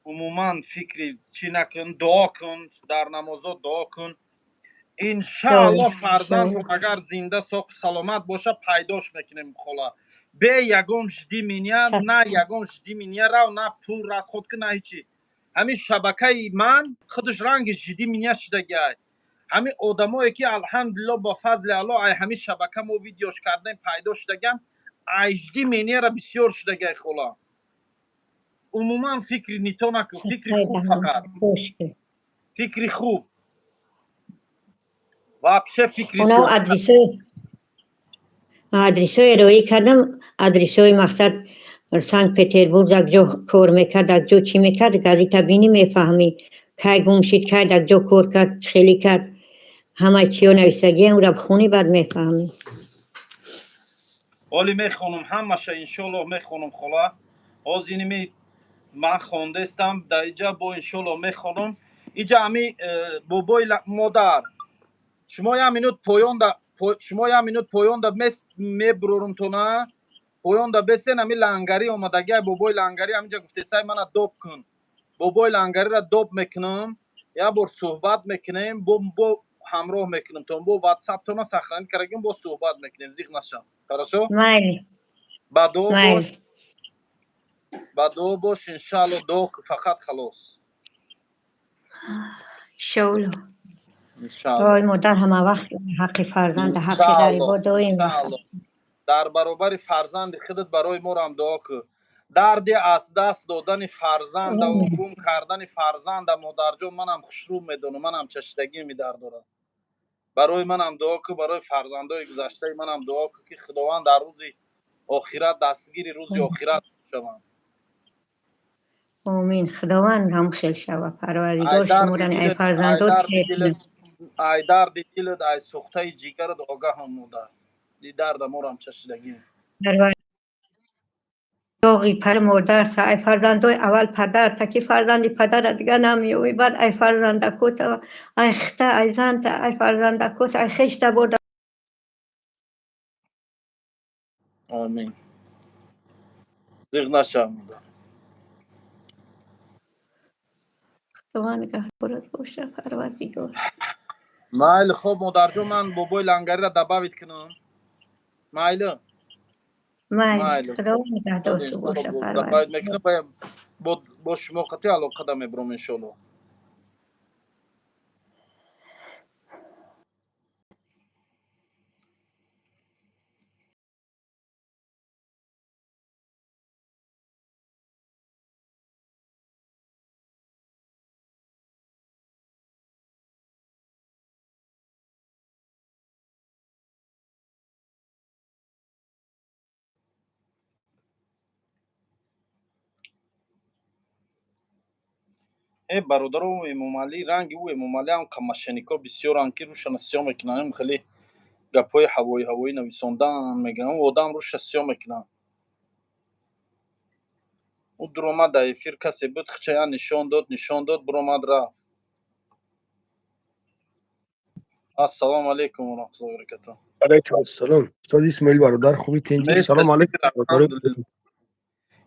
Умуман фикри чӣ накун, дуо кун, дар намозо дуо кун. Иншааллоҳ, фарзандон агар зинда, соқу саломат боша, пайдош мекунем, хола. Бе ягон жди меня, на ягон жди меня рав, на пул расход кун, на ҳичи. Ҳамин шабакаи ман худаш ранги жди меня шудагиай. Ҳамин одамое, ки, алҳамдулилло, ба фазли Аллоҳ, ай ҳамин шабака мо видеош кардем, пайдо шудагиам, ай жди меняра бисёр шудагиай, хола. Умуман фикри нито накун, фикри хуб, фақат фикри хуб, вообще фикри. Адресои роӣ кардам, адресои, мақсад, Санкт Петербург як ҷо кор мекард, як ҷо чӣ мекард. Газета бинӣ, мефаҳмӣ, кай гум шид, кай дар ҷо кор кард, хеле кард, ҳамаи чиё нависагиам, ӯра бихонӣ, баъд мефаҳмӣ. Оли мехонам ҳамаша, иншоаллоҳ, мехонам, хола. Ҳозир иними ман хондестам дар иҷа, бо иншоаллоҳ мехонам. Иҷа ами бобои, модар, шумо як минут поёнда, шумо як минут поёнда мебурорумтона, поёнда бесен. Ами Лангарӣ омадагиай, бобои Лангарӣ ҳаминҷа гуфтесай, мана доб кун. Бобои Лангариро доб мекунам, як бор суҳбат мекунем, бо ҳамроҳ мекунем тон, бо ватсаптона сохранить кардагим, бо суҳбат мекунем. Зиқ нашам, хорошо? Майли. Ба дуо бош, ба дуо бош, иншаалло. Дуо фақат, халос. Иншоалло. Дуои модар ҳама вақт ҳаққи фарзанда, ҳаққи ғарибо доим. Дар баробари фарзанди худат барои морам дуо кун. Дарди аз даст додани фарзандаву гум кардани фарзанда, модарҷон, манам хушрӯ медонам, манам чашидагӣ дар дорам. Барои манам дуо кун, барои фарзандои гузаштаи манам дуо кун, ки Худованд дар рӯзи охират дастгири рӯзи охират шаванд. Омин, Худованд ҳам хел шава, Парвардигор шуморо ай фарзандот. Ай дарди дилат, ай сӯхтаи ҷигарат огаҳам, модар. И дарда морам чашидагӣ. Доғи пар модар та ай фарзандои аввал падар та, ки фарзанди падара дигар намеёбӣ, баъд ай фарзандакота, ай хита, ай занта, ай фарзандакота, ай хешта бода. Омин, зиғ нашав, модар. Худованд нигаҳдорат боша, Парвардигор. Майли, хоб, модарҷон, ман бобои Лангариро добавить кунам, майли? Майли, Майли. Худо нигаҳдоршу боша, Парвар. Парвар. Мекунам, бо шумо қатъи алоқада мебурам, иншоалло. Э, бародаро, Эмомалӣ, ранги ӯ Эмомалӣ ҳам мошенник о бисёранд, ки рӯшана сиёҳ мекунанд. Хеле гапҳои ҳавоӣ ҳавоӣ нависондан мегӯянд, одам рӯша сиёҳ мекунанд. Ӯ дуромад дар эфир, касе буд, хчая нишон дод, нишон дод, биромад, рафт. Ассалому алайкум ва раҳматуллоҳи ва баракатуҳ. Алайкум ассалом. Устод Исмоил бародар, хуби, тинҷӣ? Салом алайкум. Алҳамдулилла.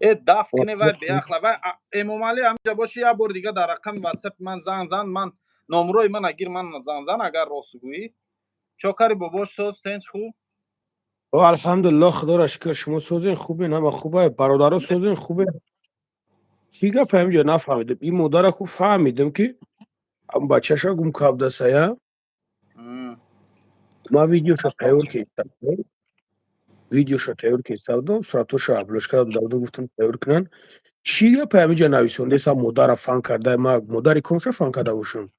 Э, даф кне вай беақла вай Эмомалӣ. Ҳамҷа боши, як бори дига дар рақами ватсапи ман занг зан, ман номрои ман агир, ман занг зан, агар рост гӯӣ. Чокари бобош, соз, тинч, хуб? О, алҳамдулиллоҳ, худоро шукр. Шумо созен, хубен, ҳама хубе, бародаро созен, хубе. Чӣ гап ҳаминҷо нафаҳмидам. Ин модара хуб фаҳмидам, ки бачаша гум кардасая. Ман видеоша тайёр кардам, видеоша тайёр кардам, суратоша обложка додам, гуфтам, тайёр кунанд. Чӣ гап ҳаминҷо нависондеса, модара фан карда? Ма модари комша фан карда бошам?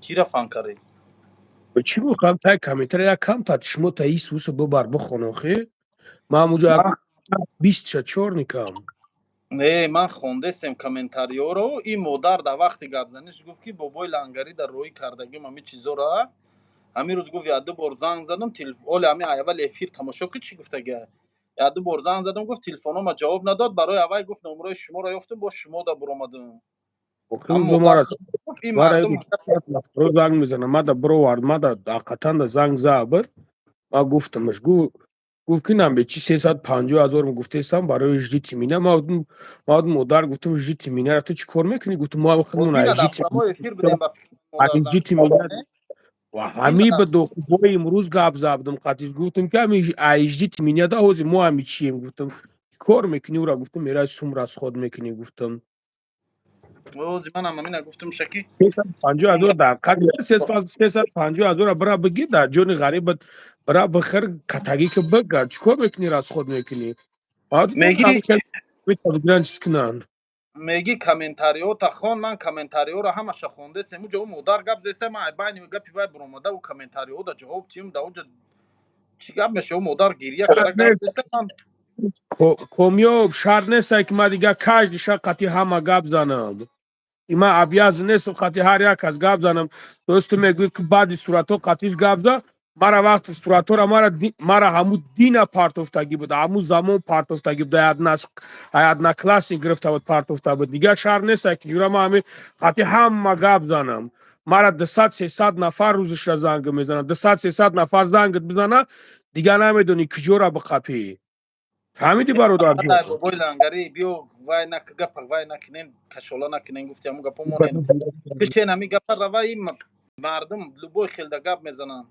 Кира фан кардӣ? Чӣ мехоҳам, тай комментария як кам та шумо та исусу бибар, бихон. Охи, ман ҳамуҷо 20 ша чор никам. Не, ман хондесем комментариёро. Ин модар дар вақти гапзаниш гуфт, ки бобои лангарӣ дар роҳи кардагим ҳамин чизора. Ҳамин рӯз гуфт, яду бор занг задам, оли ҳамин аввал эфир тамошо ки чӣ гуфтага. Яду бор занг задам, гуфт, телефонома ҷавоб надод, барои аввал гуфт, номрои шуморо ёфтум, бо шумо да буромадум. Занг мезанам, мада бировард, мада ҳақиқатан да занг забр. Ма гуфтамаш, гуфт, ки намбе чи 350 000 гуфтесам барои ждите меня. Ма модар гуфтам, ждите меня ту чӣ кор мекунӣ? Гуфтам, мо ждите меня ва ҳами ба дохубои имрӯз гап забдам қатис. Гуфтам, ки ҳами ждите меня да ҳозир мо ҳами чием? Гуфтам, чӣ кор мекунӣ? Ура гуфтам, мерай сум расход мекунӣ, гуфтам. Ози манам ҳамина гуфтам, шаки. 50 000 дар 350 000 бира бигир, дар ҷони ғарибат бира бихир, катагӣ ки бигард, чӣ кор мекунӣ, расход мекунӣ? Чиз кунанд. Меги, комментариёта хон. Ман комментариёро ҳамаша хондесем. Уҷа ӯ модар гап зеса, ман байни гапи вай буромада, ӯ комментариёда ҷавоб тиюм. Да уҷа чӣ гап меша? Ӯ модар гирия кара гап зеса, ман Комёб, шарт нестай, ки ман дига каждый ша қати ҳама гап занам. Ма обязан нестам қати ҳар як кас гап занам. Дӯсту мегӯӣ, ки баъди суратҳо қатиш гап за. Мара вақти суратҳоро мара ҳамун дина партофтагӣ буд, ҳамун замон партофтагӣ буд, одноклассник гирифта буд, партофта буд. Дигар шарт нестай, ки ҷура ман ҳамин қати ҳама гап занам. Мара 200, 300 нафар рӯзиша занг мезанад. 200, 300 нафар зангат бизана, дигар намедонӣ куҷора биқапӣ. Фаҳмидӣ, бародарҷон? Бобои лангарӣ, биё, вай нак, гапа вай накунем, кашола накунем. Гуфти, ҳамун гапо монем, бишен, ҳамин гапа раваи мардум любой хелда гап мезананд.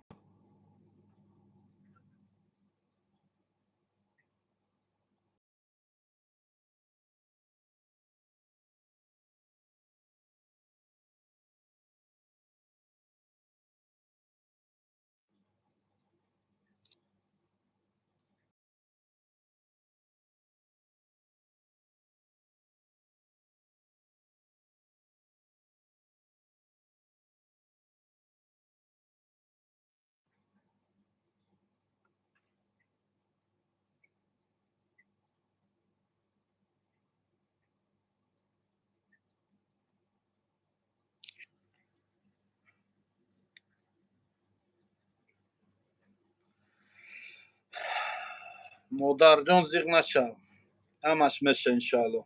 Модарҷон, зиқ нашав, ҳамаш меша, иншоалло.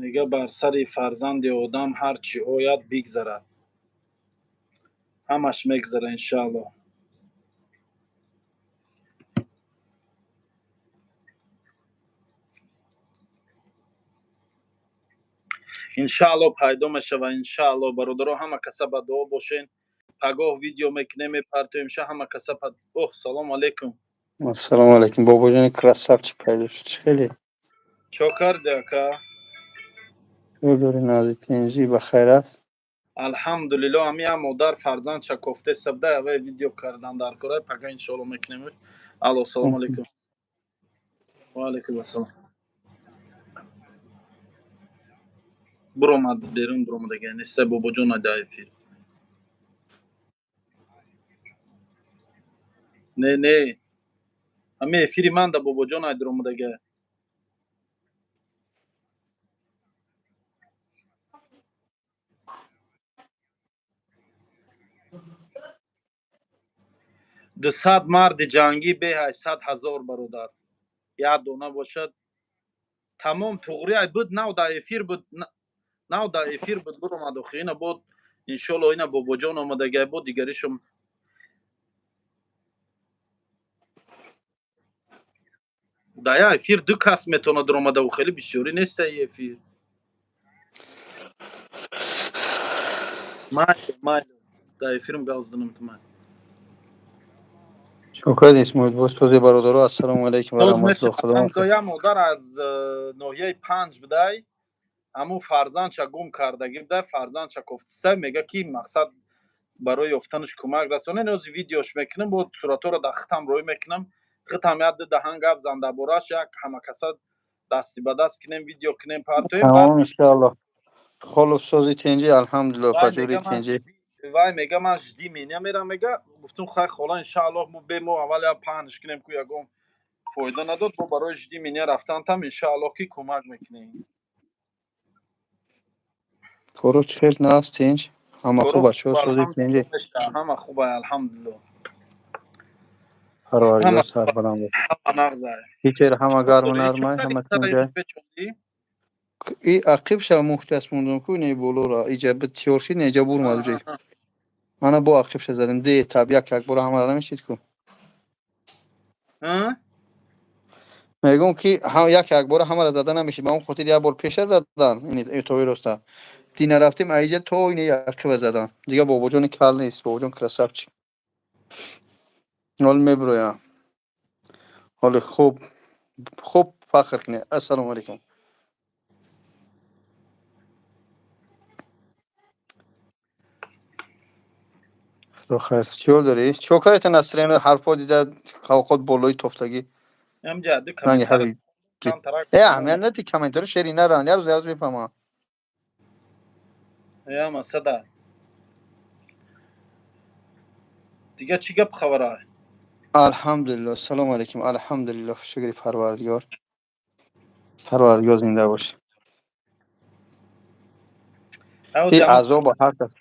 Мега, бар сари фарзанди одам ҳар чӣ ояд, бигзарад, ҳамаш мегзара, иншоалло. Иншаалло, пайдо мешава, иншаалло. Бародаро, ҳама каса ба дуо бошен. Пагоҳ видео мекунем, мепартоем ша ҳама каса. Оҳ, салому алейкум. Ассалому алайкум, бобоҷони красавчик пайдо шуд. Чӣ хеле? Чо карди, ака? Чӣ дори, нази тинҷӣ, ба хайр аст? Алҳамдулилло. Ами ям модар фарзандша кофте сабда, авай видео кардан дар кора. Пага иншоалло мекунем. Алло, салому алейкум. Ва алейкум ассалом. Буромад берун, буромадага неста, бобоҷон ада эфир. Не, не, ами эфири ман да бобоҷон ай дуромадага. 200 марди ҷангӣ беҳай 100 000 бародар, як дона бошад, тамом. Туғри ай буд, нав дар эфир буд, нав дар эфир буд, буромад охи. Ина бод, иншолло, ина бобоҷон омадагай, бод дигаришум. Дар як эфир ду кас метавонад омадаву, хеле бисёрӣ неста эфир. Майли, майли, дар эфирм гап заданам, майли. Шукр, Исмоил, боз сози, бародаро. Ассалому алайкум ва раҳматуллоҳ. Худо як модар аз ноҳияи Панҷ будай, ҳамун фарзандша гум кардагӣ будай, фарзандша кофтиса, мега ки мақсад барои ёфтанаш кӯмак расонен. Ози видеош мекунам, бо суратҳоро дар хитам рӯй мекунам. Хитам як ду даҳан гап зан дар борааш, як ҳамакаса дасти ба даст кунем, видео кунем, партоем. Тамом, иншоаллоҳ. Холов, сози, тинҷӣ, алҳамдулиллоҳ, ба ҷури тинҷӣ. Вай мега, ман жди меня мерам, мега. Гуфтум, хай, хола, иншааллоҳ, мо бе мо аввал я паҳнш кунем, ку ягон фоида надод, бо барои жди меня рафтантам, иншааллоҳ, ки кӯмак мекунем. Коро чӣ хел, наст, тинҷ, ҳама хуб, бачаҳо, сози, тинҷӣ? Ҳама хуба, алҳамдулиллоҳ. Парвардигор сарбаланд бош. Ҳама нағзай. Ҳичер ҳама гарму нармай, ҳама тинҷай. И ақиб ша мух часпондум ку, не болора иҷа тиёр шид, не иҷа бурмад уҷай. Мана бо ақиб ша задем, де таб як як бора ҳамара намешид ку. Мегӯм ки як як бора ҳамара зада намешид, ба он хотир як бор пеша задан, ин тои роста. Дина рафтем аиҷа то ин ақиба задан. Дига бобоҷони кал нест, бобоҷон красавчик. Ҳол меброям. Ҳоли хуб, хуб фахр кунед. Ассалому алайкум. Худо хайр. Чӣ ҳол дорӣ? Чӣ кардед, Насрин, ҳарфҳо дида қавқот болои тофтагӣ? Э, аҳамият надӣ, комментари шери наран, як рӯз, як рӯз мефаҳмам. Я масада. Дига чӣ гап хабара? Алҳамдулиллоҳ. Салому алайкум. Алҳамдулиллоҳ, шукри Парвардигор. Парвардигор зинда бош. И азоба ҳар кас.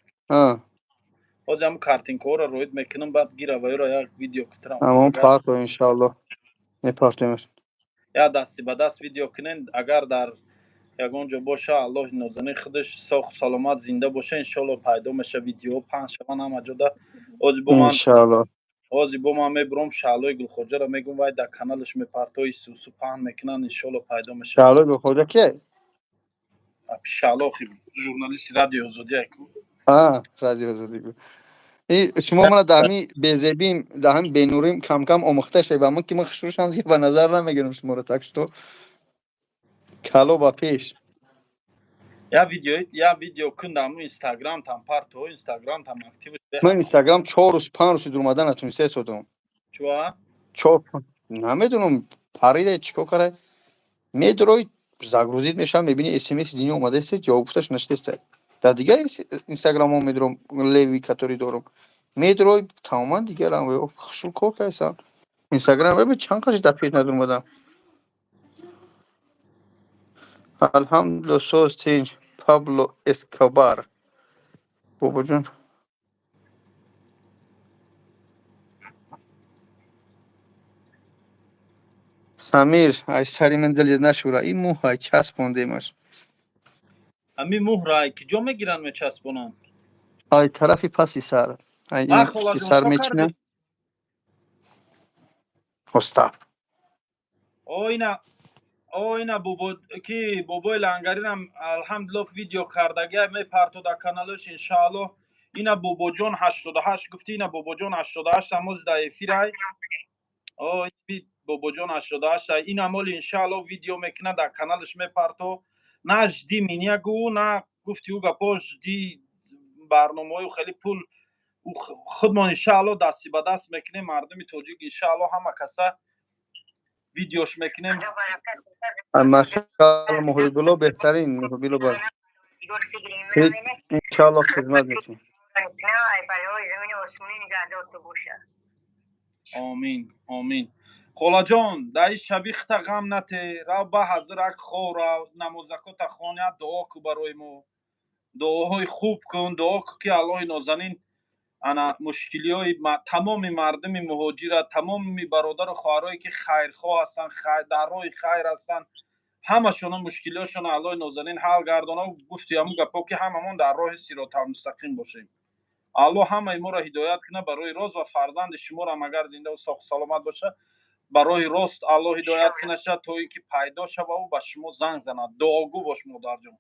Ҳозир ҳам картинкаҳоро роид мекунам, баъд гира ваёро як видео кутрам. Ҳамон парто, иншааллоҳ, мепартоемаш. Я дасти ба даст видео кунен, агар дар ягон ҷо боша, Аллоҳи нозанин худаш соҳ саломат зинда боша, иншоалло, пайдо меша, видео паҳн шаван ҳама ҷода. Ҳозир бо ман Иншааллоҳ. Ҳозир бо ман мебурам, Шаҳлои Гулхоҷаро мегӯм, вай дар каналаш мепартои сусу паҳн мекунанд, иншоалло, пайдо мешавад. Шаҳлои Гулхоҷа кие? Шаҳло журналисти Радиои Озодӣ ку. Радиои Озодӣ. Шумо мана дар ҳамин безебим, дар ҳамин бенурим камкам омӯхта шавед ва ман ки ман хушрӯшам, дига ба назар намегирам шуморо, так что кало ба пеш. Я видео кун дар ҳамун Инстаграм там парто, Инстаграм там актив. Ман Инстаграм 4 рӯз, 5 рӯзи дуромада натуниста истодам. Чуа? Чор, намедонам, парида чӣ кор кара, медурой, загрузить мешавам, мебини смс дунё омадаест, ҷавоб гуфташ нашудеста. Дар дигар инстаграмҳо медуром, левый, который дорум, медурой, тамоман дигарам хушрӯ кор кардастам. Инстаграм бибин, чанд қаши дар пеш надурмадам. Алҳамдулилло, соз, тинҷ. Пабло Эскобар, бобоҷон. Самир, ай сари ман дилет нашура, ин мӯҳай часпондемаш. Ҳамин мӯҳра ки ҷо мегиранд, мечаспонанд? Ай тарафи паси сар, ай пушти сар мечинам. Оста. Оина, оина, бобо ки бобои лангаринам, алҳамдулилло, видео кардагия, мепарто дар каналаш, иншааллоҳ. Ина Бобоҷон 88 гуфти, ина Бобоҷон 88 ҳамоз дар эфирай. О, Бобоҷон 88 ин амоли, иншаалло, видео мекунад, дар каналаш мепарто. На жди меня гӯ, на гуфти ӯ гапо, жди барномаҳои хеле пул. Худмон, иншаалло, дасти ба даст мекунем, мардуми тоҷик, иншаалло, ҳама каса видеош мекунем. Машаалло, Муҳибулло, беҳтарин Муҳибулло, бар иншаалло хизмат мекунем. Замини осмонӣ нигаҳдор бошад. Омин, омин. Холаҷон, дар ин шаби хита ғам нате, рав ба ҳазрак хор, рав намозакота хон, як дуо ку барои мо, дуоҳои хуб кун, дуо ку, ки Аллоҳи нозанин ана мушкилиҳои тамоми мардуми муҳоҷира, тамоми бародару хоҳарое, ки хайрхоҳ ҳастанд, дар роҳи хайр ҳастанд, ҳамашона мушкилиҳошона Аллоҳи нозанин ҳал гардона. Гуфти ҳамун гапо, ки ҳамамон дар роҳи сироталмустақим бошем. Аллоҳ ҳамаи моро ҳидоят кунад барои рост ва фарзанди шуморо, агар зиндаву соғу саломат бошад, ба роҳи рост Аллоҳ ҳидоят кунаша, то ин ки пайдо шававу ба шумо занг занад. Дуогӯ бош, модарҷон,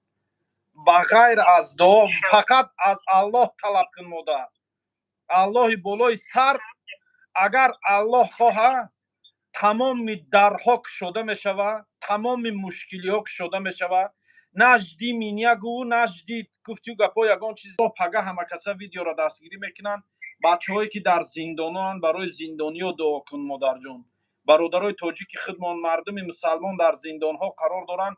ба ғайр аз дуо фақат аз Аллоҳ талаб кун, модар. Аллоҳи болои сар, агар Аллоҳ хоҳа, тамоми дарҳо кушода мешавад, тамоми мушкилиҳо кушода мешавад. На жди меня гӯ, на жди гуфтию гапҳо, ягон чиз. Пага ҳама каса видеоро дастгирӣ мекунанд. Бачаҳое, ки дар зиндоноанд, барои зиндониё дуо кун, модарҷон. Бародарои тоҷики худмон, мардуми мусалмон дар зиндонҳо қарор доранд,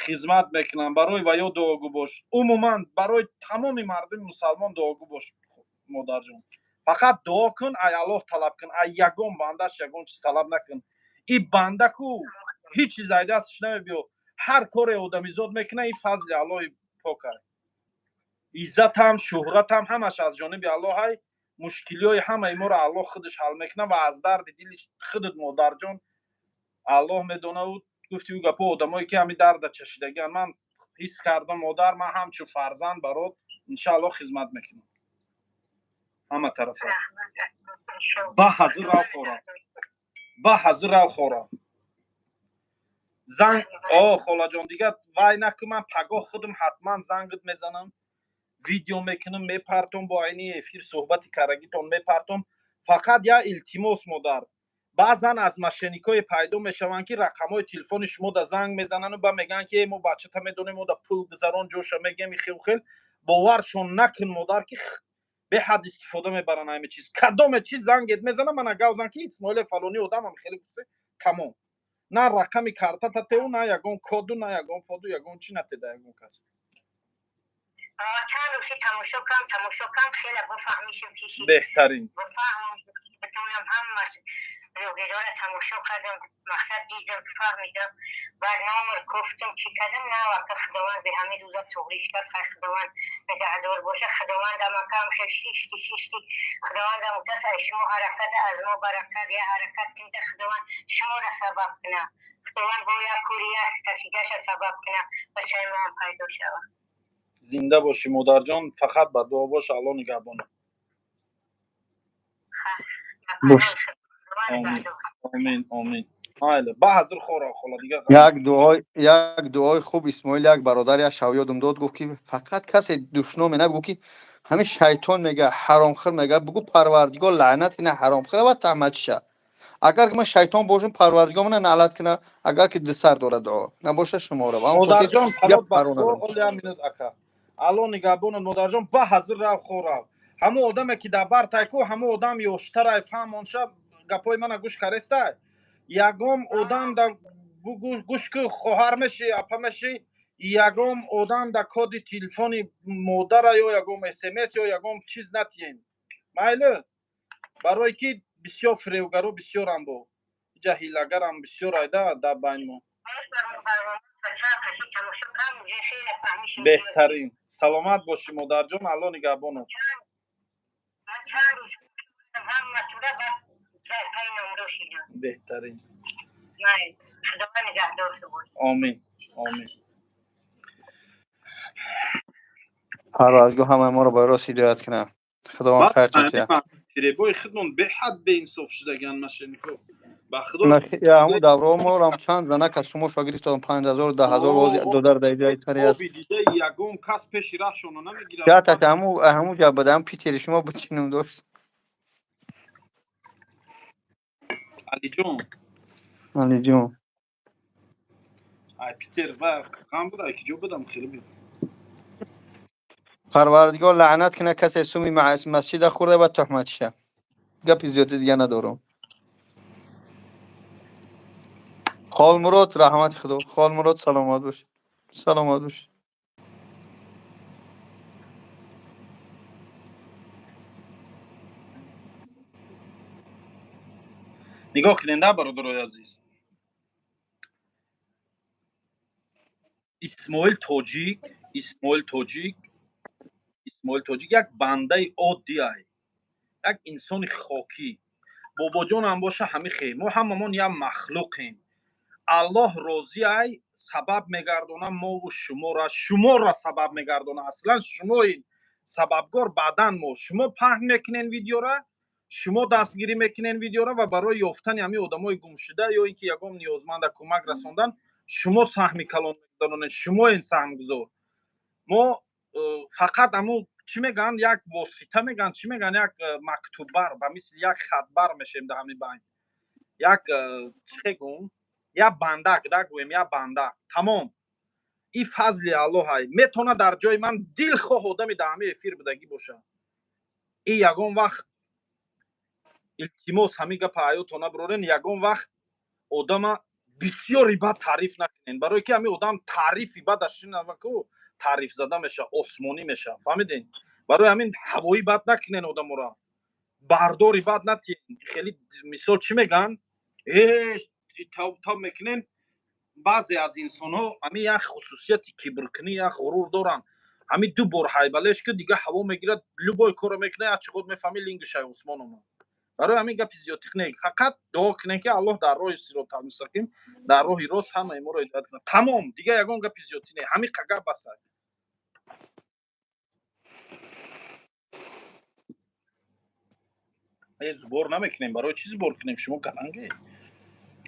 хизмат мекунанд, барои ваё дуогӯ бош. Умуман, барои тамоми мардуми мусалмон дуогӯ бош, модарҷон. Фақат дуо кун, ай Аллоҳ талаб кун, ай ягон бандаш ягон чиз талаб накун. И банда ку ҳеҷ чиз ай дасташ намебиё. Ҳар коре одамизод мекунад, ин фазли Аллоҳи покай. Иззатам, шӯҳратам, ҳамаш аз ҷониби Аллоҳай. Мушкилиҳои ҳамаи моро Аллоҳ худаш ҳал мекунад ва аз дарди дили худат, модарҷон, Аллоҳ медонаву гуфти ӯ гапо, одамое, ки ҳамин дарда чашидагиан, ман ҳис кардам. Модар, ман ҳамчун фарзанд барот, иншааллоҳ, хизмат мекунам ҳама тарафа. Ба ҳазир рав хора, ба ҳазир рав хора. Занг, о, холаҷон, дигар вай накун, ман пагоҳ худам ҳатман зангат мезанам, видео мекунам, мепартом, бо айни эфир суҳбати карагитон мепартом. Фақат як илтимос, модар. Баъзан аз мошенникое пайдо мешаванд, ки рақамҳои телефони шумо да занг мезанану ба мегӯянд, ки мо бачата медонем, мо да пул гузарон, ҷоша мегем, хел хел. Боваршон накун, модар, ки беҳад истифода мебаранд ҳаме чиз. Кадоме чиз зангет мезана, мана гав зан, ки Исмоиле фалони одамам хеле гуфте, тамом. На рақами картата теу, на ягон коду, на ягон поду, ягон чи натеда ягон кас. Чанд рӯзи тамошо кам, тамошо кам, хеле бофаҳмишем чӣ шид. Беҳтарин. Бофаҳмам, битонам ҳамаш блогерора тамошо кардам, мақсад дидам, фаҳмидам, баъд номер гуфтам, чӣ кардам, на вақта Худованд бе ҳамин рӯза туғриш кард. Хай, Худованд нигаҳдор боша. Худованд амакам хел шишти шишти, Худованд амутас аз шумо ҳаракат, аз мо баракат. Я ҳаракат кунда, Худованд шуморо сабаб куна. Худованд бо як кори як касигаша сабаб куна, бачаи мо ҳам пайдо шавад. Зинда бошӣ, модарҷон, фақат ба дуо бош. Алло нигаҳбона. Бош. Омин, омин. Майли, ба ҳазир хора, хола, дигар. Як дуои хуб, Исмоил, як бародар як шав ёдум дод, гуфт, ки фақат касе душноме набгӯ, ки ҳамин шайтон мега, ҳаромхӯр мега, бугӯ: «Парвардигор лаънат кина ҳаромхӯра ва таъматиша». Агар ман шайтон бошам, Парвардигор мана наълат кина, агар ки дусар дорад, дуо набоша шуморо. Модарҷон, парод ба оли минут, ака. Алло нигаҳбонат, модарҷон. Ба ҳазир рав, хорав. Ҳамун одаме, ки дар бар тай ку, ҳамун одам ёштарай, фаҳмонша, гапҳои мана гӯш карестай. Ягон одам да гӯш ку, хоҳар меши, апа меши, ягон одам да коди телефони модара ё ягон смс ё ягон чиз натиен, майли? Барое ки бисёр фиревгаро бисёрам, бо иҷа ҳилагарам бисёр айда дар байни мо. Беҳтарин. Саломат бошӣ, модарҷон, Алло нигаҳбонат. Чанд рӯз ҳаматура баъд пай номро шидам. Беҳтарин. Худованд нигаҳдор. Омин, омин. Парвардигор ҳамаи моро ба рост ҳидоят кунад. Худованд хайртон диҳад. Фиребои худмон беҳад беинсоф шудаган, мошенник о, ба худо. Ҳамун даврао морам чанд занак аз шумо шо гирифтам, 5000, 10 000 додар дар иҷои тари аст. Оби дидаи ягон кас пеши раҳшонро намегирад. Яташ ҳаму ҷа буда, ҳам Питери шумо буд, чӣ ном дошт? Алиҷон. Алиҷон. Ай Питер ва кам буда, ки ҷо будам, хеле буд. Парвардигор лаънат кунад касе суми масҷида хӯрда ва туҳматиша. Гапи зиёди дига надорам. Холмурод, раҳмати худо, Холмурод, саломат бош, саломат бош. Нигоҳ кунед, бародарои азиз, Исмоил Тоҷик, Исмоил Тоҷик, Исмоил Тоҷик як бандаи оддӣ ай, як инсони хокӣ. Бобоҷонам боша, ҳами хел. Мо ҳамамон як махлуқем. Аллоҳ розӣ ай, сабаб мегардона мову шуморо, шуморо сабаб мегардона. Аслан шумои сабабгор, баъдан мо. Шумо паҳн мекунен видеора, шумо дастгирӣ мекунен видеора ва барои ёфтани ҳамин одамои гумшуда ё ин ки ягон ниёзманда кӯмак расондан шумо саҳми калон мегузаронед, шумоен саҳмгузор. Мо фақат ҳамун, чӣ мегӯянд, як восита мегӯянд, чӣ мегӯянд, як мактуббар, ба мисли як хатбар мешавем дар ҳамин байн, як чӣ мегӯм, як бандак да гӯем, як банда, тамом. И фазли Аллоҳ ай. Метавонад дар ҷои ман дилхоҳ одами дар ҳамин эфир будагӣ бошад. И ягон вақт, илтимос, ҳамин гапа ҳаётон набурорен, ягон вақт одама бисёри бад таъриф накунен, барое ки ҳамин одам таърифи бадаш шинаваку таъриф зада мешавад, осмонӣ мешавад, фаҳмиден? Барои ҳамин ҳавоӣ бад накунен, одаморо бардори бад натиҳен. Хеле мисол, чӣ мегӯянд, тав мекунен. Баъзе аз инсонҳо ҳамин як хусусияти кибркунӣ, як ғурур доранд. Ҳамин ду бор ҳайбалеш ки дига ҳаво мегирад, любой корро мекунад, як чӣ худ мефаҳми, лингишай осмон омад. Барои ҳамин гапи зиёдтиқ не, фақат дуо кунем, ки Аллоҳ дар роҳи сироталмустақим, дар роҳи рост ҳамаи моро ҳидоят кунад. Тамом, дига ягон гапи зиёдтӣ не, ҳамин гап баса. Сбор намекунем. Барои чӣ сбор кунем? Шумо каланге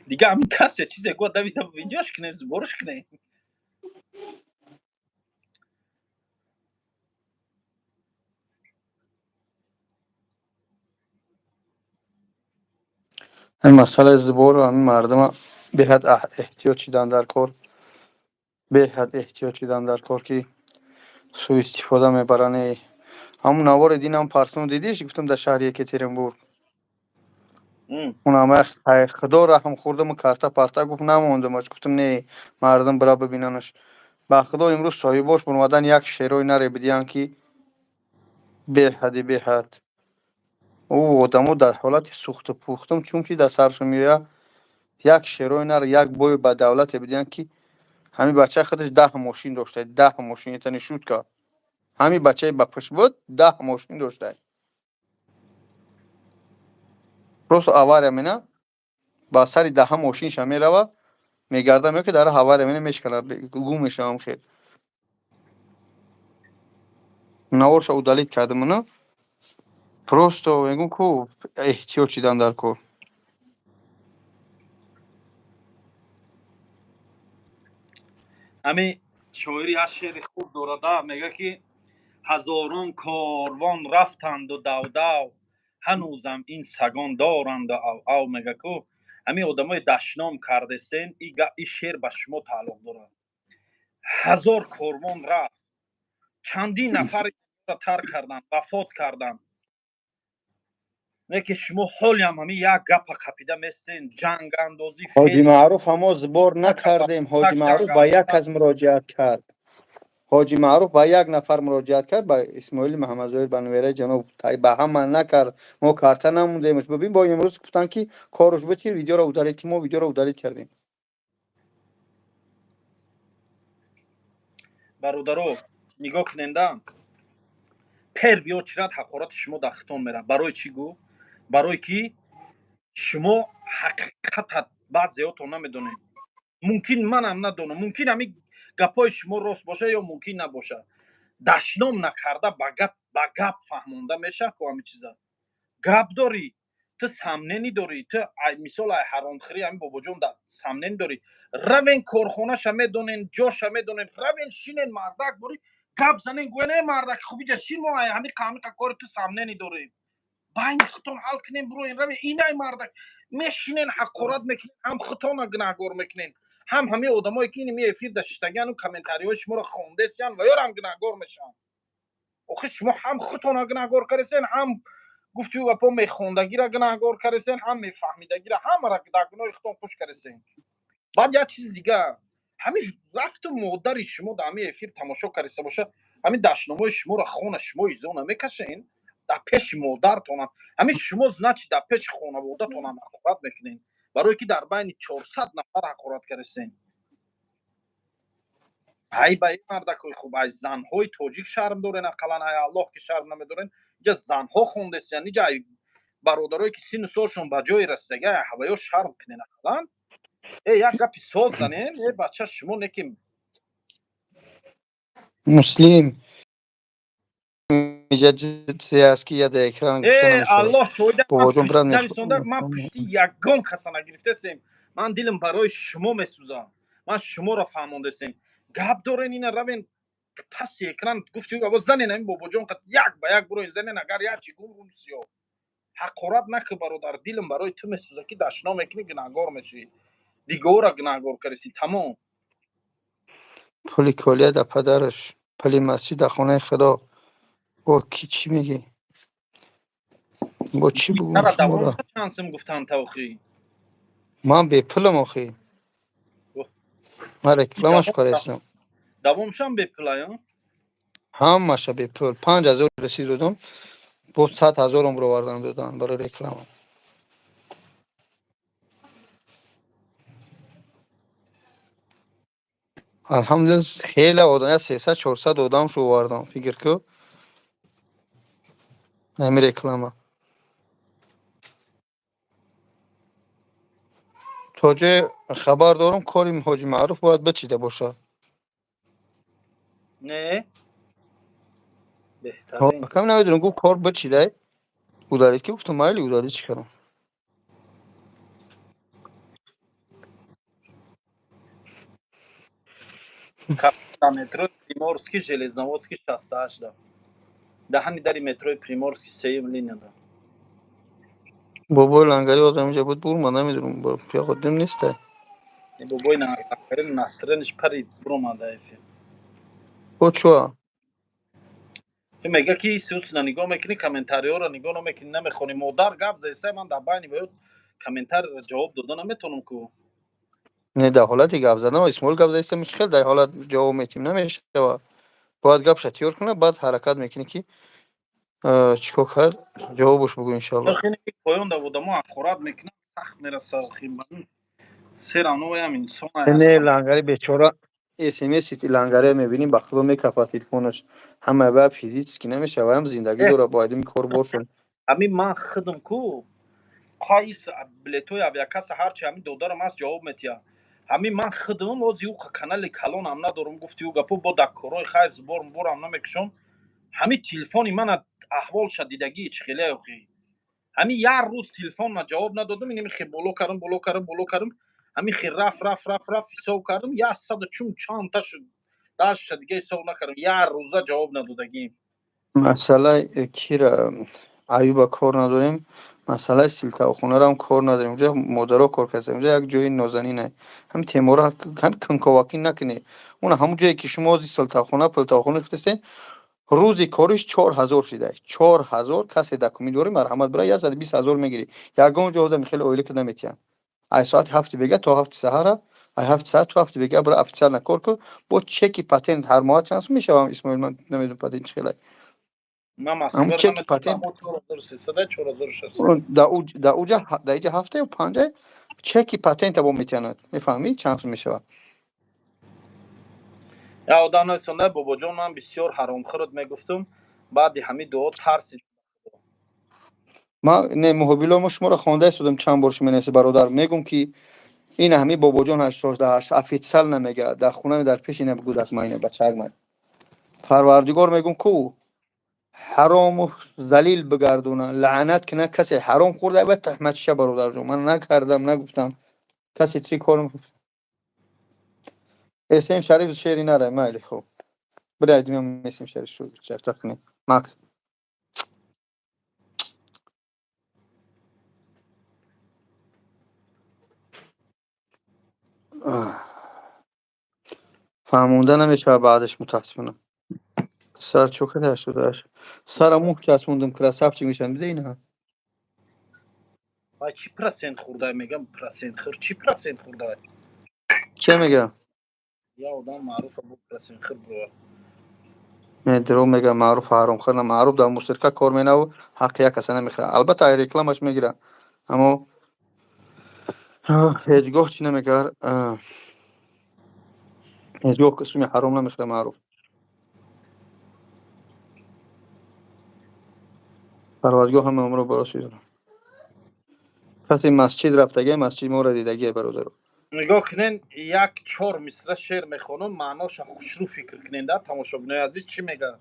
дига, ҳамин кас я чизе гуфт, давида видеош кунем, сбор ш кунем. Ҳамин масъалаи сбор у ҳамин мардума беҳад эҳтиёт шидан дар кор, беҳад эҳтиёт шидан дар кор, ки суистифода мебаранд. Ҳамун навори динам партун дидиш, гуфтам, дар шаҳри Екатеринбург. Унам худо раҳм хӯрдаму карта парта гуфт, намондамаш. Гуфтам, не, мардум бира бибинанаш. Ба худо, имрӯз соҳибош буромадан, як шерои наре бидиҳанд, ки беҳади беҳад. Ӯ одамо дар ҳолати сӯхту пухтум, чунки дар саршон меояд, як шерои нар, як бою ба давлате бидиҳанд, ки ҳамин бача худаш 10 мошин дошта, 10 мошин, это не шутка. Ҳамин бачаи ба пушт буд, 10 мошин дошта. Просто авария мена, ба сари даҳа мошинша мерава, мегарда, меояд, ки дар авария мена, мешкана, гум мешавам. Хел наворша удалить кардам. Просто мегӯм, ку эҳтиёт шидан дар кор. Ҳамин шоири як шеъри хуб дорада, мега, ки ҳазорон корвон рафтанду давдав, ҳанӯзам ин сагон доранду ав ав. Мега, ку ҳамин одамои дашном кардестен, и шеър ба шумо тааллуқ дорад. Ҳазор корвон рафт, чандин нафар тарк карданд, вафот карданд, не ки шумо ҳолиам ҳамин як гапа қапида местен, ҷангандозӣ. Ҳоҷи Маъруф, ҳамо сбор накардем. Ҳоҷи Маъруф ба як кас муроҷиат кард, Ҳоҷи Маъруф ба як нафар муроҷиат кард, ба Исмоили Маҳамадзоир, ба нувераи ҷаноб, ба ҳама накард. Мо карта намондемш. Бибин, бо имрӯз гуфтанд, ки корш буд, ки видеоро удалить, ки мо видеоро удалить кардем. Бародаро, нигоҳ куненда, первый очередь ҳақорати шумо дар хитон меравад. Барои чӣ гӯ? Барое ки шумо ҳақиқата баъзеҳотон намедонед. Мумкин манам надонам, мумкин ҳамин гапҳои шумо рост бошад ё мумкин набошад. Дашном накарда, ба гап фаҳмонда мешавад ку ҳамин чиза. Гап дорӣ, ту сомнение дорӣ, ту, мисол, ай ҳаромхӯрӣ ҳамин бобоҷон сомнение дорӣ, равен, корхонаша медонен, ҷоша медонен, равен, шинен, мардак борӣ, гап занен, гӯен: «Э, мардак, хуб, иҷа шин, мо ай ҳамиқа ҳамиқа кори ту сомнение дорем, байни худтон ҳал кунем, бироен, равен». Инай мардак мешинен, ҳақорат мекунен, ҳам худтона гунаҳгор мекунен, ҳам ҳамаи одамое ки ини эфир да шиштагиану комментариҳои шуморо хондесиян ва ёрам гунаҳгор мешаванд. Охи, шумо ҳам худтона гунаҳгор кардесен, ҳам гуфтию гапо мехондагиро гунаҳгор кардесен, ҳам мефаҳмидагиро, ҳамаро дар гуноҳи худтон хуш кардесен. Баъд як чизи дига: ҳамин рафту модари шумо дар ҳамин эфир тамошо кардаиста бошад, ҳамин дашномои шуморо хона, шумо изо намекашен дар пеши модартонам? Ҳамин шумо, значит, дар пеши хонаводатонам ҳақорат мекунен, барое ки дар байни 400 нафар ҳақорат кардесен. Ай ба ин мардакои хуб, ай занҳои тоҷик шарм дорен, ақаллан ай Аллоҳ ки шарм намедорен. Иҷа занҳо хондесиян, иҷа ай бародарое ки синну солшон ба ҷое расидаги, ай ҳаваё шарм кунен ақаллан. Э, як гапи соз занен, э, бача, шумо неки. Муслим аст ки я дар экран. Э, Аллоҳ шоҳида, ман пушти ягон каса нагирифтасем. Ман дилам барои шумо месӯзам, ман шуморо фаҳмондасем. Гап дорен, ина равен, паси экран, гуфти, аво занен, ҳамин бобоҷон қат як ба як буроин, занен. Агар як чи гум рум сиё ҳақорат накӣ, бародар, дилам барои ту месӯза, ки дашном мекунӣ, гунаҳгор мешӣ, дигаора гунаҳгор кардеси, тамом. Пули колия да падараш, пули масҷид дар хонаи Худо. Бо ки чӣ мегӣ, бо чӣ бугум шуморо? Чанд сум гуфтан тавхӣ? Ман бепулам охи, ман рекламаш карестам. Давомшам бепулая? Ҳамаша бепул. 5000 расид додам, бо 100 000-ам бировардан додан барои реклама. Алҳамдулилла, хеле одам, я 300, 400 одам шу овардам, фикр ку, ҳами реклама. То ҷое хабар дорам, кори Ҳоҷи Маъруф бояд бичида бошад. Не, беҳтарин. Кам намедонам, гуфт, кор бичидай, удалить ки. Гуфтам, майли, удалить чӣ кардам. Метрои Приморский, Железноводский 68-да, даҳани дари метрои Приморский, сеюм линияда. Бобои Лангари ҳозир ҳаминҷа буд, бурма, намедонам, пиёқодим нестай. Бобои Лангари насрениш парид, буромада эфир. Бо чуа? Ту мега ки сусна нигоҳ мекунӣ, комментариҳоро нигоҳ намекунӣ, намехонӣ. Модар гап зесай, ман дар байни баёд комментариро ҷавоб дода наметавонам ку. Не, дар ҳолати гап задан Исмоил гап заиста, хел дар ҳолат ҷавоб метиҳем, намешава. Бояд гапша тиёр кунад, баъд ҳаракат мекунӣ, ки чӣ кор кард, ҷавобаш бугӯ, иншоалло. Поён да одамо ҳақорат мекунад, сахт мераса сераноям инсон. Не, Лангари бечора, смс Лангаре мебинӣ, ба худо мекафад телефонаш. Ҳама ба физически намешава, ҳам зиндагӣ дора, бояд ин кор бошад. Ҳамин ман худам ку қайс билетҳои авиакасса, ҳарчи ҳамин додарам аст, ҷавоб метиҳад. Ҳамин ман худам ози ӯ канали калонам надорам, гуфти ӯ гапо, бо дар корҳои хайр зборм борам намекушам. Ҳамин телефони мана аҳволша дидагӣ чӣ хеле охи. Ҳамин як рӯз телефон ма ҷавоб надодам, инами хе боло кардам, боло кардам, боло кардам, ҳамин хе раф, раф, раф, раф, ҳисоб кардам, 100 чун чандта шуд, даша дига ҳисоб накардам. Як рӯза ҷавоб надодагим. Масъалаи кира Аюба кор надорем, масъалаи силтавхонаро ҳам кор надорем. Унҷа модаро кор кардем, унҷа як ҷои нозанинае. Ҳамин теморо ҳам кунковакӣ накунед. Уна ҳамун ҷое ки шумо ҳозир силтавхона, пултавхона гуфтастед, рӯзи кориш 4000 шида, 4000. Касе документ дорӣ, марҳамат, бира, 120 000 мегирӣ. Ягон ҷо ҳозир хеле ойлика наметиҳанд. Ай соати 7-и бега то 7-и саҳара, ай 7-и саҳар то 7-и бега бира, официально кор кун, бо чеки патент ҳар моҳа чанд сум мешавам, Исмоил? Ман намедонам патент чӣ хелай. Ҳамун чеки патент дар уҷа, дар иҷа ҳафта ё панҷа чеки патента бо метиҳанад, мефаҳмӣ, чанд сум мешавад. Я одам нависонда: «Бобоҷон, ман бисёр ҳаромхӯрат мегуфтум, баъди ҳамин дуо тарси». Ман не, муҳобило, мо шуморо хонда истодам, чанд бор шумо менависед, бародар. Мегум, ки ин ҳамин бобоҷон 88 официал намега, дар хона, дар пеши ина гудак ма, ина бачаак ма, парвардигор, мегум ку. Ҳарому залил бигардона, лаънат кина касе ҳаром хӯрда ва таҳматша. Бародарҷон, ман накардам, нагуфтам. Касе три кор эсем Шариф шери нара, майли, хуб бирайдимам. Эсем Шариф шу чафта кунем, Макс. Фаҳмонда намешавад баъзеш, мутаассифона. Сар чокади 88 сара муҳ часпондум, красавчик мешавам, дида ина. Вай чӣ процент хӯрдай, мегам, процент хӯр, чӣ процент хӯрдай? Че мегам? Я одам маъруфа бу процент хӯр бро. Не, дурӯғ мегам. Маъруф ҳаромхӯр на, маъруф дар мусирка кор менаву ҳаққи як каса намехӯрад. Албатта, ай рекламаш мегирад, аммо ҳеҷ гоҳ чӣ намекард, ҳеҷ гоҳ суми ҳаром намехӯрад маъруф. Парвардигор ҳама умро бароси. Касе масҷид рафтагия, масҷид моро дидагия, бародаро. Нигоҳ кунен, як чор мисра шеър мехонам, маъноша хушрӯ фикр кунен да, тамошобинои азиз. Чӣ мега?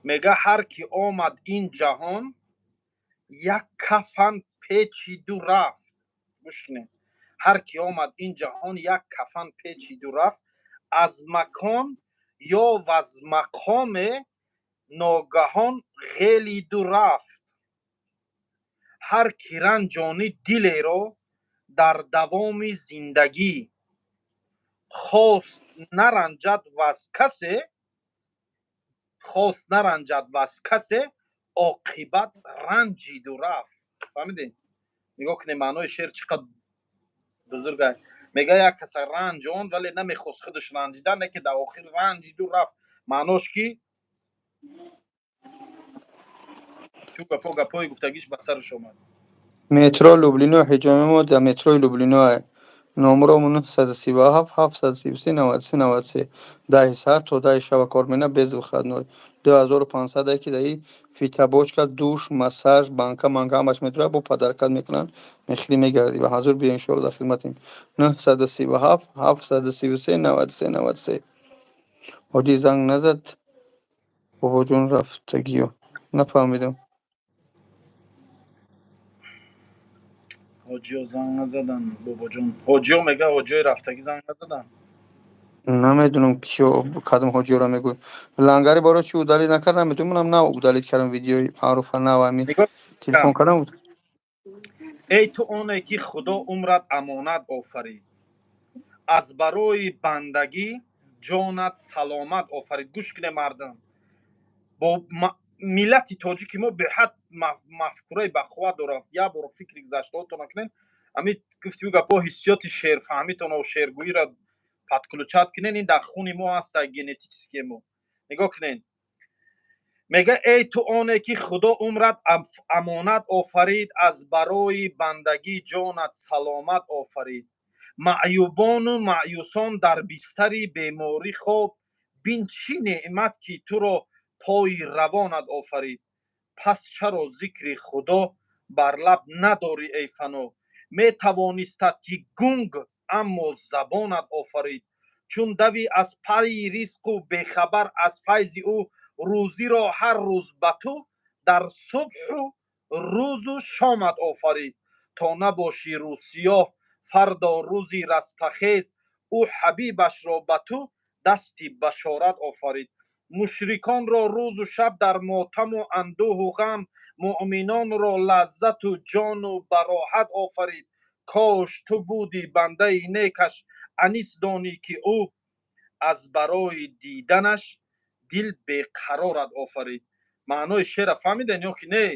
Мега: ҳар ки омад ин ҷаҳон, як кафан печиду рафт. Гӯш кунед: ҳар ки омад ин ҷаҳон, як кафан печиду рафт, аз макон ё ваз мақоме ногаҳон ғелиду рафт. Ҳар ки ранҷонид дилеро дар давоми зиндагӣ, хост наранҷад ваз касе, хост наранҷад ваз касе, оқибат ранҷиду рафт. Фаҳмидед? Нигоҳ кунед, маънои шеър чӣ қадр бузург. Мега, як каса ранҷонд, вале намехост худаш ранҷидан, не ки дар охир ранҷиду рафт. Маънош ки чу гапо гапои гуфтагиш ба сараш омад. Метро Люблино, ҳиҷоми мо дар метрои Люблино. Номрому 937 733 93 93. 10-и сар то 10-и шаба кор мена, без выходной. 2500 ки даи фитобочка, душ, массаж, банка манка ҳамаш медурад, бо подаркат мекунанд, мехӯрӣ, мегардӣ. Ва ҳазур биё, иншоалло, дар хидматем. 937 733 93 93. Ҳоҷӣ занг назад, бобоҷон рафтагиё, нафаҳмидам. Ҳоҷиё занг назадан, бобоҷон. Ҳоҷиё мега, ҳоҷиёи рафтагӣ занг назадан. Намедонам, киё, кадом ҳоҷиёро мегӯй. Лангари барои чӣ удалить накард, намедонам. Манам нав удалить кардам видеои маъруфа, нав ами телефон кардам. Эй ту оне ки Худо умрат амонат офарид, аз барои бандагӣ ҷонат саломат офарид. Гӯш куне, мардум, бо миллати тоҷики мо беҳад мафкураи бақувват дорад. Як бор фикри гузаштаотона кунен, ами гуфти гапо, ҳиссиёти шеърфаҳмитоно, шеъргӯиро подключать кунен. Ин дар хуни мо ҳаста, генетически мо. Нигоҳ кунен, мега: эй ту оне ки Худо умрат амонат офарид, аз барои бандагӣ ҷонат саломат офарид, маъюбону маъюсон дар бистари беморӣ хоб, бин чӣ неъмат, ки туро пои равонат офарид. Пас чаро зикри Худо бар лаб надорӣ, эй фано? Метавонистад ки гунг, аммо забонат офарид. Чун давӣ аз пайи ризқу бехабар аз файзи ӯ, рӯзиро ҳар рӯз ба ту дар субҳу рӯзу шомат офарид, то набошӣ рӯсиёҳ фардо рӯзи растахез, ӯ ҳабибашро ба ту дасти башорат офарид. Мушриконро рӯзу шаб дар мотаму андӯҳу ғам, муъминонро лаззату ҷону бароҳат офарид. Кош ту будӣ бандаи некаш, анис донӣ, ки ӯ аз барои диданаш дил беқарорат офарид. Маънои шеъра фаҳмиден ё ки не?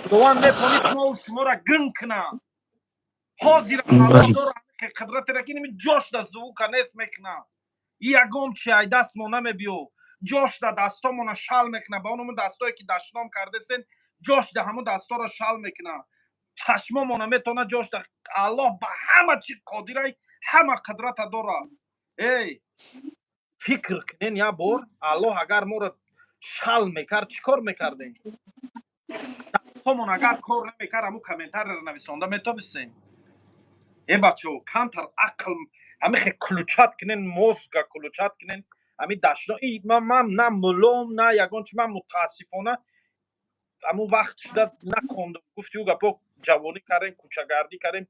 Худованд метавонист мову шуморо гин кунад ҳозир. Қудратера ки ними ҷошда звука нест мекунад, ягон чи ай дастмо намебиё, ҷошда дастомона шал мекунад. Ба оному дастое ки дашном кардесен, ҷошда ҳамон дастора шал мекунад. Чашмомона метавонад ҷошда. Аллоҳ ба ҳама чи қодирай, ҳама қудрата дорад. Эй, фикр кунен, як бор Аллоҳ агар моро шал мекард, чӣ кор мекардем? Дастомон агар кор намекард, ҳамун комментарияро нависонда метавонистем? Э, бачаҳо, камтар ақл ҳамихе включать кунен, мозга включать кунен. Ҳамин дашно ман на мулом, на ягон чи. Ман мутаассифона ҳамун вақт шуда нахондам. Гуфти ӯ гапо, ҷавонӣ кардем, кӯчагардӣ кардем,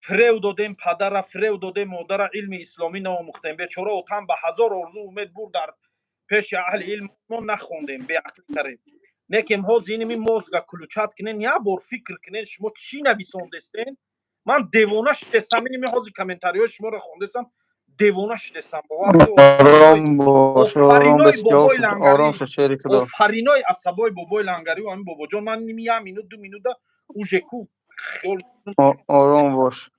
фирев додем падара, фирев додем модара, илми исломӣ наомӯхтем. Бечора отам ба ҳазор орзу умед бурд дар пеши аҳли илм, мо нахондем, беақлӣ кардем. Некем ҳозир иними мозга включать кунен, як бор фикр кунен, шумо чӣ нависондестен? Ман девона шудестам. Иними ҳозир комментариҳои шуморо хондестам, девона шудестам. Офаринои асабои бобои лангариву ҳамин бобоҷон. Ман ними як минут, 2 минута уже ку хиёл. Ором бош.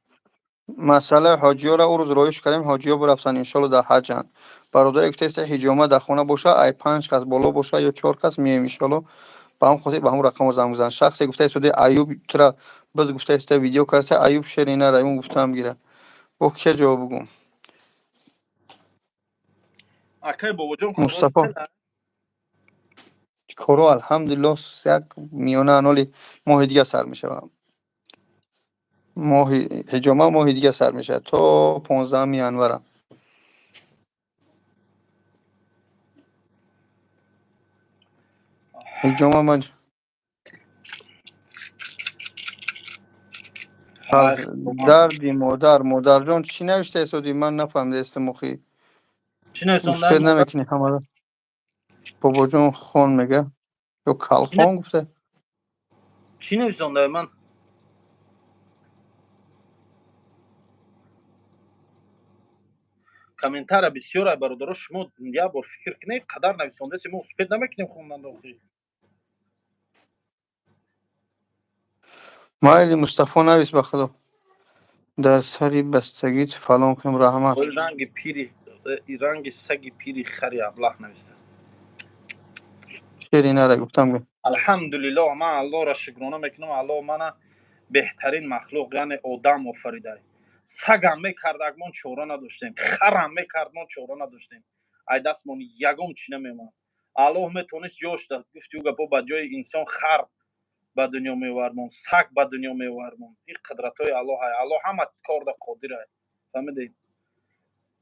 Масъалаи ҳоҷиёро ӯ рӯз роиш кардем, ҳоҷиё бирафтанд, иншолло, дар ҳаҷанд. Бародаре гуфтааст, ҳиҷома дар хона боша, ай панҷ кас боло боша ё чор кас, меоем, иншолло. Ба ҳам хотир ба ҳамун рақамо занг бизан. Шахсе гуфтааст, Аюб тура биз гуфтааст, видео карда, Аюб шери нара, ун гуфтаам гира. Бо кия ҷавоб бугум? Акай бобоҷон. Мустафо. Коро, алҳамдулиллоҳ, як миёна аноли моҳи дига сар мешавад. Моҳи ҳиҷома моҳи дига сар мешавад, то 15-уми январа. Ҳиҷома ман аз дарди модар. Модарҷон, чӣ навишта истоди? Ман нафаҳмидаистам охи. Чӣ нависонда? Успеть намекунӣ ҳамаро. Бобоҷон хон мега ё калхон гуфта. Чӣ нависонда ман? Комментария бисёр ай, бародаро. Шумо як бор фикр кунед, қадар нависондаест, мо успеть намекунем хондан охи. Майли, Мустафо, навис, ба худо, дар сари бастагит фалон кунам, раҳмат. Ранги пири, ранги саги пири хари аблаҳ нависта. Шери нара, гуфтам. Алҳамдулиллоҳ, ман Аллоҳро шукрона мекунам. Аллоҳ мана беҳтарин махлуқ, яъне одам офаридай. Сагам мекард, мо чора надоштем, харам мекард, мо чора надоштем, ай дастмон ягон чӣ намемонд. Аллоҳ метавонист ҷош дад, гуфти ӯ гапо, ба ҷои инсон хар ба дунё меовардмон, саг ба дунё меовардмон. Ин қудратҳои Аллоҳ ай. Аллоҳ ҳама корда қодир ай, фаҳмидед?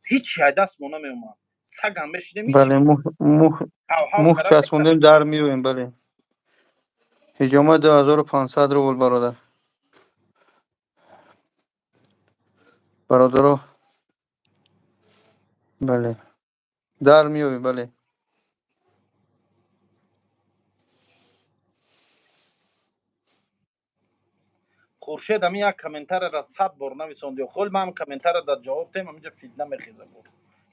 Ҳичи ай дастмон намеомад, сагам мешидем. Бале, муҳ часпондем, дар меоем, бале. Ҳиҷома 2500 рубл, бародар. Бародаро, бале, дар меоем, бале. Хуршед, ами як комментарияро 100 бор нависонди. Хол, ман комментария дар ҷавоб тем, ҳаминҷа фитна мехеза. Бор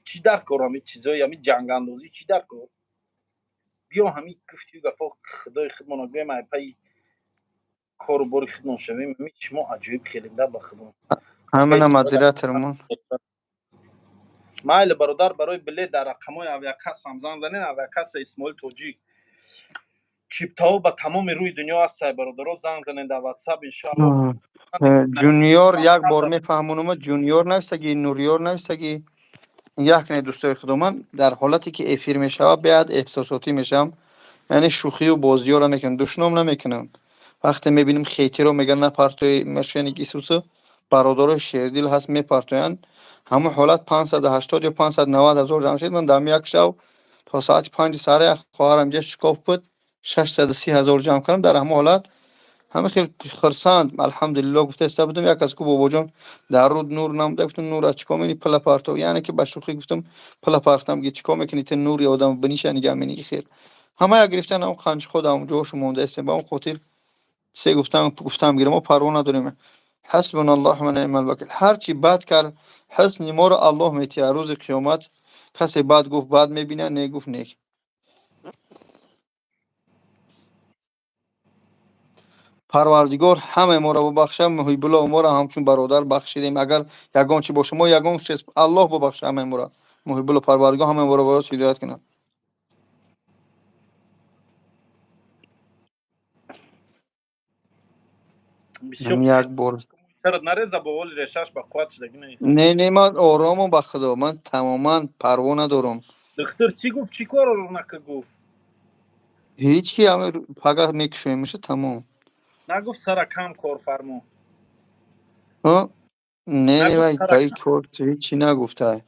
чӣ дар кор ҳами чизои, ҳами ҷангандозӣ чӣ дар кор? Биё, ҳами гуфти гапо, худои худмона гӯем, ай паи кору бори худмон шавем. Ҳами шумо аҷоиб хелинда, ба худо. Ҳамина модератормон. Майли, бародар, барои билет дар рақамҳои авиакассам занг занед. Авиакасса Исмоил Тоҷик, чиптаҳо ба тамоми рӯи дунё ҳастай. Бародаро, занг занед дар Ватсап, иншоалло. Ҷуниор, як бор мефаҳмонама. Ҷуниор навистагӣ, Нуриёр навистагӣ. Як не, дӯстои худо, ман дар ҳолате ки эфир мешавад, беҳад эҳсосотӣ мешавам, яъне шӯхию бозиёро мекунам, душном намекунам. Вақте мебинем, хейтеро мегӯянд, напартои машини исусу, бародарои шердил ҳаст, мепартоянд. Ҳамон ҳолат 580 ё 590 ҳазор ҷамъ шуд. Ман дар як шав то соати 5-и саҳар, як хоҳарам инҷа шикоф буд, 630 ҳазор ҷамъ кардам. Дар ҳамон ҳолат ҳама хел хурсанд, алҳамдулилло гуфта иста будам. Як кас ку: «Бобоҷон, дар руд нур намуда». Гуфтам: «Нур аз чикор мени, пила парто?» Яъне ки ба шӯхӣ гуфтам, пила партам ги, чикор мекунӣ ту нури одам биниша нига мени хел. Ҳама як гирифтан, ҳам қанчиқо дар ҷоҳошо монда истем. Ба он хотир се гуфтам, гуфтам гирам, мо парво надорем. Ҳасбуналлоҳ ва неъмал вакил. Ҳар чи бад кард, ҳусни моро Аллоҳ метиҳад рӯзи қиёмат. Касе бад гуфт, бад мебинад, нек гуфт, нек. Парвардигор ҳамаи моро бубахшад. Муҳибулло, моро ҳамчун бародар бахшидем. Агар ягон чи боша, мо ягон чиз, Аллоҳ бубахша ҳамаи моро. Муҳибулло, Парвардигор ҳамаи моро ба рост ҳидоят кунад. Як бор. Сарат нареза, бо ҳоли решаш ба қувват шудагӣ не? Не, не, ман оромам, ба худо, ман тамоман парво надорам. Духтур чӣ гуфт, чӣ кор нака гуфт? Ҳеҷ ки, ҳами пага мекушоем, меша, тамом. Нагуфт сара кам кор фармо? Не, не, вай ба кор ҳеҷ чӣ нагуфта.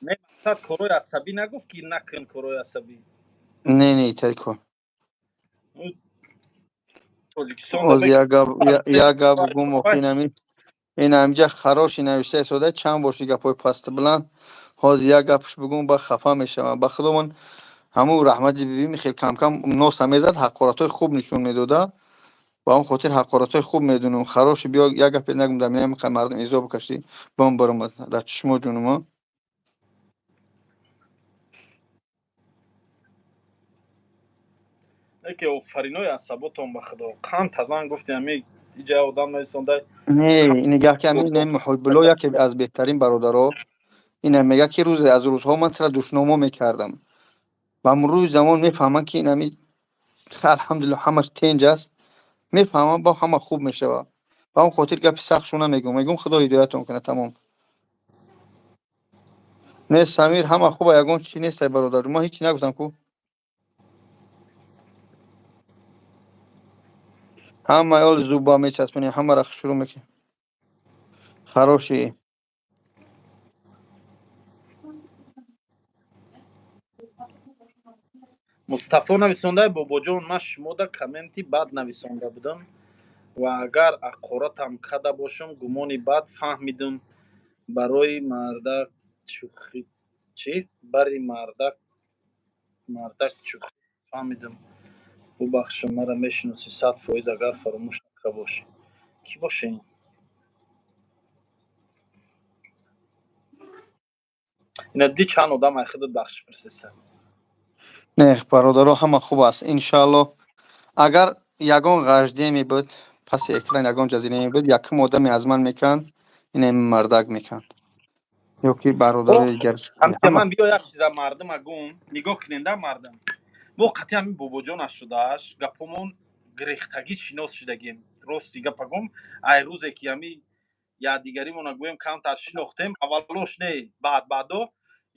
Не. Мақсад, корҳои асабӣ нагуфт, ки накун корҳои асабӣ. Не, не, итари кор. Тоҷикистон. Оз як гап бугум, охи, инами ин ҳамиҷа хароши навишта истода, чанд боши гапҳои пасту баланд. Ҳозир як гапш бугум, ба хафа мешавам. Ба худо, ман ҳамун раҳмати бибими хел камкам носа мезад, ҳақоратҳои хуб нишон медода. Ба он хотир ҳақоратҳои хуб медунам. Хароши, биё, як гапе нагум, дар минами мардум изо бикашӣ, бом баромад дар чишмо ҷунумо. Яке офаринои асаботон, ба худо, қанд тазан гуфти, ҳами иҷа одам нависонда. Не, ин яке ҳамин Муҳиббулло, яке аз беҳтарин бародаро, ина мега, ки рӯзе аз рӯзҳо ман тира душномо мекардам. Ба мурури замон мефаҳмам, ки инами, алҳамдулилло, ҳамаш тенҷ аст. Мефаҳмам, бо ҳама хуб мешавад. Ба он хотир гапи сахтшо намегӯм, мегӯм, худо ҳидоятон кунад, тамом. Не, Самир, ҳама хуба, ягон чи нестай, бародар. Ман ҳечи нагуфтам ку. Ҳама ёл зуба мечаспонем, ҳамаро шурӯъ мекунем. Хороший. Мустафо нависонда: «Бобоҷон, ман шумода комменти бад нависонда будам ва агар ҳақоратам карда бошам, гумони бад фаҳмидум. Барои мардак шӯхӣ чӣ, бари мардак шӯхӣ фаҳмидум, бубахшам. Маро мешиносӣ 100%, агар фаромӯш накарда бошӣ». Кӣ боша ин? Ина ди чанд одам ай худат бахшиш пурсиста. Не, бародаро, ҳама хуб аст, иншаалло. Агар ягон ғаждие мебуд, паси экран ягон ҷазира мебуд, якум одаме аз ман меканд, ина мардак меканд ё ки бародарои дигар. Ман биё як чиза мардума гум, нигоҳ куненда, мардум. Мо қатъи ҳамин бобоҷон шудааш гапомон гирехтагӣ шинос шудагем. Рости гапа гум, ай рӯзе ки ҳами якдигаримона гӯем камтар шинохтем, аввалош не, баъд баъдо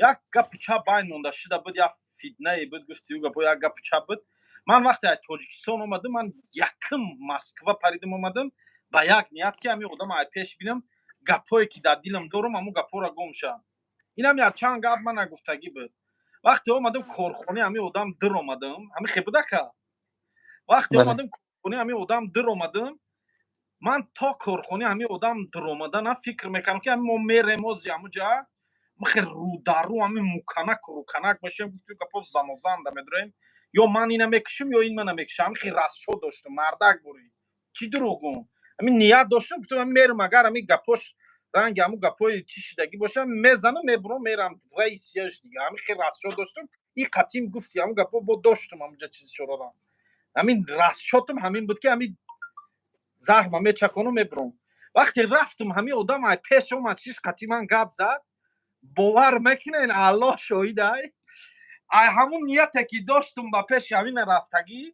як гапу чап байн монда шуда буд, як фитнае буд, гуфти ӯ гапо, як гапу чап буд. Ман вақте аз Тоҷикистон омадам, ман якум Москва паридам, омадам ба як ният, ки ҳамин одам ай пеш бинам, гапҳое ки дар дилам дорам, ҳамун гапҳоро гум шавам. Инам як чанд гап ман нагуфтагӣ буд. Вақте омадам, корхонаи ҳамин одам дир омадам, ҳамин хе будака. Вақте омадам, корхонаи ҳамин одам дир омадам, ман то корхонаи ҳамин одам дир омаданам фикр мекардам, ки мо мерем ози ҳамуҷа, махе рӯдаррӯ ҳамин муканак рӯканак мешем, гуфтем гапо занозанда медроем, ё ман ина мекушам, ё ин мана мекушам. Ҳамин хе расчо доштам, мардак бурӣ, чӣ дурӯғ гум, ҳамин ният доштам, гуфтам, мерам, агар ҳамин гапош ранги ҳамун гапҳои чӣ шидагӣ бошам, мезанам, мебурам, мерам раисияш дига. Ҳамин хе расчо доштам. И қатим гуфти ҳамун гапҳо бо доштам, ҳамунҷа чизи чорорам. Ҳамин расчотам ҳамин буд, ки ҳамин заҳрма мечаконам, мебурам. Вақте рафтам, ҳамин одам ай пеш омад, шиш, қати ман гап зад. Бовар мекунен, Аллоҳ шоҳид, ай ҳамун нияте ки доштум ба пеши ҳамина рафтагӣ,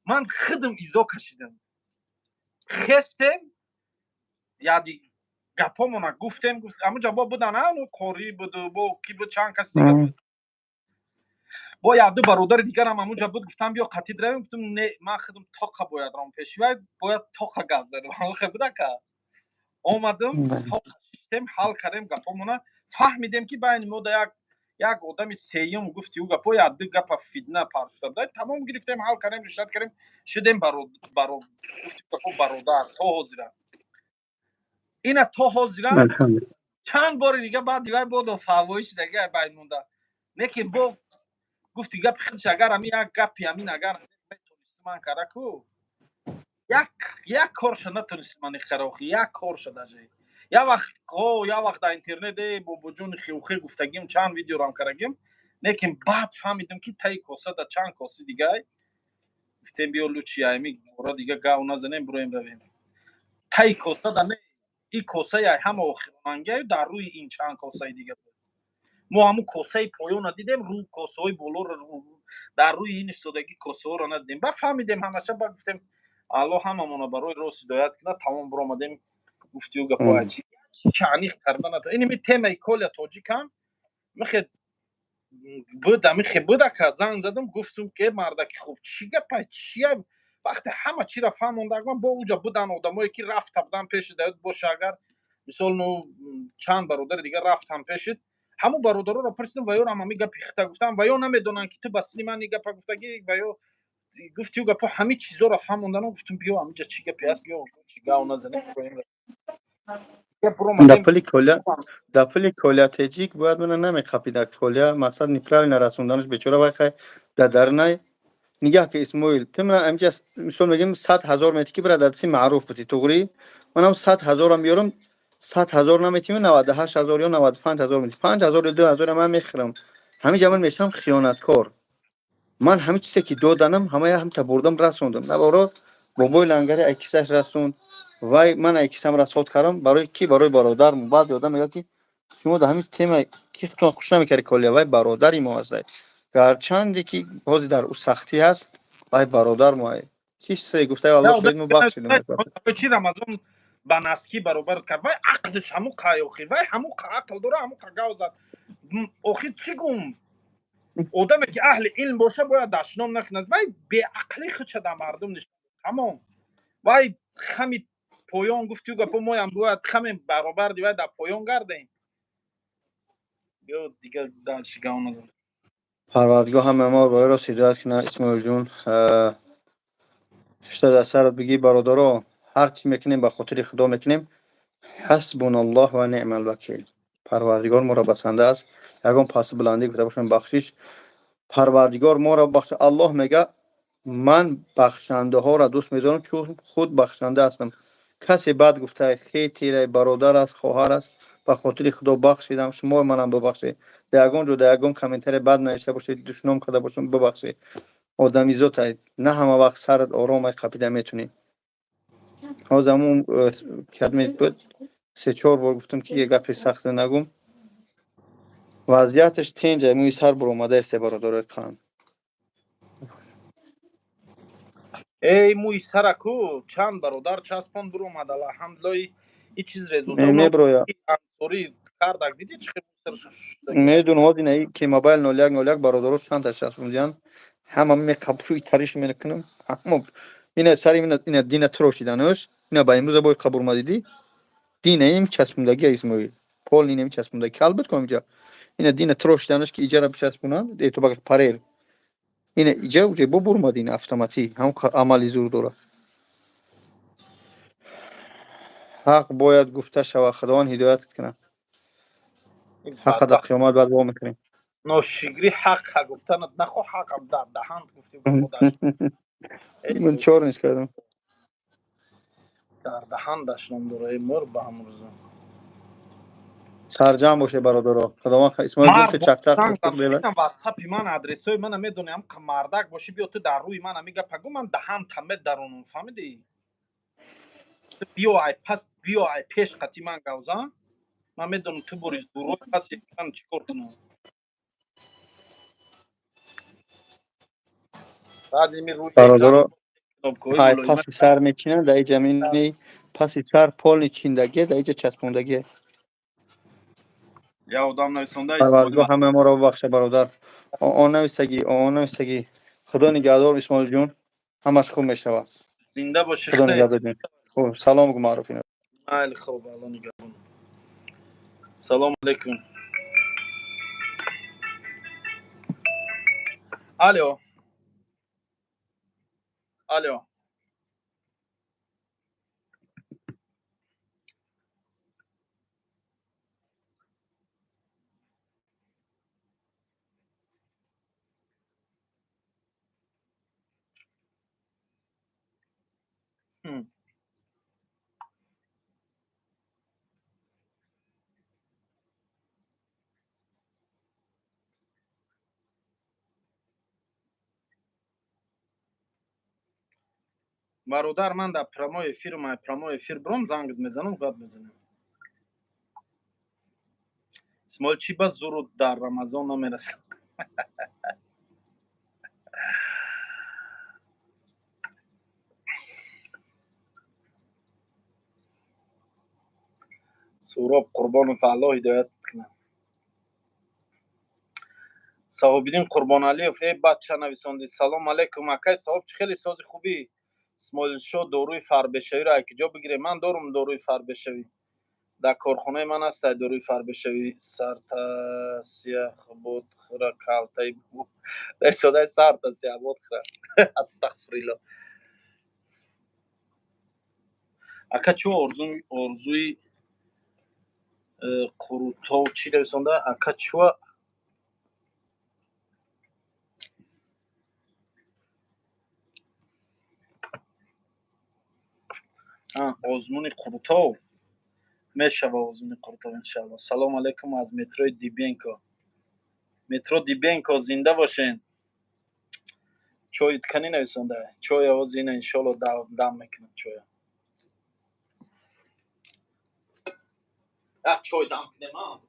ман худам изо кашидам. Хестем, яди гапҳомона гуфтем. Ҳамунҷа бо будан ану қорӣ буду, бо ки буд, чанд кас дига буд, бо якду бародари дигарам ҳамунҷа буд. Гуфтам, биё қатид равем. Гуфтам, не, ман худам тоқа бояд рам пеши вай, бояд тоқа гап задам. Хе будака, омадам, тоқа шиштем, ҳал кардем гапҳомона. Фаҳмидем, ки байни мо да як одами сеюм, гуфти ӯ гапҳо, як ду гапа фитна парфта буда. Тамом, гирифтем, ҳал кардем, решать кардем, шудем гуфти гапҳо бародар то ҳозира. Ина то ҳозира чанд бори дига баъд дигар бодо фавои шудаги байн монда. Лекин бо гуфти гапи худш, агар ҳамин як гапи ҳамин агар метонисти ман кара ку, як корша натонисти ман ихарохи, як корша даже. Як вақт, як вақт дар интернет э бобоҷони хеухе гуфтагим, чанд видеорам карагим. Лекин баъд фаҳмидам, ки таи коса да чанд коси дигай. Гуфтем, биё, лучше ами бора дига гав назанем, бироем, равем. Таи коса да не, и косаи ай ҳама охиронангиаю дар рӯи ин чанд косаи дига буд. Мо ҳамун косаи поёна дидем, рӯ косаҳои болоро, дар рӯи ин истодагӣ косаҳоро надидем. Ба фаҳмидем ҳамаша, ба гуфтем, Аллоҳ ҳамамона барои рост ҳидоят кунад. Тамом, биромадем. Гуфтиу гапо чаъниқ карда ната. Иними темаи Коля тоҷикам михе буд, амихе будака. Занг задам, гуфтум, ке мардаки хуб, чӣ гапа, чия? Вақте ҳама чиро фаҳмондагман, бо уҷа будан одамое, ки рафта будан пеши даёд боша. Агар мисол, ну, чанд бародари дигар рафтан пешид. Ҳамун бародароро пурсидам, ва ёрам ҳами гапи хита гуфтам, ва ё намедонанд, ки ту ба сини ман и гапа гуфтагӣ, ва ё гуфти ӯ гапо, ҳами чизоро фаҳмонданам. Гуфтам, биё, ҳамиҷа чӣ гапе ҳаст, биё, чӣ гав назанем. Да пули Коля Теҷик бояд мана намеқапида. Коля мақсад неправильно расонданаш, бечора, вай хай да дарнай. Нигаҳ ки, Исмоил, ту мана амҷа мисол мегӯем, 100 000 метӣ, ки бира дар маъруф бутӣ, туғрӣ. Манам 100 000-ам биёрам, 100 000 наметӣ, 98 000 ё 95 000 метӣ, 5 000 ё 2 000 ман мехӯрам. Ҳамиҷа ман мешавам хиёнаткор. Ман ҳамин чизе ки доданам, ҳамая ҳамта бурдам, расондам. Наборо бобои лангари акисаш расонд, вай ман акисам расод кардам. Барои ки? Барои бародарм. Баъзе одам мегӯяд, ки шумо дар ҳамин тема ки худтон хуш намекарди. Колия вай бародари мо ҳаст, гарчанде ки ҳозир дар ӯ сахтӣ ҳаст, вай бародар мо. Чӣ чизе гуфта, Аллоҳ шоҳид, мо бахшидем. Чи Рамазон ба наски баробар кард? Вай ақлш ҳамун қай, охи вай ҳамун ақл дора, ҳамун гав зад. Охи, чӣ гум, одаме ки аҳли илм боша, бояд дашном накунад. Вай беақлӣ худша дар мардум нишон, тамом. Вай хами поён гуфтию гапо, моям бояд хаме баробар ди вай дар поён гардем. Ё дигар дальше гав назан. Парвардигор ҳама мо роҳи рост ҳидоят кунад. Исмоилҷон, шта дар сарат бигӣ, бародаро, ҳар чӣ мекунем, ба хотири Худо мекунем. Ҳасбуналлоҳ ва неъмал вакил. Парвардигор моро басанда аст. Ягон паси баландӣ гуфта бошам, бахшиш. Парвардигор моро бахш. Аллоҳ мега: «Ман бахшандаҳоро дӯст медорам, чун худ бахшанда ҳастам». Касе бад гуфта, хетирай, бародар аст, хоҳар аст, ба хотири Худо бахшидам. Шумо манам бубахшед. Дар ягон ҷо, дар ягон комментария бад навишта бошед, душном карда бошам, бубахшед. Одамизотай, на ҳама вақт сарат оромай, қапида метунӣ. Ҳозир ҳамун кадме буд, се чор бор гуфтам, ки як гапи сахте нагум. Вазъияташ тенҷа, мӯи сар буромадаесте, бародарои қанд. Эй, мӯи сараку чанд бародар часпон буромад, алҳамдулиллоҳ, ин чиз резуда. Меброя. Ансорӣ кардак, дидӣ, чӣ? Медунам. Ҳозир ина ки мобайл 0101, бародаро, чандта часпондиян, ҳама меқапшӯи тариш мекунам. Ҳама ина сари ина дина тирошиданаш, ина ба имрӯза бой қабурма, дидӣ, дина им часпондагия. Исмоил, пол инем часпондаги кал буд ко инҷа, ина дина тирошиданаш, ки иҷара бичаспонанд, этоба парер ина иҷа уҷа бо бурмад, ина автоматӣ ҳам амали зур дорад. Ҳақ бояд гуфта шавад. Худованд ҳидоят кунад. Ҳақа дар қиёмат баъд во мекунем. Ношигрӣ ҳақа гуфтанат нахо, ҳақам дар даҳант гуфтӣ. Ман чор низ кардам. Дар даҳан дашном дора, эй мур ба ҳамрӯза. Сарҷамъ боше, бародаро. Худованд. Исмоил гуфти чақчақ. Ватсапи ман, адресҳои мана медонӣ. Ҳам мардак бошӣ, биё, ту дар рӯи ман ҳами гапа гу, ман даҳан медаронам, фаҳмидӣ? Биё, ай пас биё, ай пеш қати ман гавза. Ман медонам, ту бори зуро паси ман чӣ кор кунам. Баъд ими рӯи Бародаро, кнопкаҳои ай болои паси сар мечинанд, дар иҷа мини паси сар полни чиндагие, дар иҷа часпондагие. Я одам нависонда. Парвардигор ҳамаи моро бубахша, бародар. Он нависагӣ, он нависагӣ. Худо нигаҳдор, Исмоилҷон, ҳамаш хуб мешавад. Зинда боши. Худо нигаҳдор. Хуб, салом гу, маъруф. Майли, хуб, Алло нигаҳбон. Салому алейкум. Алло, алло. Бародар, ман дар прямой эфир, ман прямой эфир биром, зангт мезанам, гап мезанам. Исмоил, чӣ ба зуру дар Рамазон намерасад? Суроб Қурбонов, Аллоҳ ҳидоят кунад. Саҳобиддин Қурбоналиев, э бача нависонди. Салом алейкум, акай Саҳоб, чӣ хеле сози хубӣ? Исмоилшо, доруи фарбешавиро аз куҷо бигирем? Ман дорум доруи фарбешавӣ. Дар корхонаи ман ҳастай дорӯи фарбешавӣ. Сарта сиях буд, хӯра, калтаи исодаи сарта сиях буд, хӯра. Астағфирилло. Ака, чӯ орзуи қурутов чӣ нависонда? Ака, чӯ озмуни қурутов мешава? Озмуни қурутов, иншаалло. Салому алайкум аз метрои Дибенко. Метро Дибенко, зинда бошен. Чой ткани нависонда. Чой овози ина, иншоалло, дам мекунам чоя. Як чой дам кунем, а?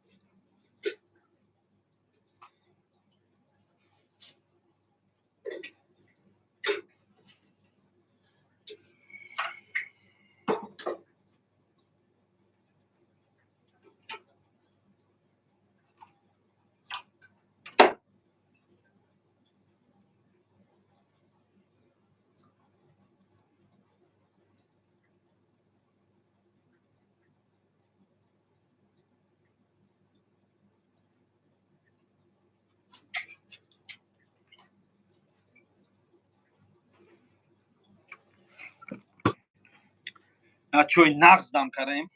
Чой нағз дам кардем,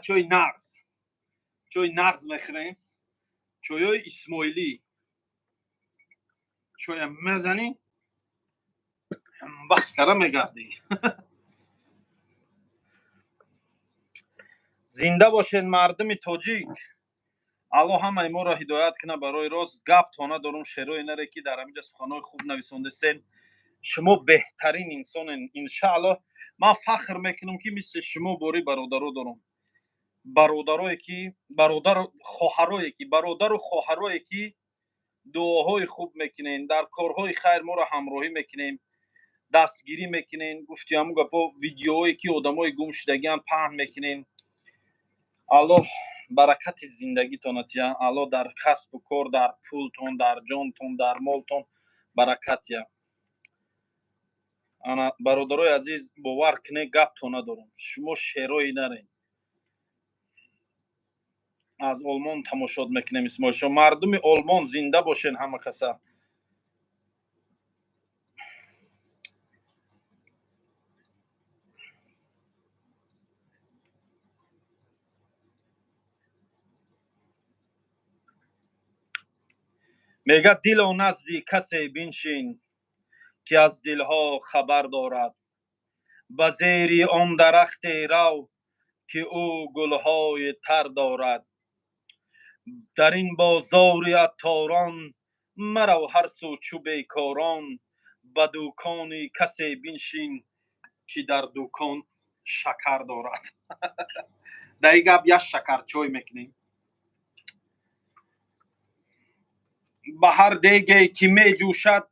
чой нағз, чой нағз мехӯрем, чойҳои исмоилӣ. Чоя мезанӣ, бас кара мегардӣ. Зинда бошед, мардуми тоҷик. Аллоҳ ҳамаи моро ҳидоят кунад барои рост. Гап тона дорум, шерои наре, ки дар ҳаминҷа суханҳои хуб нависондесен. Шумо беҳтарин инсонен. Иншааллоҳ, ман фахр мекунам, ки мисли шумо бори бародаро дорам, бародарое ки, бародар, хоҳарое ки, бародару хоҳарое ки дуоҳои хуб мекунен, дар корҳои хайр моро ҳамроҳӣ мекунем, дастгирӣ мекунен. Гуфти ҳамун гапо, видеоое ки одамои гумшудагиам паҳн мекунен. Аллоҳ баракати зиндагитон атия. Аллоҳ дар касбу кор, дар пултон, дар ҷонтон, дар молтон баракат тия. Ана, бародарои азиз, бовар кунед, гапто надорам, шумо шерои нарен. Аз Олмон тамошод мекунем, Исмоилшо. Мардуми Олмон, зинда бошен ҳама каса. Мегӯяд: дило, назди касе биншин, ки аз дилҳо хабар дорад, ба зери он дарахте рав, ки ӯ гулҳои тар дорад. Дар ин бозори атторон марав ҳар сӯ чӯ бекорон, ба дукони касе биншин, ки дар дукон шакар дорад. Дар ин гап як шакарчой мекунем. Ба ҳар деге ки меҷӯшад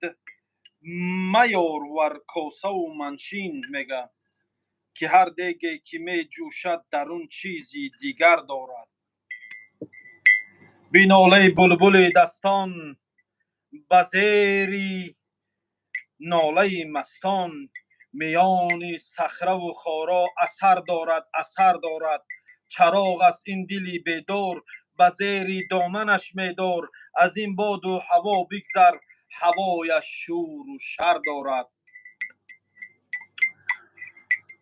маёр вар косаву маншин. Мега, ки ҳар деге ки меҷӯшад, дарун чизи дигар дорад. Бинолаи булбули дастон ба зери нолаи мастон, миёни сахраву хоро асар дорад, асар дорад. Чароғ аст ин дили бедор, ба зери доманаш медор. Аз ин боду ҳаво бигзар, ҳавояш шӯру шар дорад.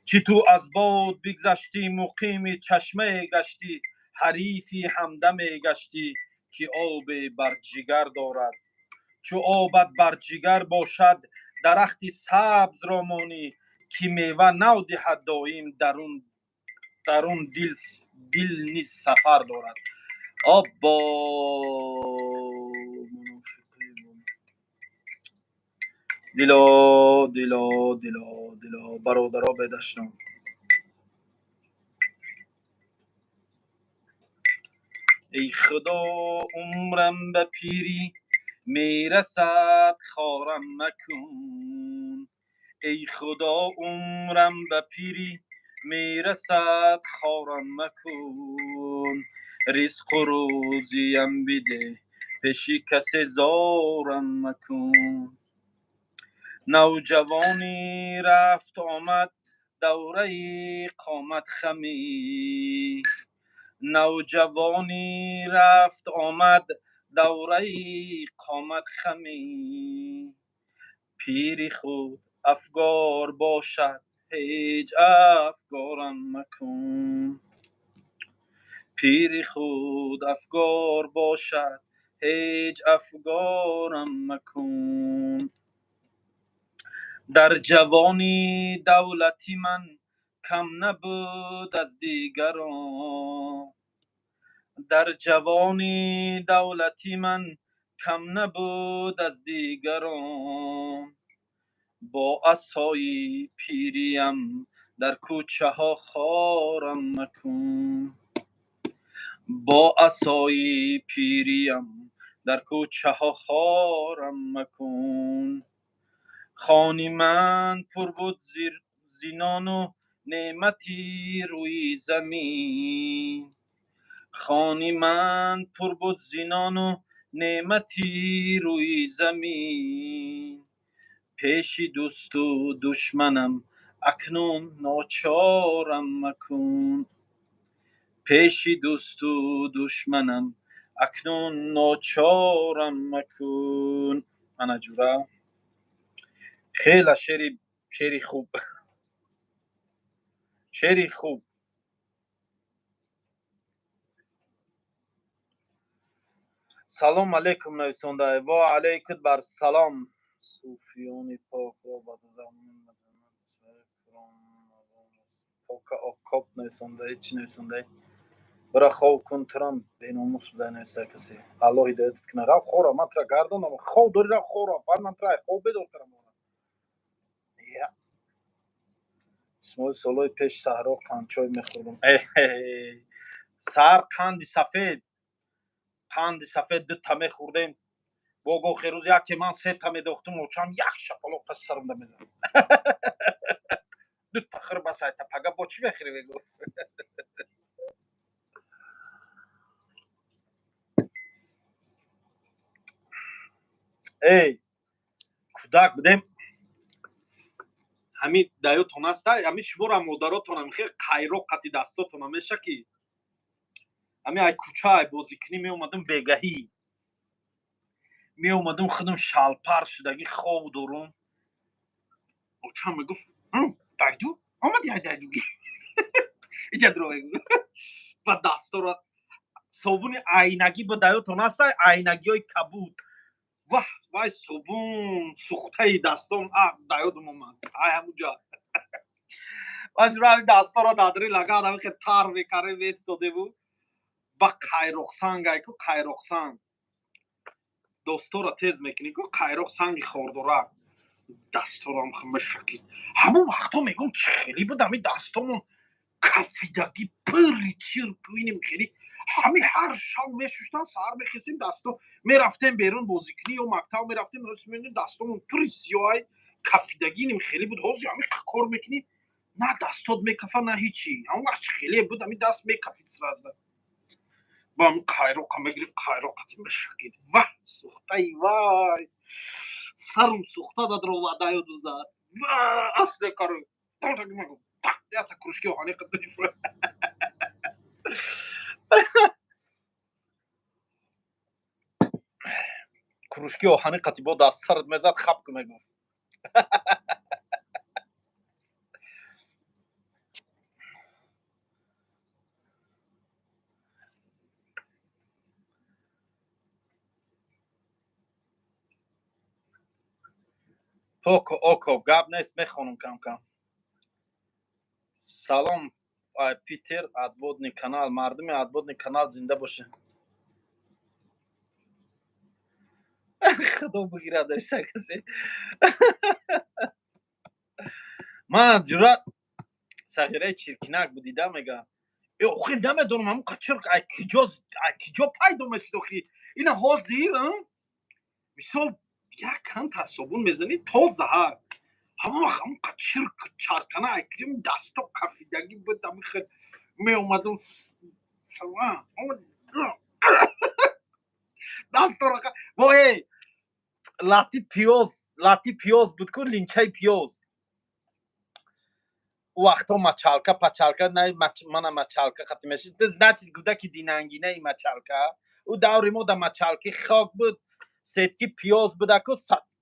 Чӣ ту аз бод бигзаштӣ, муқими чашмае гаштӣ, ҳарифи ҳамдаме гаштӣ, ки обе бар ҷигар дорад. Чу обат бар ҷигар бошад, дарахти сабзро монӣ, ки мева нав диҳад доим, дарун дил низ сафар дорад. Оббо, дило, дило, дило, дило, бародаро, бедашном. Эй худо, умрам ба пирӣ мерасад, хорам макун. Эй худо, умрам ба пирӣ мерасад, хорам макун. Ризқу рӯзиям бидеҳ, пеши касе зорам макун. Навҷавонӣ рафт омад, Давраи қоматхамӣ. Навҷавонӣ рафт омад, давраи қоматхамӣ. Пири худ афгор бошад, ҳеҷ афгорам макун. Пири худ афгор бошад, ҳеҷ афгорам макун. Дар ҷавонӣ давлати ман кам набуд аз дигарон. Дар ҷавонӣ давлати ман кам набуд аз дигарон. Бо асои пириям дар кӯчаҳо хорам макун. Бо асои пириям дар кӯчаҳо хорам макун. Хони ман пур буд зи нону неъмати рӯи замин. Хони ман пур буд зи нону неъмати рӯи замин. Пеши дӯсту душманам акнун ночорам макун. Пеши дӯсту душманам акнун ночорам макун. Ана ҷура, хела шеъри, шеъри хуб, шеъри хуб. Салом алейкум нависонда. Во алейкум бар салом. Суфиёни покро ба пока окоп нависонда. Чӣ нависонда? Бира хов кун, турам беномус буда нависта касе. Аллоҳ ҳидоятат кунад. Рав хора, ман тура гардонам. Хов дори, рав хора. Баъд ман тура хов бедор кардам. Исмоил, солҳои пеш саҳро қандчой мехӯрдам. Саҳар қанди сафед, қанди сафед дута мехӯрдем. Бо гохе рӯз яке ман сета медохтум, очам як шапалоқ паси сарамда мезад. Дута хӯр, бас, айта пага бо чӣ мехӯрӣ, мегуфт. Эй, кӯдак будем, ҳамин даётон аста, ҳамин шуморо модаротонам хел қайроқ қати дастотона меша, ки ҳамин ай кӯча ай бозикунӣ меомадум, бегаҳӣ меомадум, худам шалпар шудагӣ, хов дорум. Очам мегуфт: «Дайду омади, ай дайдуги иҷа дро», ба дастора собуни айнагӣ ба даётон аста, айнагиҳои кабуд. Ваҳ, вай собун сӯхтаи дастон даёдум омад. Ай ҳамуҷа ваҷура дастора дадри лаган ҳамихе тар мекарем, местодему ба қайроқсанг, айку қайроқсанг достора тез мекунӣ ку, қайроқ санги хордорак дасторам мешакид. Ҳамон вақто мегӯм, чӣ хеле буд ҳами дастомон кафидагӣ, пирри чирку иним хеле. Ҳами ҳар шаб мешуштан, саҳар мехестем, дасто мерафтем берун бозикунӣ ё мактаб мерафтем, дастомон пирри сиёҳай кафидагӣ иним хеле буд. Ҳозир ҳами кор мекунӣ, на дастот мекафа, на ҳичи. Ҳамон вақт чӣ хеле буд, ҳами даст мекафид сразу. Ба ҳамн қайроқа мегирифт, қайроқати мешакид. Ваҳ, сӯхтаи, вай, сарум сӯхта дадровада ёду зад. Асле каро ята кружки оҳани қад. Кружки оҳани қати бо даст сарат мезад, хап ку, мегуфт. Поко око, гап нест, мехонам кам кам. Салом, Питер, отводный канал. Мардуми отводный канал зинда боше. Худо бигирад касе. Ман ҷурат сағираи чиркинак будида, мега. Э, охи намедонам, ҳамон чирк ай киҷо, ай киҷо пайдо мешуд охи. Ина ҳозир, мисол, як кантар собун мезанӣ, тоза. Ҳамон вақт ҳамон чирк чаркана ай дасто кафидагӣ буд, ҳамин хел меомадум, дастора бо эй лати пиёз, лати пиёз буд ку, линчаи пиёз. Ӯ вақтҳо мочалка пачалка на, мана мочалка қати мешид. Ты, значит, кӯдаки динангинаи мочалка. Ӯ даври мо да мочалки хок буд, сетки пиёз будаку,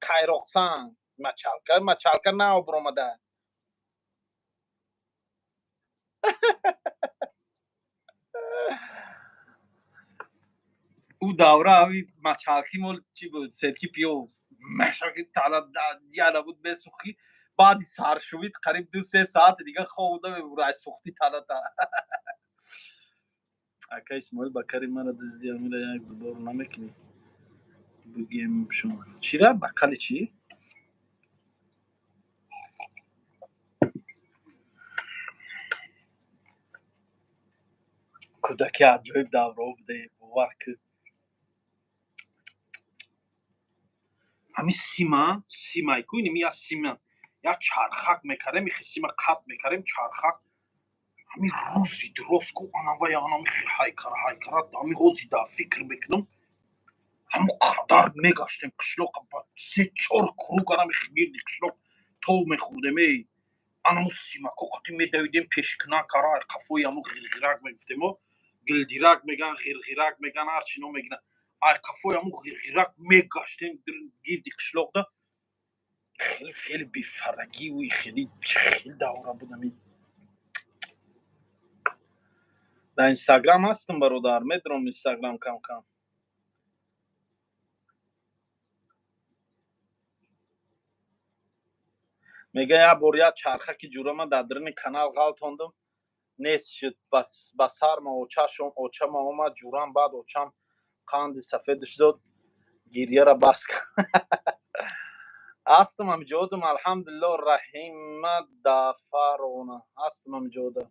қайроқсанг. Мочалка, мочалка нав биромада. Ӯ давра ҳами мочалки мо чӣ буд? Сетки пиёз мешаки тала яла буд, месухӣ, баъди саршувид қариб 2-3 саати дига ховуда мебура, сухти талата. Ака Исмоил, бакари мара дизди, амира як зубор намекунӣ, бигем шумо чира бакали чӣ? Кӯдаки аҷоиб даврао буде, бовар ки ҳамин сима симайку, иними як сима, як чархак мекардем, ихи сима қат мекардем, чархак. Ҳамин рӯзи дурост ку, анавай анами ҳайкара ҳайкара, ҳамин ҳози да фикр мекунам, ҳамон қадар мегаштем қишлоқ, се чор круг анами гирди қишлоқ тов мехӯрдем. Эй, анамо симако қати медавидем, пешкунак кара, қафои ҳамо ғирғирак мегуфтемо, гилдирак меган, ғирғирак меган, ҳар чино мегиран. Ай қафои ҳамо ғирғирак мегаштем гирди қишлоқда. Хеле хеле бефарагиву хеле хеле давра буд. Ами дар Инстаграм ҳастам, бародар, медонам, Инстаграм кам кам мега. Як бор як чархаки ҷурама дар даруни канал ғалтондум, нест шуд. Ба сарма очама омад ҷурам, баъд очам қанди сафедаш дод, гирьяра бас кард. Ҳастам ҳамиҷодам, алҳамдулилло. Раҳима Дафарона, ҳастам ҳамиҷода.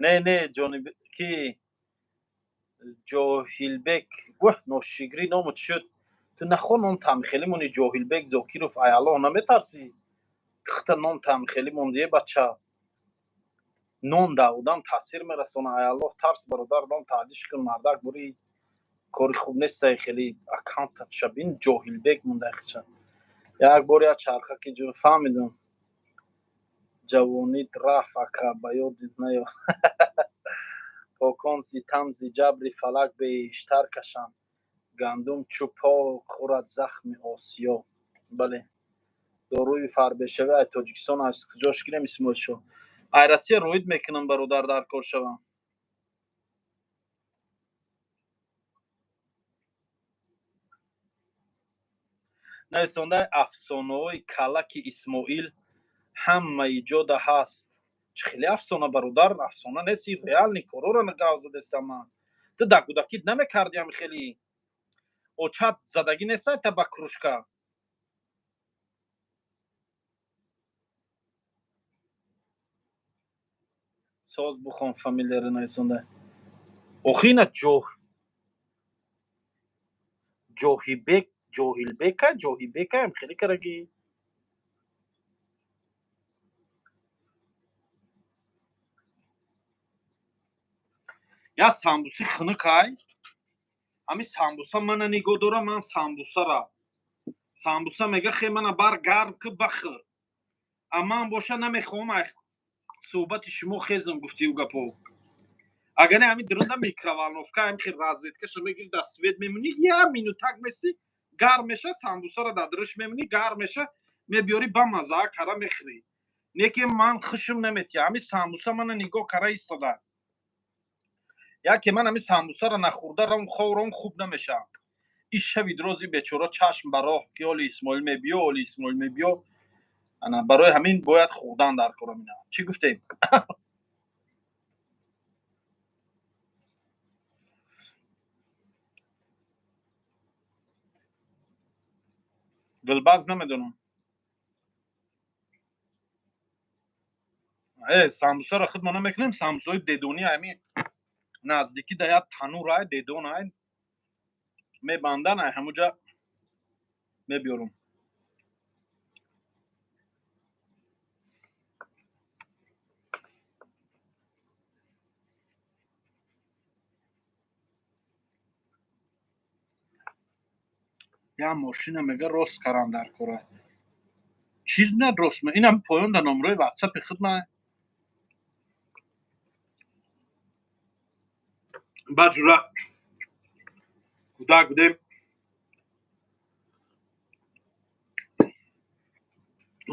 Не, не, ҷониб ки Ҷоҳилбек, ваҳ, ношигрӣ ному чӣ шуд? Ту нахо ном тамхелӣ мони, Ҷоҳилбек Зокиров, ай Аллоҳ наметарсӣ? Хта ном тамхелӣ мондие, бача. Ном дар одам таъсир мерасона. Ай Аллоҳ тарс, бародар, ном таъдиш кун, мардак, бури кори хуб нестай. Хеле аккаунтат шабин Ҷоҳилбек монда хиша. Як бор як чархаки ҷу фаҳмидам. Ҷавонит рафт, ака, ба ёдит наё. Покон ситам зи ҷабри фалак бештар кашанд, гандум чӯ пок хӯрад захми осиё. Бале, доруи фарбешавӣ ай Тоҷикистон аз куҷош гирем, Исмоилшо? Ай Россия роид мекунам, бародар, дар кор шавам. Нависондаи афсонаҳои калаки Исмоил ҳамаи ҷода ҳаст. Чӣ хеле афсона, бародар? Афсона нест, реальный корора гав задестам ман. Ту дар кӯдакит намекардӣ ҳами хели? Очат задагӣ нестай та ба кружка? Соз бухон, фамилияро нависонда. Охи ина Ҷоҳибек, Ҷоҳилбека, Ҷоҳибекаям хеле карагӣ. Як самбуси хунукай, ҳамин самбуса мана нигоҳ дора, ман самбусара, самбуса мега: «Хе, мана бар гарм ки, бахӯр». А ман боша намехоҳам ай суҳбати шумо хезам, гуфтию гапо. Агар не, ҳамин дурунда микроволновка, ҳамин хел розеткаша мегири, дар свет мемонӣ, як минутак мести, гарм меша, самбусара дар дуриш мемонӣ, гарм меша, мебиёрӣ, ба маззаа кара мехӯрӣ. Не ки ман хушм наметиҳ, ҳамин самбуса мана нигоҳ кара истода. Яке ман ҳамин самбусаро нахӯрда рам ховрам хуб намешавам. Иш шаби рози бечора чашм ба роҳ ки оли Исмоил мебиё, оли Исмоил мебиё. Ана барои ҳамин бояд хӯрдан дар корам. Ина чӣ гуфтем? Гулбаз, намедонам. Самбусаро худ мо намекунем, самбусаҳои дедонӣ, ҳамин наздикӣ да як танур ай, дедон ай, мебандан, ай ҳамуҷа мебиёрум. Як мошина мега рост карам дар кора. Чиз на, рост, инам поён дар номерои ватсапи худ ма. Баъд, ҷура, кӯдак будем,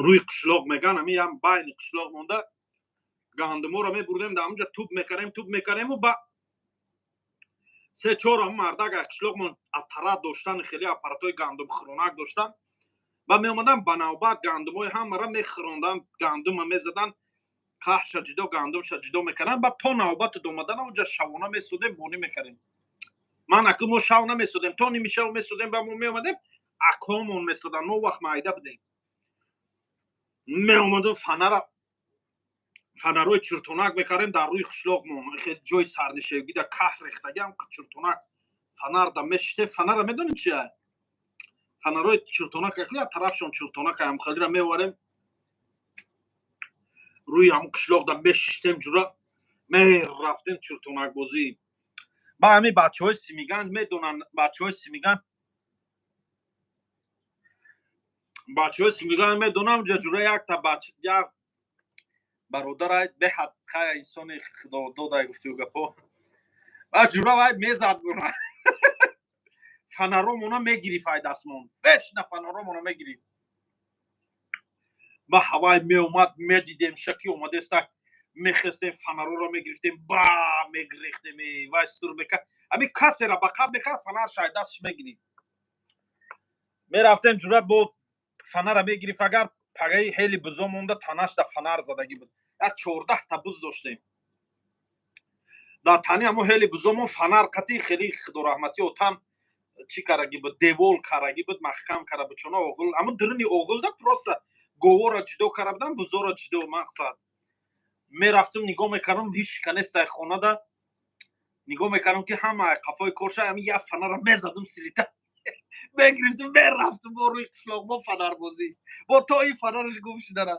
рӯи қишлоқ меган, ами ям байни қишлоқ монда, гандуморо мебурдем, дар ҳамунҷа туп мекардем, туп мекардему ба се чор ҳам мардак аз қишлоқмон аппарат доштан, хеле аппаратҳои гандумхӯронак доштан. Ба меомадан, ба навбат гандумҳои ҳамаро мехӯрондан, гандума мезадан, каҳша ҷудо, гандумша ҷудо мекарданд. Ба то навбату омадан онҷа шавона месудем, бонӣ мекардем. Ман аку мо шав намесудем, то ними шав месудем, ба мо меомадем, акомон месуданд. Мо вақт майда будем, меомадем, фанара, фанарои чиртонак мекардем дар рӯи қишлоқмон, ҷои сарнишевгида каҳ рехтагиам, чиртонак фанарда мешиштем. Фанара медонем чия? Фанарои чиртонак, як тарафшон чиртонак, ҳамхелира меоварем, рӯи ҳамун қишлоқда мешиштем, ҷура, мерафтем чиртонакбозӣ. Ба ҳамин бачаҳои Симиганҷ медонанд, бачаҳои Симиганҷ, бачаҳои Симиганҷ медонам. Ҷура, якта бач, як бародарай, беҳад хая инсони худододай, гуфтиу гапо. Ба, ҷура, вай мезад бура, фанаромона мегирифт ай дастмон, вечно фанаромона мегирифт. Ба ҳавай меомад, медидем шаки омадеста, мехестем, фанароро мегирифтем, ба мегирехтем, вай сур мекард, ами касера ба қаб мекард, фанарша ай дастш мегирифт. Мерафтем, ҷура, бо фанара мегирифт. Агар пагаи ҳели бузо монда, танашда фанар задагӣ буд. Як 14-та буз доштем, дар тани ҳамо ҳели бузомон фанар қатӣ, хеле худораҳматӣ отам чӣ карагӣ буд, девол карагӣ буд, маҳкам кара буд, чуна оғил, ҳамо дуруни оғилда просто говора ҷудо кара будам, бузоро ҷудо. Мақсад, мерафтум, нигоҳ мекардам, ҳеч ка нестай хонада. Нигоҳ мекардам, ки ҳама қафои корша, ами як фанара мезадум, силита мегирифтум, мерафтум бо рӯи қишлоқ, бо фанарбозӣ, бо то ин фанараш гум шудана.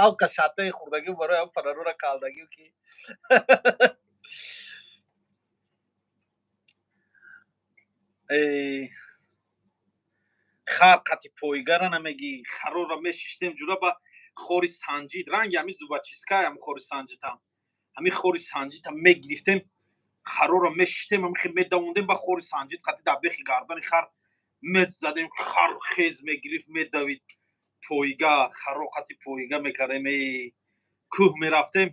Алқа шаттаи хурдагӣ барои ҳам фанарора калдагӣ, ки хар қати пойгара намегӣ. Харора мешиштем, ҷура, ба хори санҷид, ранги ҳами зубочистка, ҳами хори санҷидам, ҳами хори санҷидам мегирифтем, харора мешиштем, ҳами медавондем, ба хори санҷид қати дар бехи гардани хар мезадем, хар хез мегирифт, медавид. Пойга, харо қати пойга мекардем. Кӯҳ мерафтем,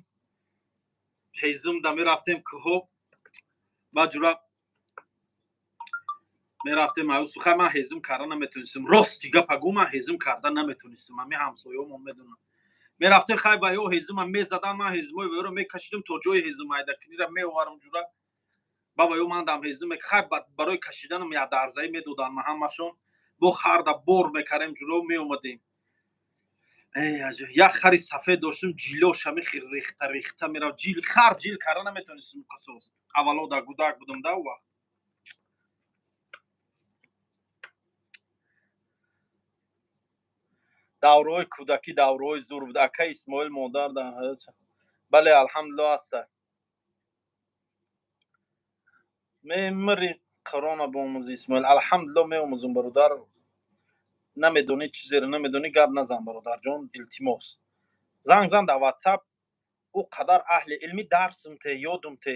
ҳезумда мерафтем кӯҳо. Ба, ҷура, мерафтем аюсуха. Ман ҳезум карда наметонистам, рости гапа гӯ, ман ҳезум карда наметонистам, ҳами ҳамсоёмон медонам. Мерафтем, хай, ва ё ҳезума мезадан, ман ҳезумои ваёро мекашидам, то ҷои ҳезум айдакунира меоварам, ҷура, ба ваё ман дам ҳезум, хай, барои кашиданам як дарзаӣ медодан ма ҳамашон. Бо харда бор мекардем, ҷуро, меомадем. Як хари сафед доштем, ҷилош ҳами рехта рехта мерафт, ҷил хар ҷил карда наметонистем қасос. Аввало да гудак будам да вақт. Давраҳои кӯдакӣ давраҳои зур буд. Ака Исмоил, модар дар, бале, алҳамдулилло, ҳаста. Мемири Қурона бомӯзи, Исмоил. Алҳамдулилло, меомӯзум, бародар. Намедонӣ, чизеро намедонӣ, гап назан, бародарҷон, илтимос. Занг зан дар Ватсап, ӯ қадар аҳли илмӣ, дарсим те, ёдум те,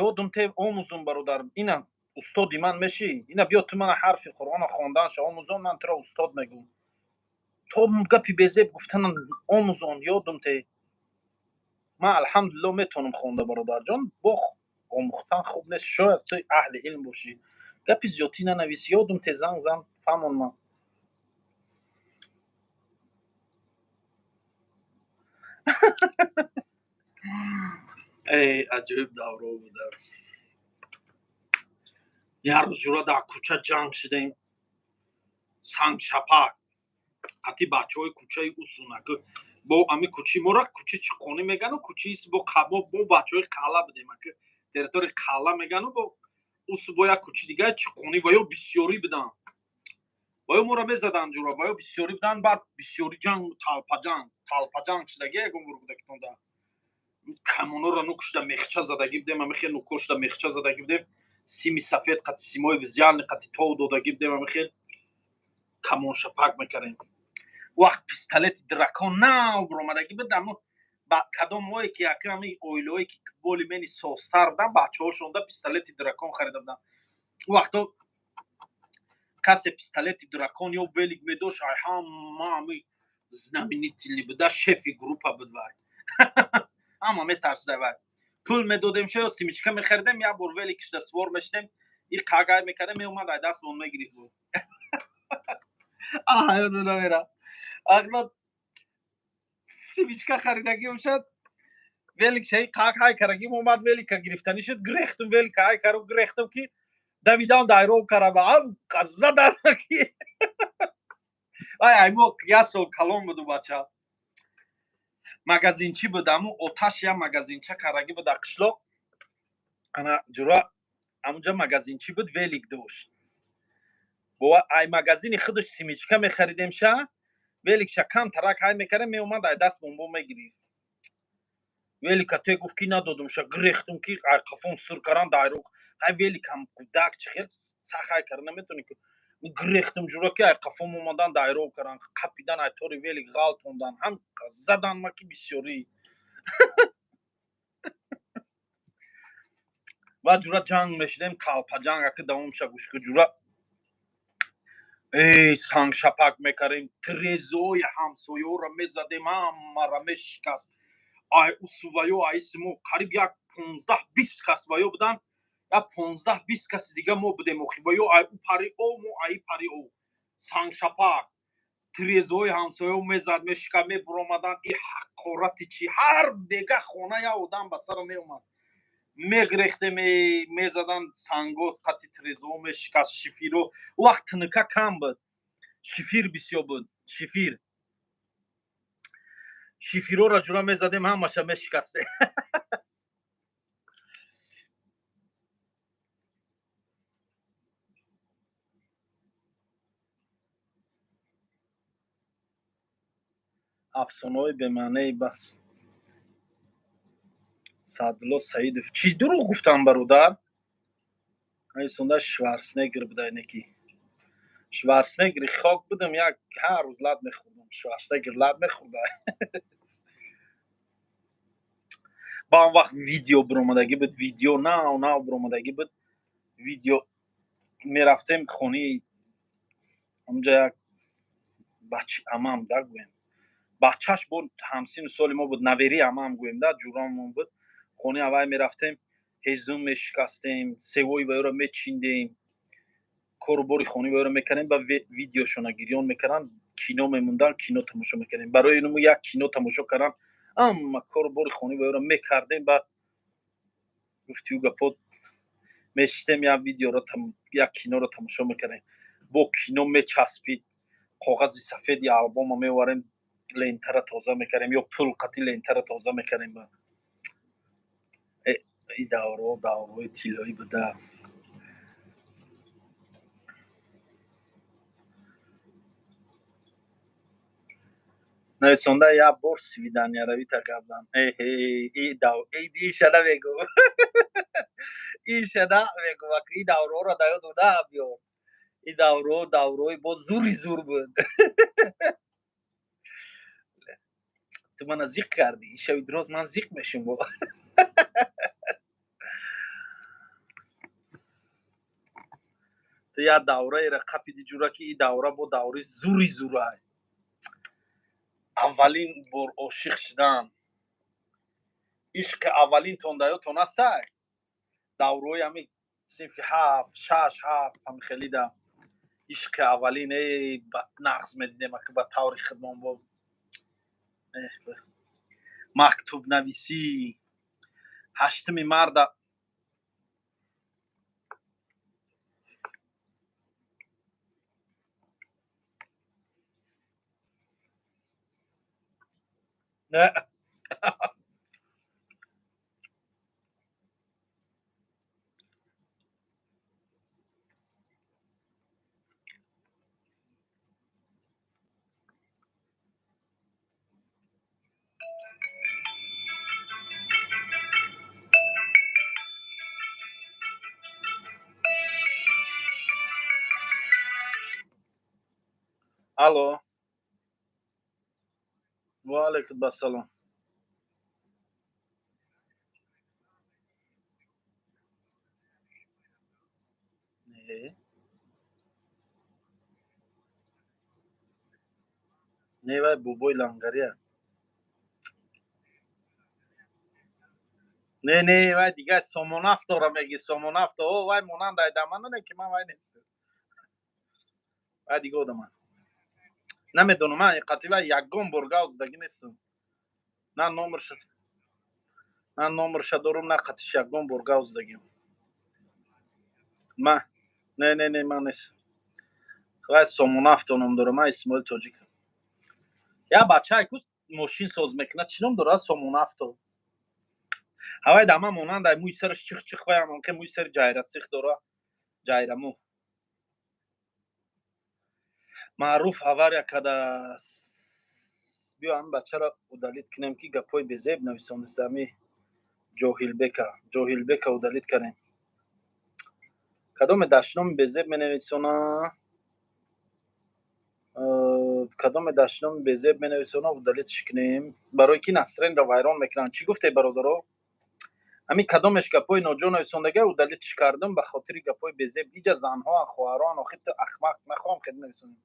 ёдум те, омӯзум, бародар. Ина устоди ман мешӣ. Ина биё, ту мана ҳарфи Қуръона хонданша омӯзон, ман туро устод мегӯм. То гапи безеб гуфтанам омӯзон, ёдум те. Ман алҳамдулилло метавонам хонда, бародарҷон. Бо омӯхтан хуб нест, шояд ту аҳли илм бошӣ. Гапи зиёдтӣ нанавис, ёдум те, занг зан, фаҳмон ман. Эй, аҷоиб давро буда. Як рӯз, ҷура, дар кӯча ҷанг шудем, сангшапак қати бачаҳои кӯчаи Усуна. Бо ами кӯчи мора кӯчи Чиқонӣ мегану кӯчи бо мо бачаҳои қалла будем, территорияи қалла мегану, бо усу бо як кӯчи дигаи Чиқонӣ. Ва ё бисёрӣ буданд, ва ё моро мезаданд, ҷура, ва ё бисёрӣ буданд. Баъд бисёрӣ ҷанг, талпаҷанг, талпаҷанг шудаги. Ягон бор кӯдакитонда камоноро нукшуда мехча задагӣ будем, ами хел нукошуда мехча задагӣ будем, сими сафед қати симои визиални қати тов додагӣ будем, ами хел. Камоншапак мекардем. Вақт пистолети дракон нав биромадагӣ буд, амо кадомое ки яка ҳами оилаое ки боли мени созтар будан, бачаҳошонда пистолети дракон харида буданд. Вақто касе пистолети дракон ё велик медошт, ай ҳама ҳами знаменительный буда, шефи группа буд вай. Ҳама метарсида вай. Пул медодем ша ё семечка мехаридем, як бор великшда свор мешидем, и қагай мекардем, меомад ай дастмон мегирифт буд. Аҳаёду намера. Ақла семечка харидагӣ бошад, велик шаи қак ҳай карагим омад, велика гирифтанӣ шуд, гирехтум велика ҳай кару гирехтум ки давидам дайроб карама, ам задараки. Ай аймо як сол калон буду бача. Магазинчи буд, аму оташ я магазинча карагӣ буд қишлоқ. Ана ҷура амунҷа магазинчи буд, велик дошт. Бо ай магазини худаш семечка мехаридем ша, великша кам тарак ҳай мекардем, меомад ай даст бомбо мегирифт. Велика те гуфт ки надодум ша, гирехтум ки ай қафон сур каран дайрок. Ай великам кудак чи хел сах ҳай кара наметони ки гирехтум ҷура ки ай қафом омадан дайрок каран, қапидан ай тори велик ғалтондан, ҳам задан ма ки бисёрӣ. Ва ҷура ҷанг мешидем, талпа ҷанг аки давом ша гӯш ки ҷура. Эй сангшапак мекардем, тирезои ҳамсоёро мезадем, ҳамаро мешикаст. Ай усуваё айси мо қариб як 15-20 кас ваё буданд, як 15-20 каси дига мо будем охи ваё ай у пари о, мо ай пари о. Сангшапак тирезои ҳамсоё мезад, мешика, мебуромаданд. И ҳақорати чи ҳар дега хона як одам ба сара меомад. Мегирехтем, мезаданд санго қати тирезао мешикаст, шифиро. Вақт тиника кам буд, шифир бисёр буд, шифир. Шифирора ҷура мезадем, ҳамаша мешикасте. Афсонаҳои бемаънеи бас. Саъдулло Саидов чӣ дурӯғ гуфтам, бародар? Айсонда Шварценеггер буда инеки. Шварценеггери хок будам, як ҳар рӯз лат мехӯрдам. Шварценеггер лат мехӯрда. Ба он вақт видео биромадагӣ буд, видео нав нав биромадагӣ буд. Видео мерафтем хонаи онҷа як бачи амам да гӯем. Бачаш бо ҳамсину соли мо буд, наверии амам гӯем да, ҷурамон буд. Хонаи аввай мерафтем, ҳезум мешикастем, севои ваёро мечиндем, кору бори хонаи ваёро мекардем, ба видеошона гирён мекарданд, кино мемондан, кино тамошо мекардем. Барои инмо як кино тамошо кардан, ҳама кору бори хонаи ваёро мекардем, ба гуфтиу гапо мешистем, як видеоро як киноро тамошо мекардем. Бо кино мечаспид, коғази сафеди албома меоварем, лентара тоза мекардем ё пул қати лентара тоза мекардем. Ба и даврҳо даврҳои тиллоӣ буда. Нависонда як бор свиданияравита гап зан. Эҳе, иша намегӯ. Иша намегӯ, и даврҳоро да ёду набиёр. И даврҳо даврҳои бо зури зур буд. Ту мана зиқ кардӣ, ишави дроз ман зиқ мешум бо. Ту як давраеро қапиди ҷура ки и давра бо давраи зури зурай. Аввалин бор ошиқ шудан. Ишқи аввалинтон да ёдтон ҳастай? Давраҳои ҳами синфи ҳафт, шаш, ҳафт ҳами хелида. Ишқи аввалин эй ба нағз медидем аки ба таври хидмон бо. Мактубнависӣ 8 марда Не. Алло, ва алайкум ассалом. Не, не, вай бобои лангария. Не, не, вай дигар Сомонафтора меги, Сомонафто. О, вай монанд айдаман, не ки ман вай нестам. Вай дига одаман. Намедонам, ман қати вай ягон бор гав задагӣ нестам. На номерша, на номерша дорум, на қатиш ягон бор гав задагим. Ма не, не, не, ман нестам. Вай Сомонафто ном дорам, ман Исмоил Тоҷикам. Я бачае ку мошин соз мекунад, чӣ ном дорад? Сомонафто. Ҳавай дама монанд ай, мӯи сараш чих чих, вай ам ки мӯи сари ҷайрасих дора, ҷайрамӯ. Маъруф авария када. Биё, ҳамин бачаро удалить кунем, ки гапҳои безеб нависониста. Ҳами Ҷоҳилбека, Ҷоҳилбека удалить кардем. Кадоме дашноми безеб менависона, кадоме дашноми безеб менависона, удалить ш кунем, барои ки настроение ро вайрон мекунанд. Чӣ гуфте, бародаро? Ҳамин кадомеш гапҳои ноҷо нависондага, удалить ш кардам ба хотири гапҳои безеб. Иҷа занҳоан, хоҳароан, охир ту ахмақ, нахоҳам хел нависонем.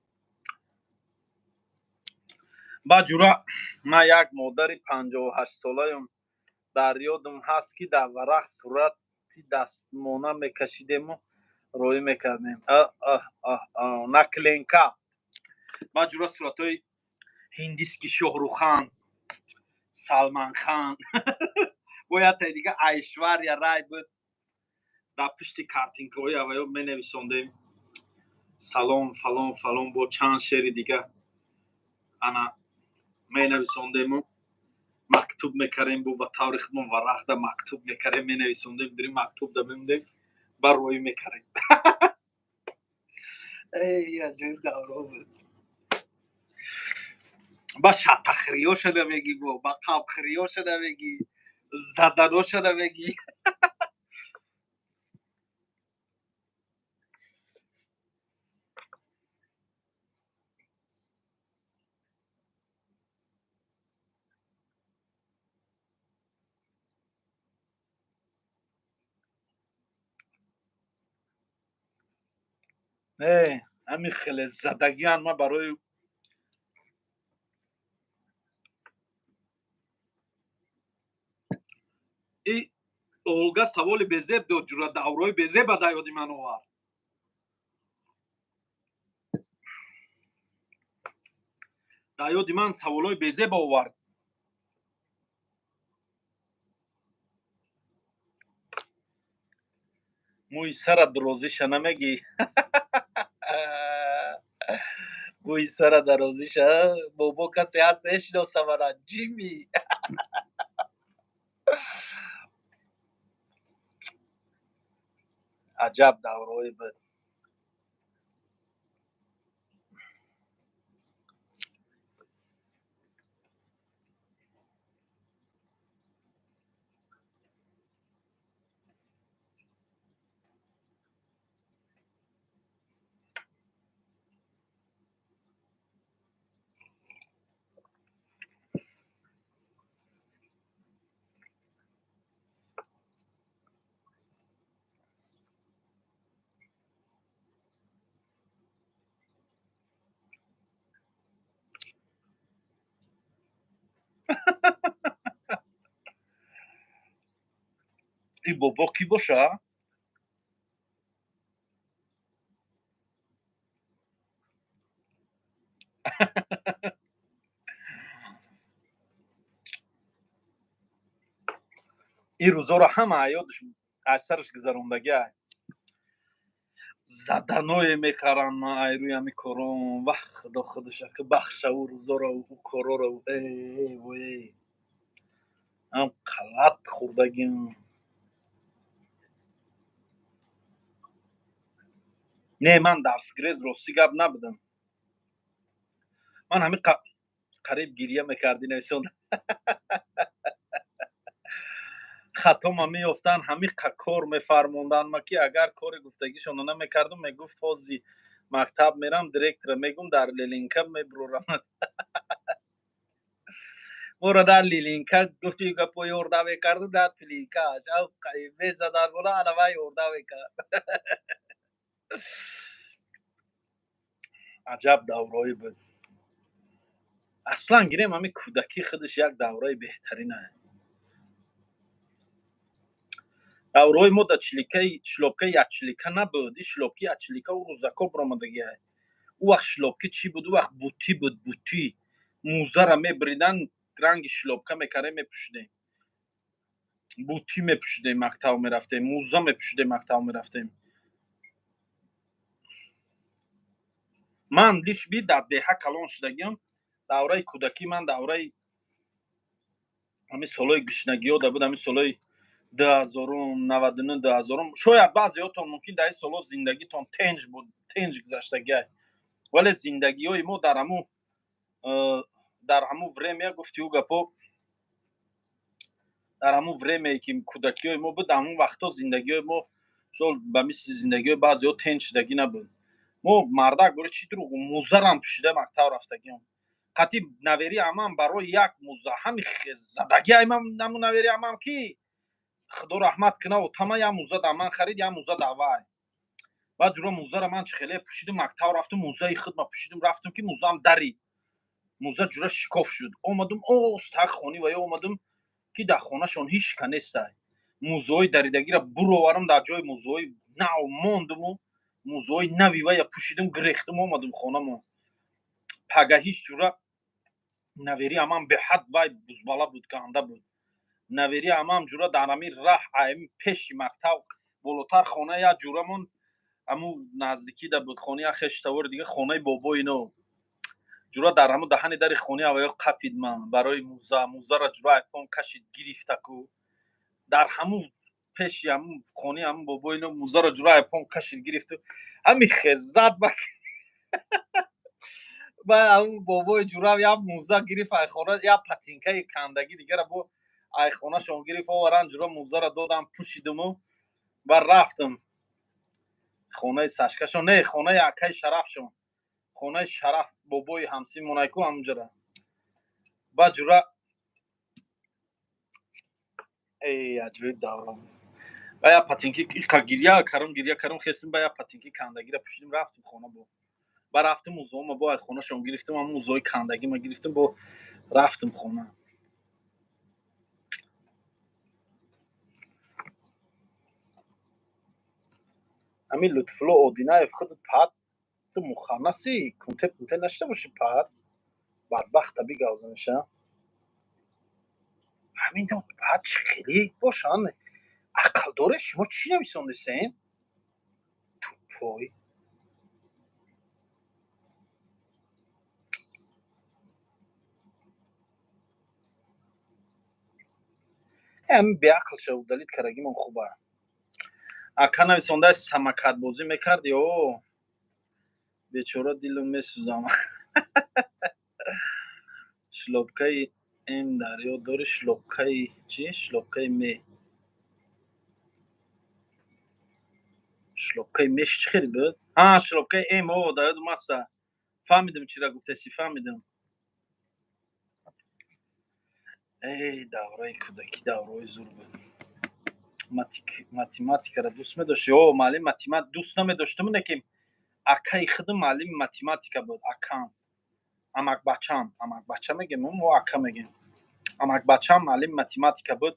Ба ҷура, ман як модари 58-солаям, дар ёдам ҳаст, ки дар варақ сурати дастмона мекашидему роӣ мекардем. Наклейка. Ба ҷура, суратҳои ҳиндиски Шоҳрухан, Салманхан, бояд таи дига Айшваря Рай буд. Дар пушти картинкаҳои аваё менависондем салом, фалон, фалон, бо чанд шеъри дига ана менависондему мактуб мекардем. Бо ба таври худмон варақда мактуб мекардем, менависондем, дурим мактуб да мемондем, ба роӣ мекардем. Эй, аҷоиб давро буд. Ба шатахриёша намегӣ, бо ба қабхириёша намегӣ, заданоша намегӣ. Не, ҳамин хеле задагиан ма барои и Олга саволи безеб дод. Ҷура, даврои безеба да ёди ман овард. Дар ёди ман саволҳои безеба овард. Мӯи сара дурозиша намегӣ, мӯи сара дарозиша. Бобо, касе ҳаст эшиноса мана? Ҷими. Аҷаб даврое буд. И бобо кӣ боша? Ин рӯзоро ҳама ҳаётш аз сараш гузарондагиа. Заданое мекаранд, ман айрӯи ҳами корон. Вах, худо худша ки бахша ӯ рӯзоро, ӯ короро. Вой, ам қалат хӯрдагим. Не, ман дарсгирез, ростӣ гап, набудам. Ман ҳамин қариб гирья мекардӣ нависон. Хатома меёфтанд, ҳамин кор мефармонданд ма, ки агар кори гуфтагишонро намекардум, мегуфт: «Ҳози Мактаб мерам, директора мегум, дар лилинка мебурорам. Моро дар лилинка гуфти гапо ёрдам мекарду, дар пилинка мезадан бола, ана вай ёрдам мекард. Аҷаб давраое буд. Аслан гирем, ҳамин кӯдакӣ худаш як давраи беҳтарина. Давраҳои мо дар чиликаи шлёпкаи якчилика набуд. Ин шлёпки якчилика ӯ рӯзако биромадагиай. Ӯ вақт шлёпки чӣ буд? Ӯ вақт бутӣ буд, бутӣ. Мӯзара мебиридан, ранги шлёпка мекардем, мепӯшидем. Бутӣ мепӯшидем, мактаб мерафтем, мӯза мепӯшидем, мактаб мерафтем. Ман лишби дар деҳа калон шудагиам. Давраи кӯдакӣ ман давраи ҳамин солҳои гушнагиҳо да буд, ҳамин солҳои 2000-ум, 99, 2000-ум. Шояд баъзеҳотон мумкин дар ин солҳо зиндагитон тенҷ буд, тенҷ гузаштагиай, вале зиндагиҳои мо дар ҳамун время, гуфти ӯ гапо, дар ҳамун время е ки кӯдакиҳои мо буд, дар ҳамун вақтҳо зиндагиҳои мо шол ба мисли зиндагиҳои баъзеҳо тенҷ шудагӣ набуд. Мо, мардак, бори чӣ дурӯғ, мӯзарам пӯшида мактаб рафтагиам. Қатъи навери амам барои як мӯза ҳами задагӣ аймам. Наму навери амам, ки худо раҳмат куна, отама як мӯза дар ман харид, як мӯза дар вай. Баъд ҷуро мӯзара ман чӣ хеле пӯшидим, мактаб рафтум, мӯзаи худма пӯшидим, рафтум, ки мӯзаам дарид, мӯза ҷура шикоф шуд. Омадум остак хони ва ё омадум, ки дар хонашон ҳеч ка нестай. Мӯзаҳои даридагиро буроварам, дар ҷои мӯзаҳои нав мондуму мӯзаҳои нави вая пӯшидум, гирехтум, омадум хонамон. Пагаҳиш ҷура навери амам беҳад вай бузбала буд, ганда буд. Навери амам ҷура дар ҳамин раҳ, ами пеши мактаб болотар хона як ҷурамон, ҳамун наздикида буд хонаи як хештавори дига, хонаи бобои ино. Ҷура дар ҳамун даҳани дари хонаи аваё қапид ман барои мӯза. Мӯзаро ҷура айфон кашид, гирифтаку дар ҳамун пеши ҳамун хонаи ҳамун бобои ино мӯзаро ҷура айфон кашид, гирифту ҳами хезат ба ба ҳамун бобои ҷурав. Як мӯза гирифт айхона, як патинкаи кандагӣ дигара бо айхонашон гирифт, оваран, ҷура мӯзаро додам, пӯшидуму ба рафтам хонаи сашкашон, не, хонаи акаи Шарафшон, хонаи Шараф, бобои ҳамсимонайку ҳамунҷара. Ба ҷура эй, аҷоиб давра. Ба як патинки иқа гиря карам, гиря карам, хестим, ба як патинки кандагира пӯшидим, рафтим хона. Бо ба рафтим, мӯзаома бо айхонашон гирифтим, ҳамун мӯзаҳои кандагима гирифтим, бо рафтим хона. Ҳамин Лутфулло Одинаев, худат пат, ту муханнаси, кунте пунте нашида бошӣ, пат, бадбахта бигавзаниша. Ҳамин пат чӣ хеле бошанд, ақл доре? Шумо чӣ нависондесен, тупой? Ҳамин беақл ша удалить карагимон хуба. Ака нависонда, самокатбозӣ мекард ё бечора, дилум месӯзам. Шлёпкаи м дар ёд дорӣ? Шлёпкаи чӣ? Шлёпкаи ме, шлёпкаи меш чӣ хеле буд? А, шлёпкаи м, о, дар ёдум аста. Фаҳмидим, чира гуфтаси, фаҳмидим. Эй, давраи кӯдакӣ давраҳои зур буд. Математикаро дӯст медошти? О, муаллими математ дӯст намедоштум, не, ки акаи худам муаллими математика буд. Акам, амакбачам, амакбача мегем мо, ака мегем, амакбачам муаллими математика буд.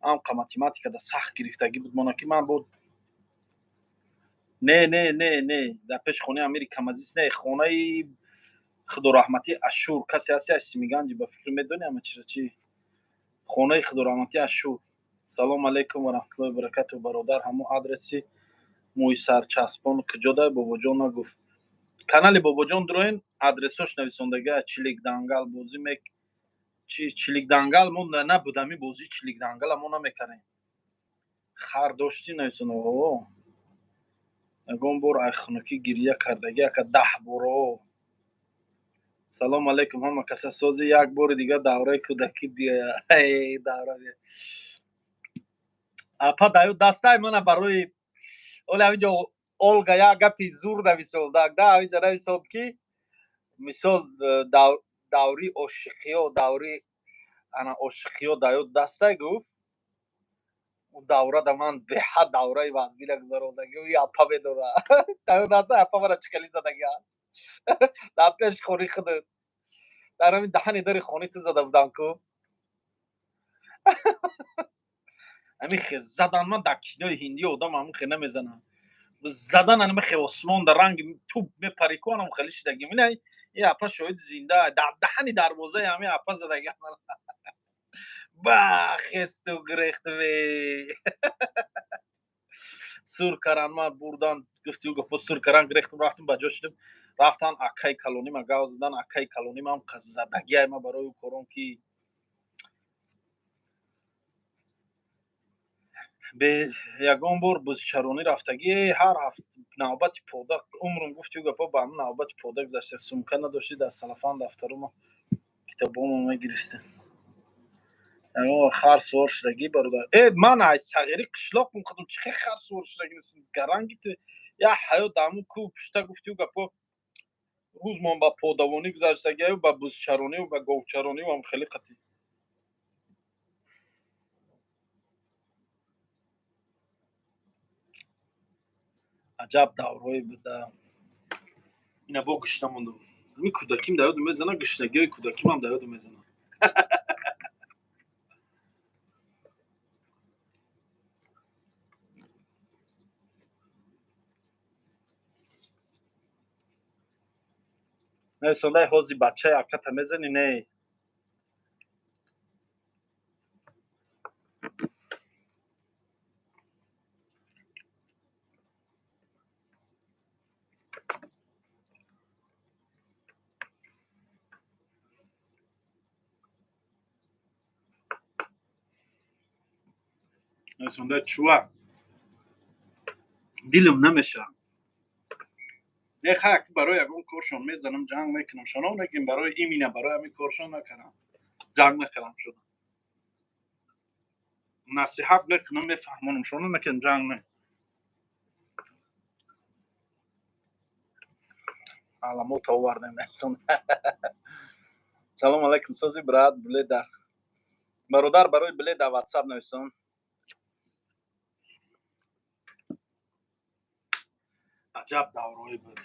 Амқа математикада сахт гирифтагӣ буд мона, ки ман буд. Не, не, не, не, дар пеши хонаи амири камазис не, хонаи худораҳматӣ Ашур. Касе ҳасти аз Симиганҷи, ба фикр медонӣ ама чира чи хонаи худораҳматӣ Ашур. Салому алайкум ва раҳматуллоҳи баракату, бародар. Ҳамун адреси мӯйсарчаспон куҷода? Бобоҷон нагуфт. Канали Бобоҷон дуроен, адресош нависондага. Чилик дангал бозӣ мек чи? Чилик дангал мо набуд, ҳамин бозии чилик дангала мо намекардем. Хар доштӣ, нависон. О, ягон бор ай хунукӣ гиря кардагӣ, ака? 10 боро. Салому алайкум, ҳама каса сози. Як бори дига давраи кӯдакӣ биёя, давра апа даю дастай мана барои оле ҳаминҷо. Олга як гапи зур нависод, да, ҳаминҷа нависод, ки мисол даври ошиқиё, даври ана ошиқиё даёд дастай, гуфт, у давра да ман беҳад давраи вазбина гузарондагӣ. Апа медора, даёд дастай, апа мара чӣ хели задагиа дар пеши хони худат, дар ҳамин даҳани дари хони ту зада будам ку. Ҳамин хе задан, ман дар кинои ҳиндӣ одам ҳамин хе намезанам, задан ҳамин хе осмон дар ранги туп мепари ку, анам хеле шидагим. Ина и апа шоҳиди зинда, дар даҳани дарвозаи ҳамин апа задаги, ба хесту гирехту сур каран, ма бурдан, гуфти гуфт, сур каран, гирехтум, рафтум, ба ҷо шудем. Рафтан акаи калонима гав задан, акаи калонимам задагиай ма барои кором ки бе ягон бор бузчаронӣ рафтагӣ, ҳар ҳафт навбати пода умрум, гуфти гапо, ба ҳамн навбати пода гузашта. Сумка надоштӣ, дар салафан дафтарума китобомо мегирифтем. Ягон хар сувор шудагӣ, бародар? Э, ман ай сағири қишлоқум худум, чӣ хел хар сувор шудагӣ? Гаранги ту я ҳаёт даму ку пушта, гуфтию гапо, рӯзмон ба подавонӣ гузаштагиаю, ба бузчаронию, ба говчаронию ам хеле қатӣ. Аҷаб даврҳое буда. Ина бо гушна мондум, ҳамин кӯдаким да ёдум мезана, гушнагиҳои кӯдакимам да ёдум мезана. Несондай ҳози бачаи аката мезанӣ? Не. Несондай чуа дилам намешавад. Не, хак, барои ягон коршон мезанам, ҷанг мекунам шоно, лекин барои имина, барои ҳамин коршон накардам, ҷанг накардам шуда. Насиҳат мекунам, мефаҳмонам шоно, лекин ҷанг не. Аламота овардем. Несон, салом алайкум, сози, брат, билет дар, бародар, барои билет дар Ватсап нависон. Аҷаб даврое буд.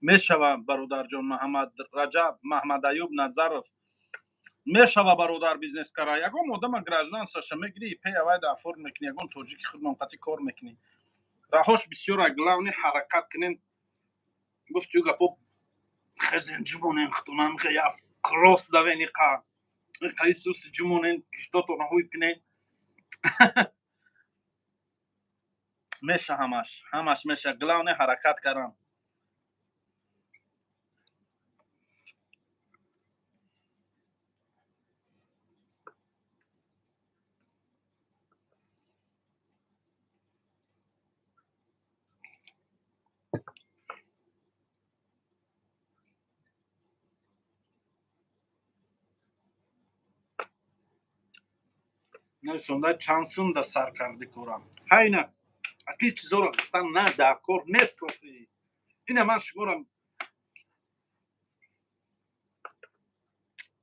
Мешава, бародарҷон Маҳаммад Раҷаб, Маҳмад Аюб Назаров, мешава, бародар, бизнес кара. Ягон одама гражданствоша мегирӣ, пей авайда оформ мекунӣ, ягон тоҷики худмон қати кор мекунӣ. Раҳош бисёра, главный ҳаракат кунем, гуфтю гапо, хезен, ҷумонен худонам, я кросс давен, иқа иқа исуси ҷумонен, гифтотона ҳуй кунен, меша ҳамаш, ҳамаш меша, главный ҳаракат каран. Несонда чанд сум да сар карди корам? Хайна, аки чизоро гуфтан на дар кор нест. Ина ман шуморо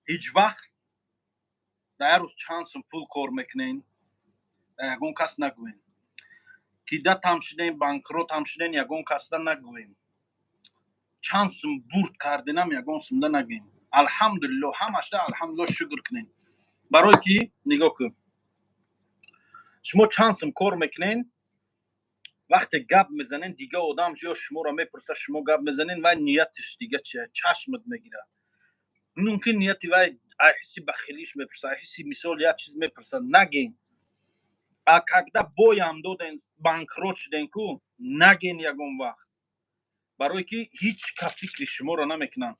ҳеҷ вақт дар як рӯз чанд сум пул кор мекунен, дар ягон кас нагӯен. Кидатам шуден, банкротам шуден, ягон касда нагӯен. Чанд сум бурд карденам, ягон сумда нагӯен. Алҳамдулилло, ҳамашда алҳамдулилло шукр кунен. Барое ки нигоҳ кун, шумо чанд сум кор мекунен, вақте гап мезанен, дига одам ё шуморо мепурса, шумо гап мезанен, вай ниятиш дига чия, чашмат мегирад. Мумкин нияти вай ай ҳисси бахилиш мепурса, ай ҳисси мисол як чиз мепурса. Наген. А когда боям доден, банкрот шуден ку, наген ягон вақт, барое ки ҳеҷ кас фикри шуморо намекунанд.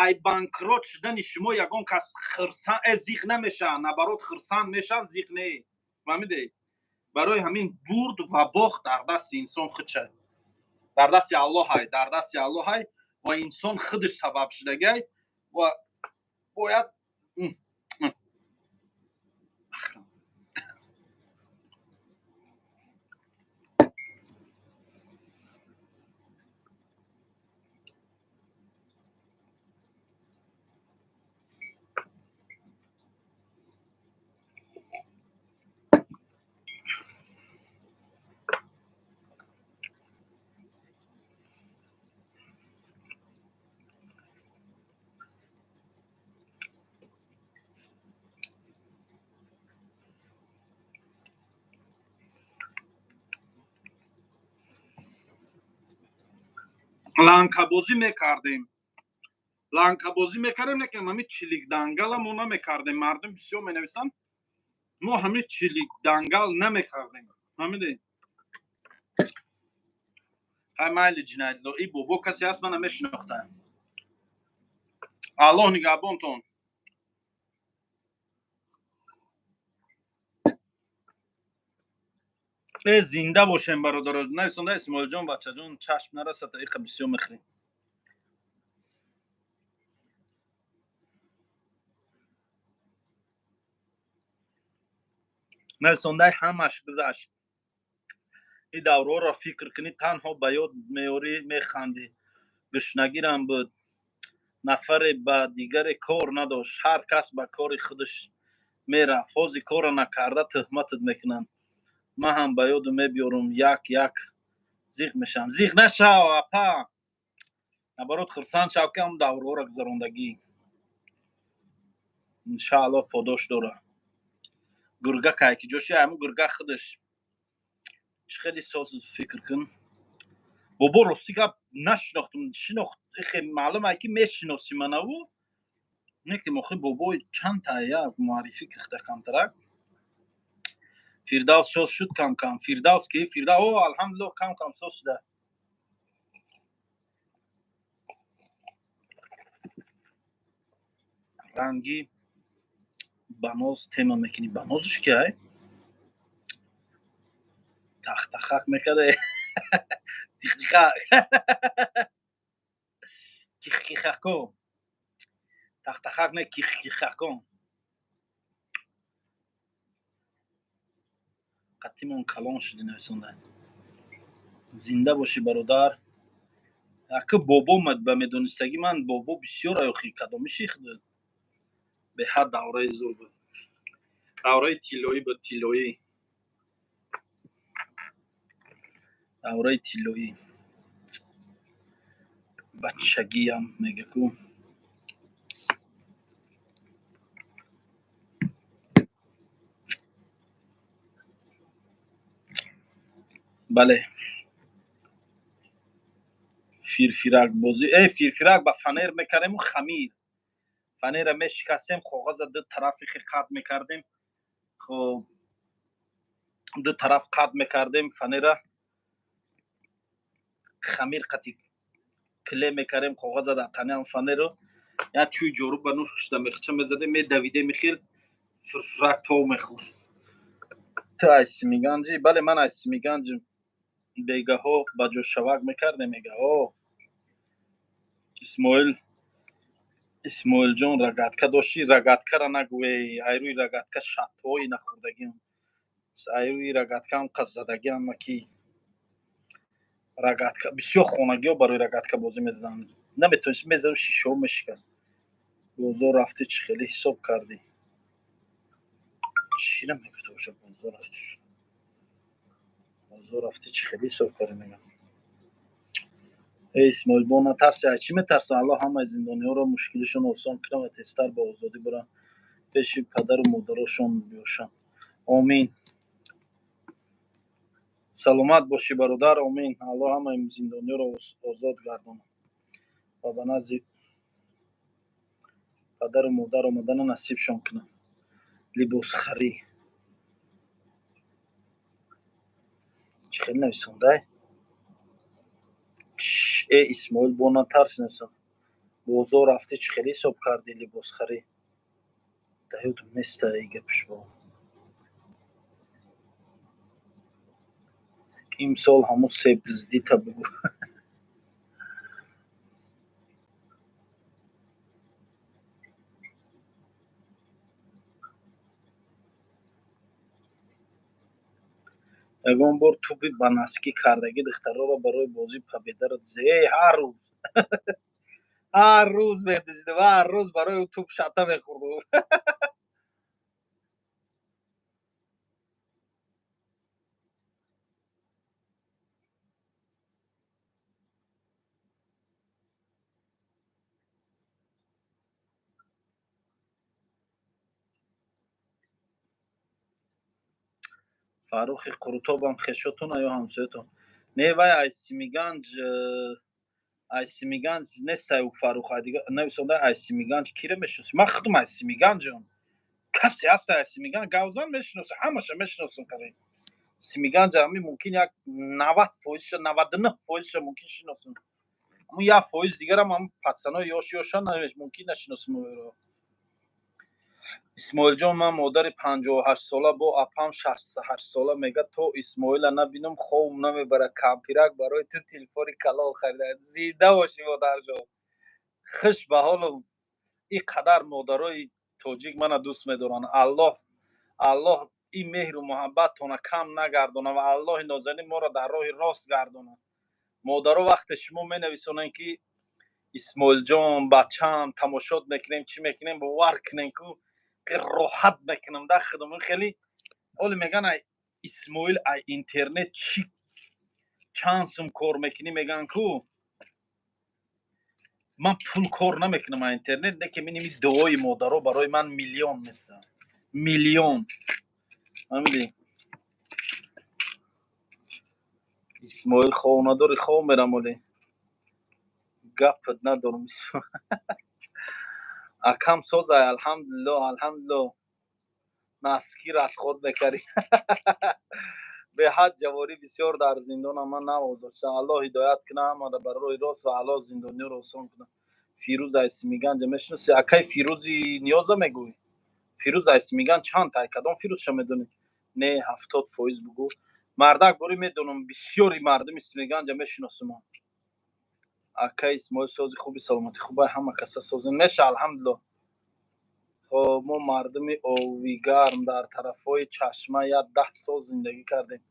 Ай банкрот шудани шумо ягон кас хирсан зиқ намешаванд, наоборот, хирсанд мешаванд, зиқ не. Фаҳмиде? Барои ҳамин бурд ва бохт дар дасти инсон худша, дар дасти Аллоҳай, дар дасти Аллоҳай, ва инсон худаш сабаб шудагай ва бояд. Ланкабозӣ мекардем, ланкабозӣ мекардем, лекин ҳамин чилик дангала мо намекардем. Мардум бисёр менависанд, мо ҳамин чилик дангал намекардем, фаҳмидӣ? Хай, майли, ҷиноятло и бобо касе ҳаст, мана мешинохтам. Аллоҳ нигаҳбонтон. Э, зинда бошем, бародаро. Нависонда: Исмоилҷон, бачаҷон, чашм нарасад, иқа бисёр мехӯрем. Нависондаи: ҳамаш гузашт. Ин давраҳоро фикр кунӣ, танҳо ба ёд меорӣ, механдӣ. Гушнагирам буд, нафаре ба дигаре кор надошт, ҳар кас ба кори худаш мерафт. Ҳозир корро накарда тӯҳматат мекунанд. Ман ҳам ба ёду мебиёрам, як як зиқ мешавам. Зиқ нашав, апа, наоборот, хурсанд шав, ки ҳам давраҳоро гузарондагӣ, иншааллоҳ, подош дора. Гурга кайки ҷоши ҳамун гурга худаш чӣ хеле соз. Фикр кун, бобо, рости гап, нашинохтум. Шинохт, маълум ай, ки мешиноси манаву неким. Охи, бобои чандта як муаррифӣ кихта камтарак. Фирдавс соз шуд кам кам. Фирдавс ки? Фирдавс, о, алҳамдулиллоҳ, кам кам соз шуда. Ранги баноз тема мекунӣ. Банозш ки ай тахтахак мекарда, тихтиха, кихкихако, тахтахак не, кихкихако. Қатимон калон шуди, нависонда. Зинда бошӣ, бародар. Ака, бобо ба медонистагӣ ман бобо бисёр аёхи кадомиши беҳад давраи зур буд, давраи тиллоӣ буд, тиллоӣ, давраи тиллоӣ. Бачагиам мега ку. Бале, фирфиракбозӣ. Э, фирфирак ба фанер мекардему, хамир, фанера мешикастем, коғаза ду тарафи хел қат мекардем. Хоб, ду тараф қат мекардем фанера, хамир қати клей мекардем коғаза дар таниам фанеро, як чӯи ҷоруб ба нуш кушта мехча мезадем, медавидем, хел фирфирак тов мехӯрд. Ту ай Симиганҷӣ? Бале, ман ай Симиганҷи. Бегаҳо ба ҷошавак мекардем, мега. О, Исмоил, Исмоилҷон, рогатка дошти? Рогаткара нагӯ, айрӯи рогатка шаттҳои нахӯрдагиам, айрӯи рогаткаам қаззадагиам. Ки рогатка бисёр хонагиҳо барои рогатка бозӣ мезаданд, наметавонист, мезаду шишаҳо мешикаст. Бозор рафтӣ, чӣ хеле ҳисоб кардӣ? Чира мегуфта боша? Бозор рафтӣ, бозор рафтӣ, чӣ хеле ҳисоб кардӣ, мегам. Эй Исмоил, бо натарси. Ай чӣ метарсам? Аллоҳ ҳамаи зиндониҳоро мушкилишон осон кунад ва тезтар ба озодӣ буранд, пеши падару модарошон биёшанд. Омин. Саломат бошӣ, бародар. Омин. Аллоҳ ҳамаи зиндониҳоро озод гардонад ва ба назди падару модар омадана насибшон кунад. Либосхарӣ чӣ хеле нависондай? Э, Исмоил, бо натарси, нависон. Бозор рафтӣ, чӣ хеле ҳисоб кардӣ либосхарӣ? Да ёдам неста и гапш бо. Имсол ҳамун себдиздита бугӯ. Ягон бор туби ба носки кардагӣ духтарора барои бозии Победаро дизе? Эй, ҳар рӯз, ҳар рӯз медизидам, ҳар рӯз барои ӯ туп шата мехӯрдум. Фаррухи Қурутобам хешотона ё ҳамсоятон? Не, вай ай Симиганҷ, ай Симиганҷ нестай ӯ Фаррух, ай дига нависонда. Ай Симиганҷ киро мешиносӣ? Ман худам ай Симиганҷам. Касе ҳаста ай Симиганҷ гавзан мешиносам, ҳамаша мешиносам. Қариб Симиганҷа ҳами мумкин як 90 фоизша, 99 фоизша мумкин шиносам. Ҳамун 1 фоиз дигарам ҳам пацанои ёш ёша мумкин нашиносам ӯро. Исмоилҷон, ман модари 58сола бо апам 68сола мега, то Исмоила набинам, хобам намебарад. Кампирак барои ту телефони калон харида. Зинда бошӣ, модарҷон, хуш ба ҳолум. Ин қадар модарои тоҷик мана дӯст медоранд. Аллоҳ, Аллоҳ ин меҳру муҳаббаттона кам нагардонад ва Аллоҳи нозанин моро дар роҳи рост гардонад. Модаро, вақте шумо менависонед, ки Исмоилҷон, бачам, тамошот мекунем, чӣ мекунем, бовар кунем, ку роҳат мекунам да худам хеле. Оли меган, ай Исмоил, ай интернет чӣ чанд сум кор мекунӣ? Меган, ку ман пул кор намекунам ай интернет, не ки миними дуои модаро барои ман миллион места, миллион. Фаҳмидӣ? Исмоил, хов надорӣ? Хов мерам, оле гапат надорам. Акам созай? Алҳамдулилло, алҳамдулилло. Носки расход мекардӣ беҳад. Ҷаворӣ бисёр дар зиндонам, ман навозод шудам. Аллоҳ ҳидоят кунад ҳамаро ба роҳи рост ва Аллоҳ зиндониёро осон кунад. Фирӯз ай Симиганҷа мешиноси? Акай Фирӯзи Ниёза мегӯй? Фирӯз ай Симиганҷ чанд тай? Кадом Фирӯзша медонӣ? Не, 70% бугӯ. Мардак борӣ медонам, бисёри мардуми Симиганҷа мешиносам. Акай Исмоил, сози, хуби, саломатӣ хубай? Ҳама каса созем меша, алҳамдулилло. Хоб, мо мардуми Овигарм дар тарафҳои Чашма як 10 сол зиндагӣ кардем.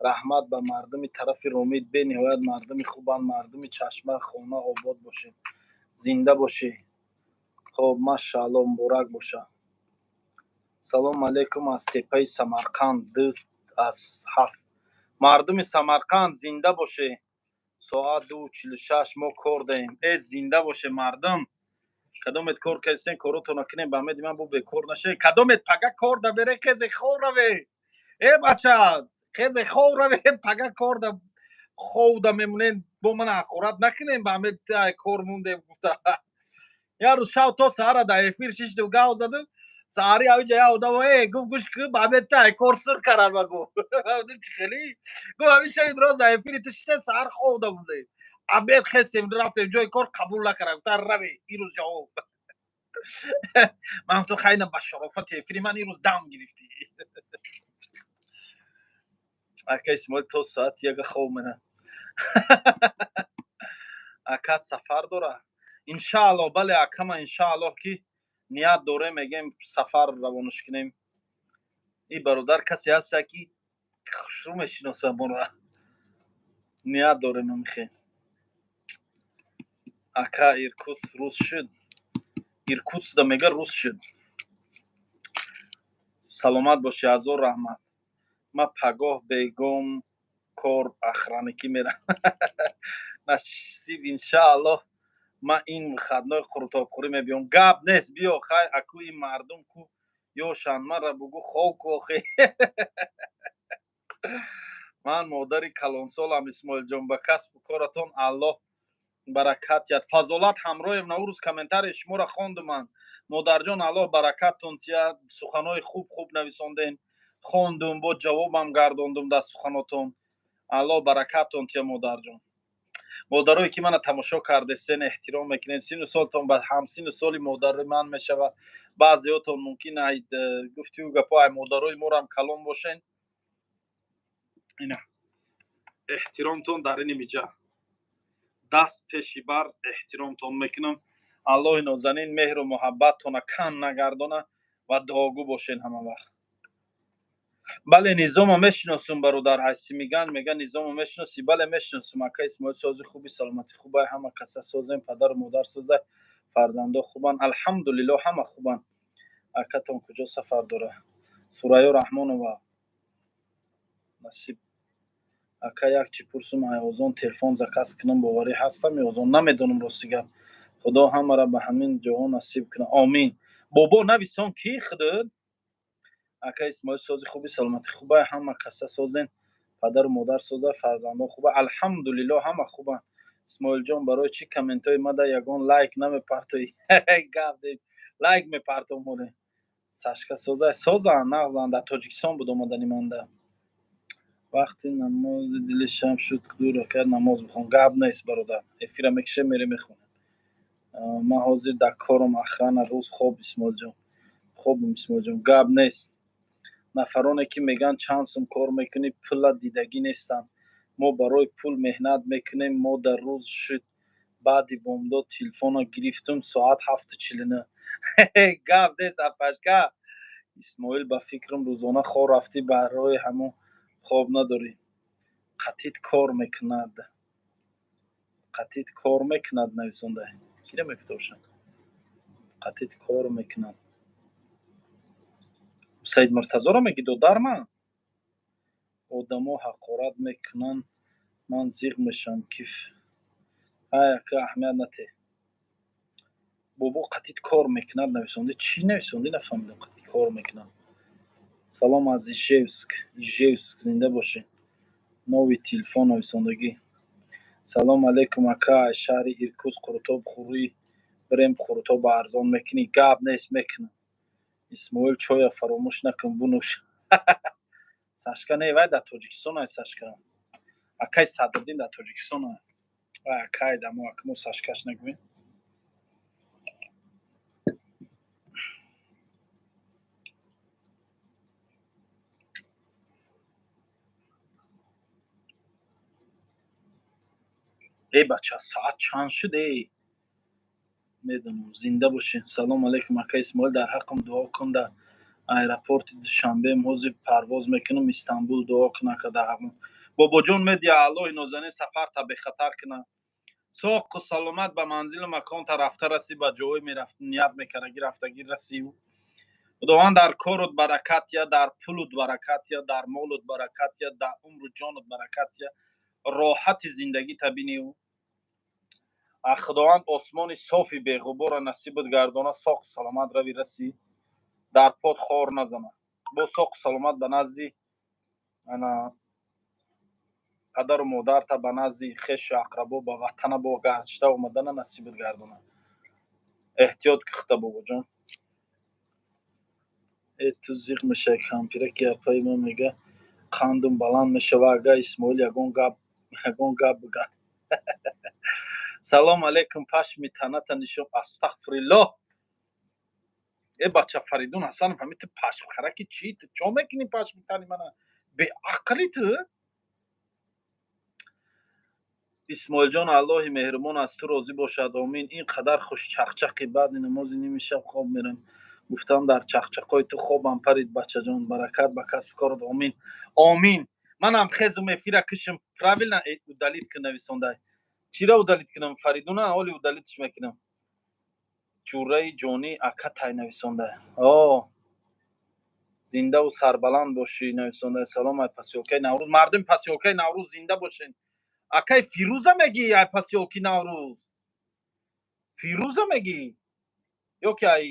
Раҳмат ба мардуми тарафи Ромид, бениҳоят мардуми хубанд. Мардуми Чашма, хона обод бошед, зинда бошӣ. Хоб, машаалло, муборак боша. Салому алейкум аз теппаи Самарқанд, ду аз ҳафт. Мардуми Самарқанд, зинда боше. Соат 2:46, мо кор даем. Э, зинда боше, мардум. Кадомет кор кардисен, коротона кунем, ба умеди ман бо бекор наше. Кадомет пага кор да бере, хезе, хов раве. Э, бача, хезе, хов раве. Пага кор да, хов да мемонен, бо мана ҳақорат накунем, ба умед кор мондем гуфта. Як рӯз шав то саҳара дар эфир шишту гав задум. Саҳари авиҷа як одам э гуфт: «Гӯш кун, ба умед тай кор сур карад». Ба гуфт: «Чӣ хелӣ?» Гуфт: «Ҳамин шаби роз дар эфири ту шита, саҳар хов да будем, обед хестем, рафтем ҷои кор, қабул накард, гуфта рави ирӯз ҷавоб». Ман гуфтам: «Хайна, ба шарофати эфири ман ирӯз дам гирифтӣ». Ака Исмоил то соати яга хов мена. Акат сафар дора? Иншаалло, бале, акама, иншааллоҳ, ки ният дорем, мегем, сафар равонаш кунем. И бародар касе ҳаста, ки хушрӯ мешиносам моро. Ният дорем амихе. Ака, Иркутск рус шуд? Иркутскда мега рус шуд. Саломат бошӣ, ҳазор раҳмат. Ма пагоҳ бегом кор охранникӣ мерам. Насиб, иншааллоҳ, ман ин выходной қурутобхӯрӣ мебиём. Гап нест, биё. Хай, аку ин мардум ку ёшанд, мара бугӯ, хов ку охе. Ман модари калонсолам, Исмоилҷон, ба касбу коратон Аллоҳ баракат диҳад. Фазолат ҳамроҳем, наврӯз комментарии шуморо хондум ман. Модарҷон, Аллоҳ баракаттон диҳад. Суханҳои хуб хуб нависондем, хондум, бо ҷавобам гардондум дар суханотон. Аллоҳ баракаттон диҳад, модарҷон. Модарое ки мана тамошо кардесен, эҳтиром мекунед, сину солтон ба ҳамсину соли модари ман мешавад. Баъзеотон мумкин ай гуфтиу гапо ай модарои морам калон бошен. Ина эҳтиромтон дар ини миҷа даст пеши бар эҳтиромтон мекунам. Аллоҳи нозанин меҳру муҳаббаттона кам нагардона ва дуогӯ бошен ҳама вақт. Бале, Низома мешиносум, бародар. Ҳайси миган мега, Низома мешиносӣ? Бале, мешиносум. Ака Исмоил, сози, хуби, саломатӣ хубай, ҳама каса созем, падару модар созай, фарзандо хубанд, алҳамдулилло, ҳама хубанд. Акатон куҷо сафар дора? Сурайё Раҳмонова, насиб. Ака, як чӣ пурсум, ай Озон телефон заказ кунам, боварӣ ҳастам ё Озон? Намедонам, рости гап. Худо ҳамаро ба ҳамин ҷоҳо насиб кунад, омин. Бобо, нависон ки худат. Ака Исмоил, сози, хуби, саломатӣ хубай, ҳама каса созен, падару модар соза, фарзандон хуба, алҳамдулилло, ҳама хубанд. Исмоилҷон, барои чӣ комментҳои мада ягон лайк намепартоӣ? Гап нест, лайк мепартом. Море Сашка созай? Созан, нағзан. Дар Тоҷикистон буд омадани манда. Вақти намози дили шаб шуд, ду ракат намоз бихон. Гап нест, бародар, эфира мекушем, мере мехонем. Ман ҳозир дар корам, охрана, рӯз хоб. Исмоилҷон, хобум. Исмоилҷон, гап нест. Нафароне ки мегӯянд чанд сум кор мекунӣ, пула дидагӣ нестанд. Мо барои пул меҳнат мекунем. Мо дар рӯз шуд, баъди бомдод телефонро гирифтум соат 7:49. Гап нест, апашка. Исмоил, ба фикрам, рӯзона хоб рафтӣ, барои ҳамон хоб надорӣ. Қатит кор мекунад, қатит кор мекунад нависонда. Кира мегуфта бошад қатит кор мекунад? Саид Муртазоро мегӣ, додар ман? Одамо ҳақорат мекунанд, ман зиқ мешавам. Киф ай, ака, аҳамият натеҳ. Бобо, қатит кор мекунад нависонда. Чӣ нависонди, нафаҳмидам. Қатит кор мекунад. Салом аз Ижевск. Ижевск зинда бошед. Новый телефон нависондагӣ. Салом алейкум, ака, аз шаҳри Иркутск. Қурутоб хӯрӣ, бирем, қурутоба арзон мекунӣ? Гап нест, мекунам. Исмоил, чоя фаромӯш накун, бунӯш. Сашка не, вай дар Тоҷикистон ай. Сашка, акай Садриддин дар Тоҷикистон ай. Вай акай дамо, мо Сашкаш нагӯем. Эй бача, соат чанд шуд, эй? Медонам, зинда бошед. Салом алейкум, ака Исмоил, дар ҳаққам дуо кун. Дар аэропорти Душанбеам, ҳозир парвоз мекунам Истанбул. Дуо кун, ака, дар ҳаққам. Бобоҷон медия, Аллоҳи нозанин сафарта бехатар кунад, соқу саломат ба манзилу маконта рафта расӣ, ба ҷое ният мекардагӣ рафтагӣ расӣ. Худованд дар корут баракат я, дар пулут баракат я, дар молут баракат я, дар умру ҷонут баракат я, роҳати зиндагита бинию. Худованд осмони софи беғуборро насибат гардона. Соқ саломат рави расӣ, дар под хор назана, бо соқу саломат ба назди ана падару модарта, ба назди хешу ақрабо, ба ватана бо гашта омадана насибат гардона. Эҳтиёт кухта, бобоҷон. Э, ту зиқ мешавӣ. Кампира ки апаи ман мега, қандум баланд мешава, ага Исмоил ягон гап биган. Салом алейкум, пашми таната нишон. Астағфириллоҳ. Э бача, Фаридун Ҳасанов, ҳами ту пашмхараки чӣ? Ту чо мекунӣ пашми тани мана? Беақли ту. Исмоилҷон, Аллоҳи меҳрубон аз ту розӣ бошад, омин. Ин қадар хушчақчақи, баъди намози ними шаб хоб мерам. Гуфтам, дар чақчақҳои ту хобам парид. Бачаҷон, баракат ба касбу корот, омин, омин. Манам хезум, эфира кишм. Правильно, удалить кун нависондай. Чира удалить кунам, Фаридуна? Ҳоли удалить ш мекунам. Ҷурраи ҷонӣ ака тай нависондай. О, зиндаву сарбаланд бошӣ нависондай. Салом ай посёлкаи Наврӯз. Мардуми посёлкаи Наврӯз зинда бошен. Акай Фирӯза мегӣ, ай посёлки Наврӯз Фирӯза мегӣ ё ки ай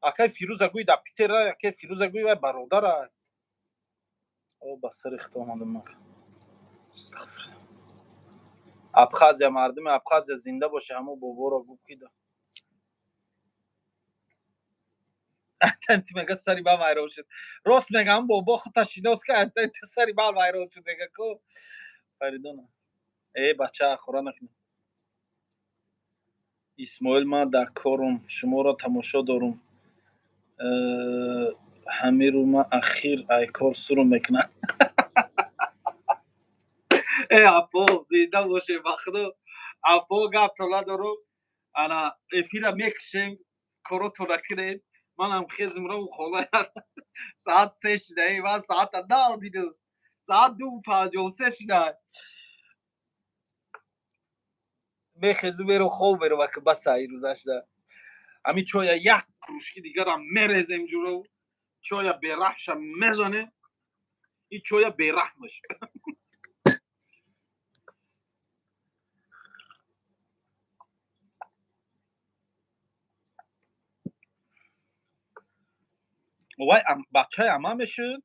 акай Фирӯза гӯй дар Питера? Акай Фирӯза гӯй, вай бародара. О, ба сари хито омадам. Абхазия, мардуми Абхазия зинда боше. Ҳамо боборо гӯ ки мега, сари ман вайрон шуд. Рост мегам, бобо худта шинос ка, сари ман вайрон шуд, мега ку Фаридуна. Э, бача, ахора накунед. Исмоил, ман дар корум, шуморо тамошо дорум. Ҳамиру ман ахир ай кор суру мекунам. Э, апо, зинда боше, ба худо, апо, гап надорум. Ана эфира мекушем, коротона кунем. Манам хезмром хона, соат 3 шуда. Ман соата нав дидум, соат 2:53 шуда. Мехезу меро, хоб меро, ки баса ирӯзашда. Ҳамин чоя як кружки дигарам мерезем, ҷуро чоя бераҳмша мезанем. Ин чоя бераҳмаш. Вай бачаи ама мешуд.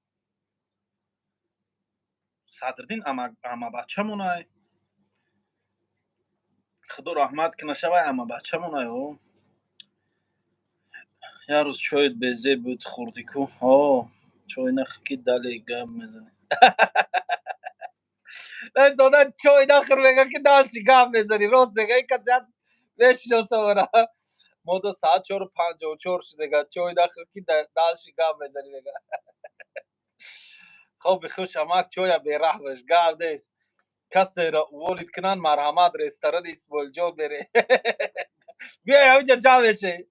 Садриддин ама бачамонай, худо раҳмат кунаша, вай ама бачамонай. О, як рӯз чоят безеб буд, хӯрдику. О, чой нахӯр, ки дали гап мезанӣ. Зода, чой нахӯр, мега, ки дальше гап мезанӣ. Рост мега, ин касе ҳаст, мешиносам. Мода соат 4:54 шуд, чой нахӯр, ки дальше гап мезанӣ, мега. Хоби хуш, амак, чоя бераҳмаш, гап нест. Касеро уволить кунанд, марҳамат, ресторани Исмоилҷон бере, биёй, ҳаминҷа ҷамъ мешем.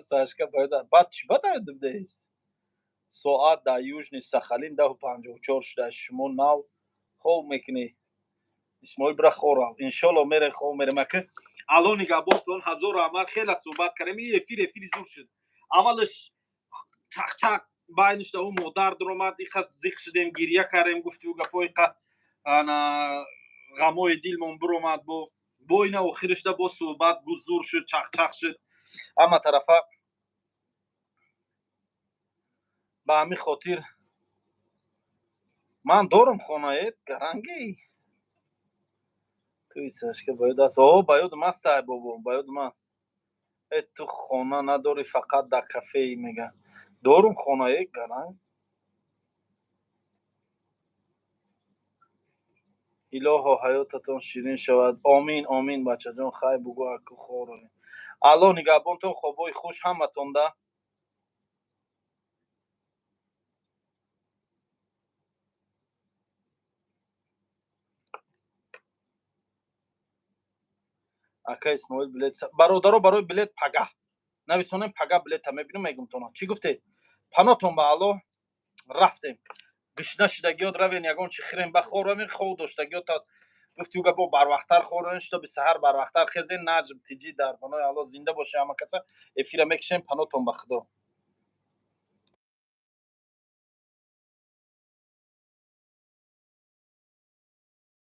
Сашка баъд чӣ бад нест. Соат дар Южный Сахалин 10:54 шуда, шумо нав хоб мекунӣ. Исмоил, бира хорав, иншолло мере, хоб мерем. Ака, алло нигаҳботон, ҳазор раҳмат, хеле суҳбат кардем. Ин эфир эфири зур шуд. Аввалаш чақчақ, байнишда ӯ модар дуромад, иқа зиқ шудем, гирья кардем, гуфтиу гапои ана ғамои дилмон биромад. Бо ина охиришда бо суҳбат зур шуд, чақчақ шуд ҳама тарафа. Ба ҳамин хотир ман дорум хонае гаранги туи. Сашка, ба ёд аст? О, ба ёдум аст, ай бобо, ба ёдум аст. Э, ту хона надорӣ, фақат дар кафеи, мега. Дорум хонае, гаранг. Илоҳо, ҳаётатон ширин шавад. Омин, омин, бачаҷон. Хай, бугӯ, аку хор. Алло нигаҳбонтон, хобҳои хуш ҳаматонда. Ака Исмоил, билет, бародаро, барои билет пагаҳ нависонем. Пага билета мебинем, мегумтона. Чӣ гуфтед? Панотон ба Алло, рафтем. Гушна шудагиёт равен, ягон чи хирем, ба хор равен, хоб доштагиёт гуфти уга бо барвақттар хор равен, шутоби саҳар барвақттар хезен. Наҷм тиҷӣ, дар панои Алло, зинда боше ҳама каса. Эфира мекушем, панотон ба Худо.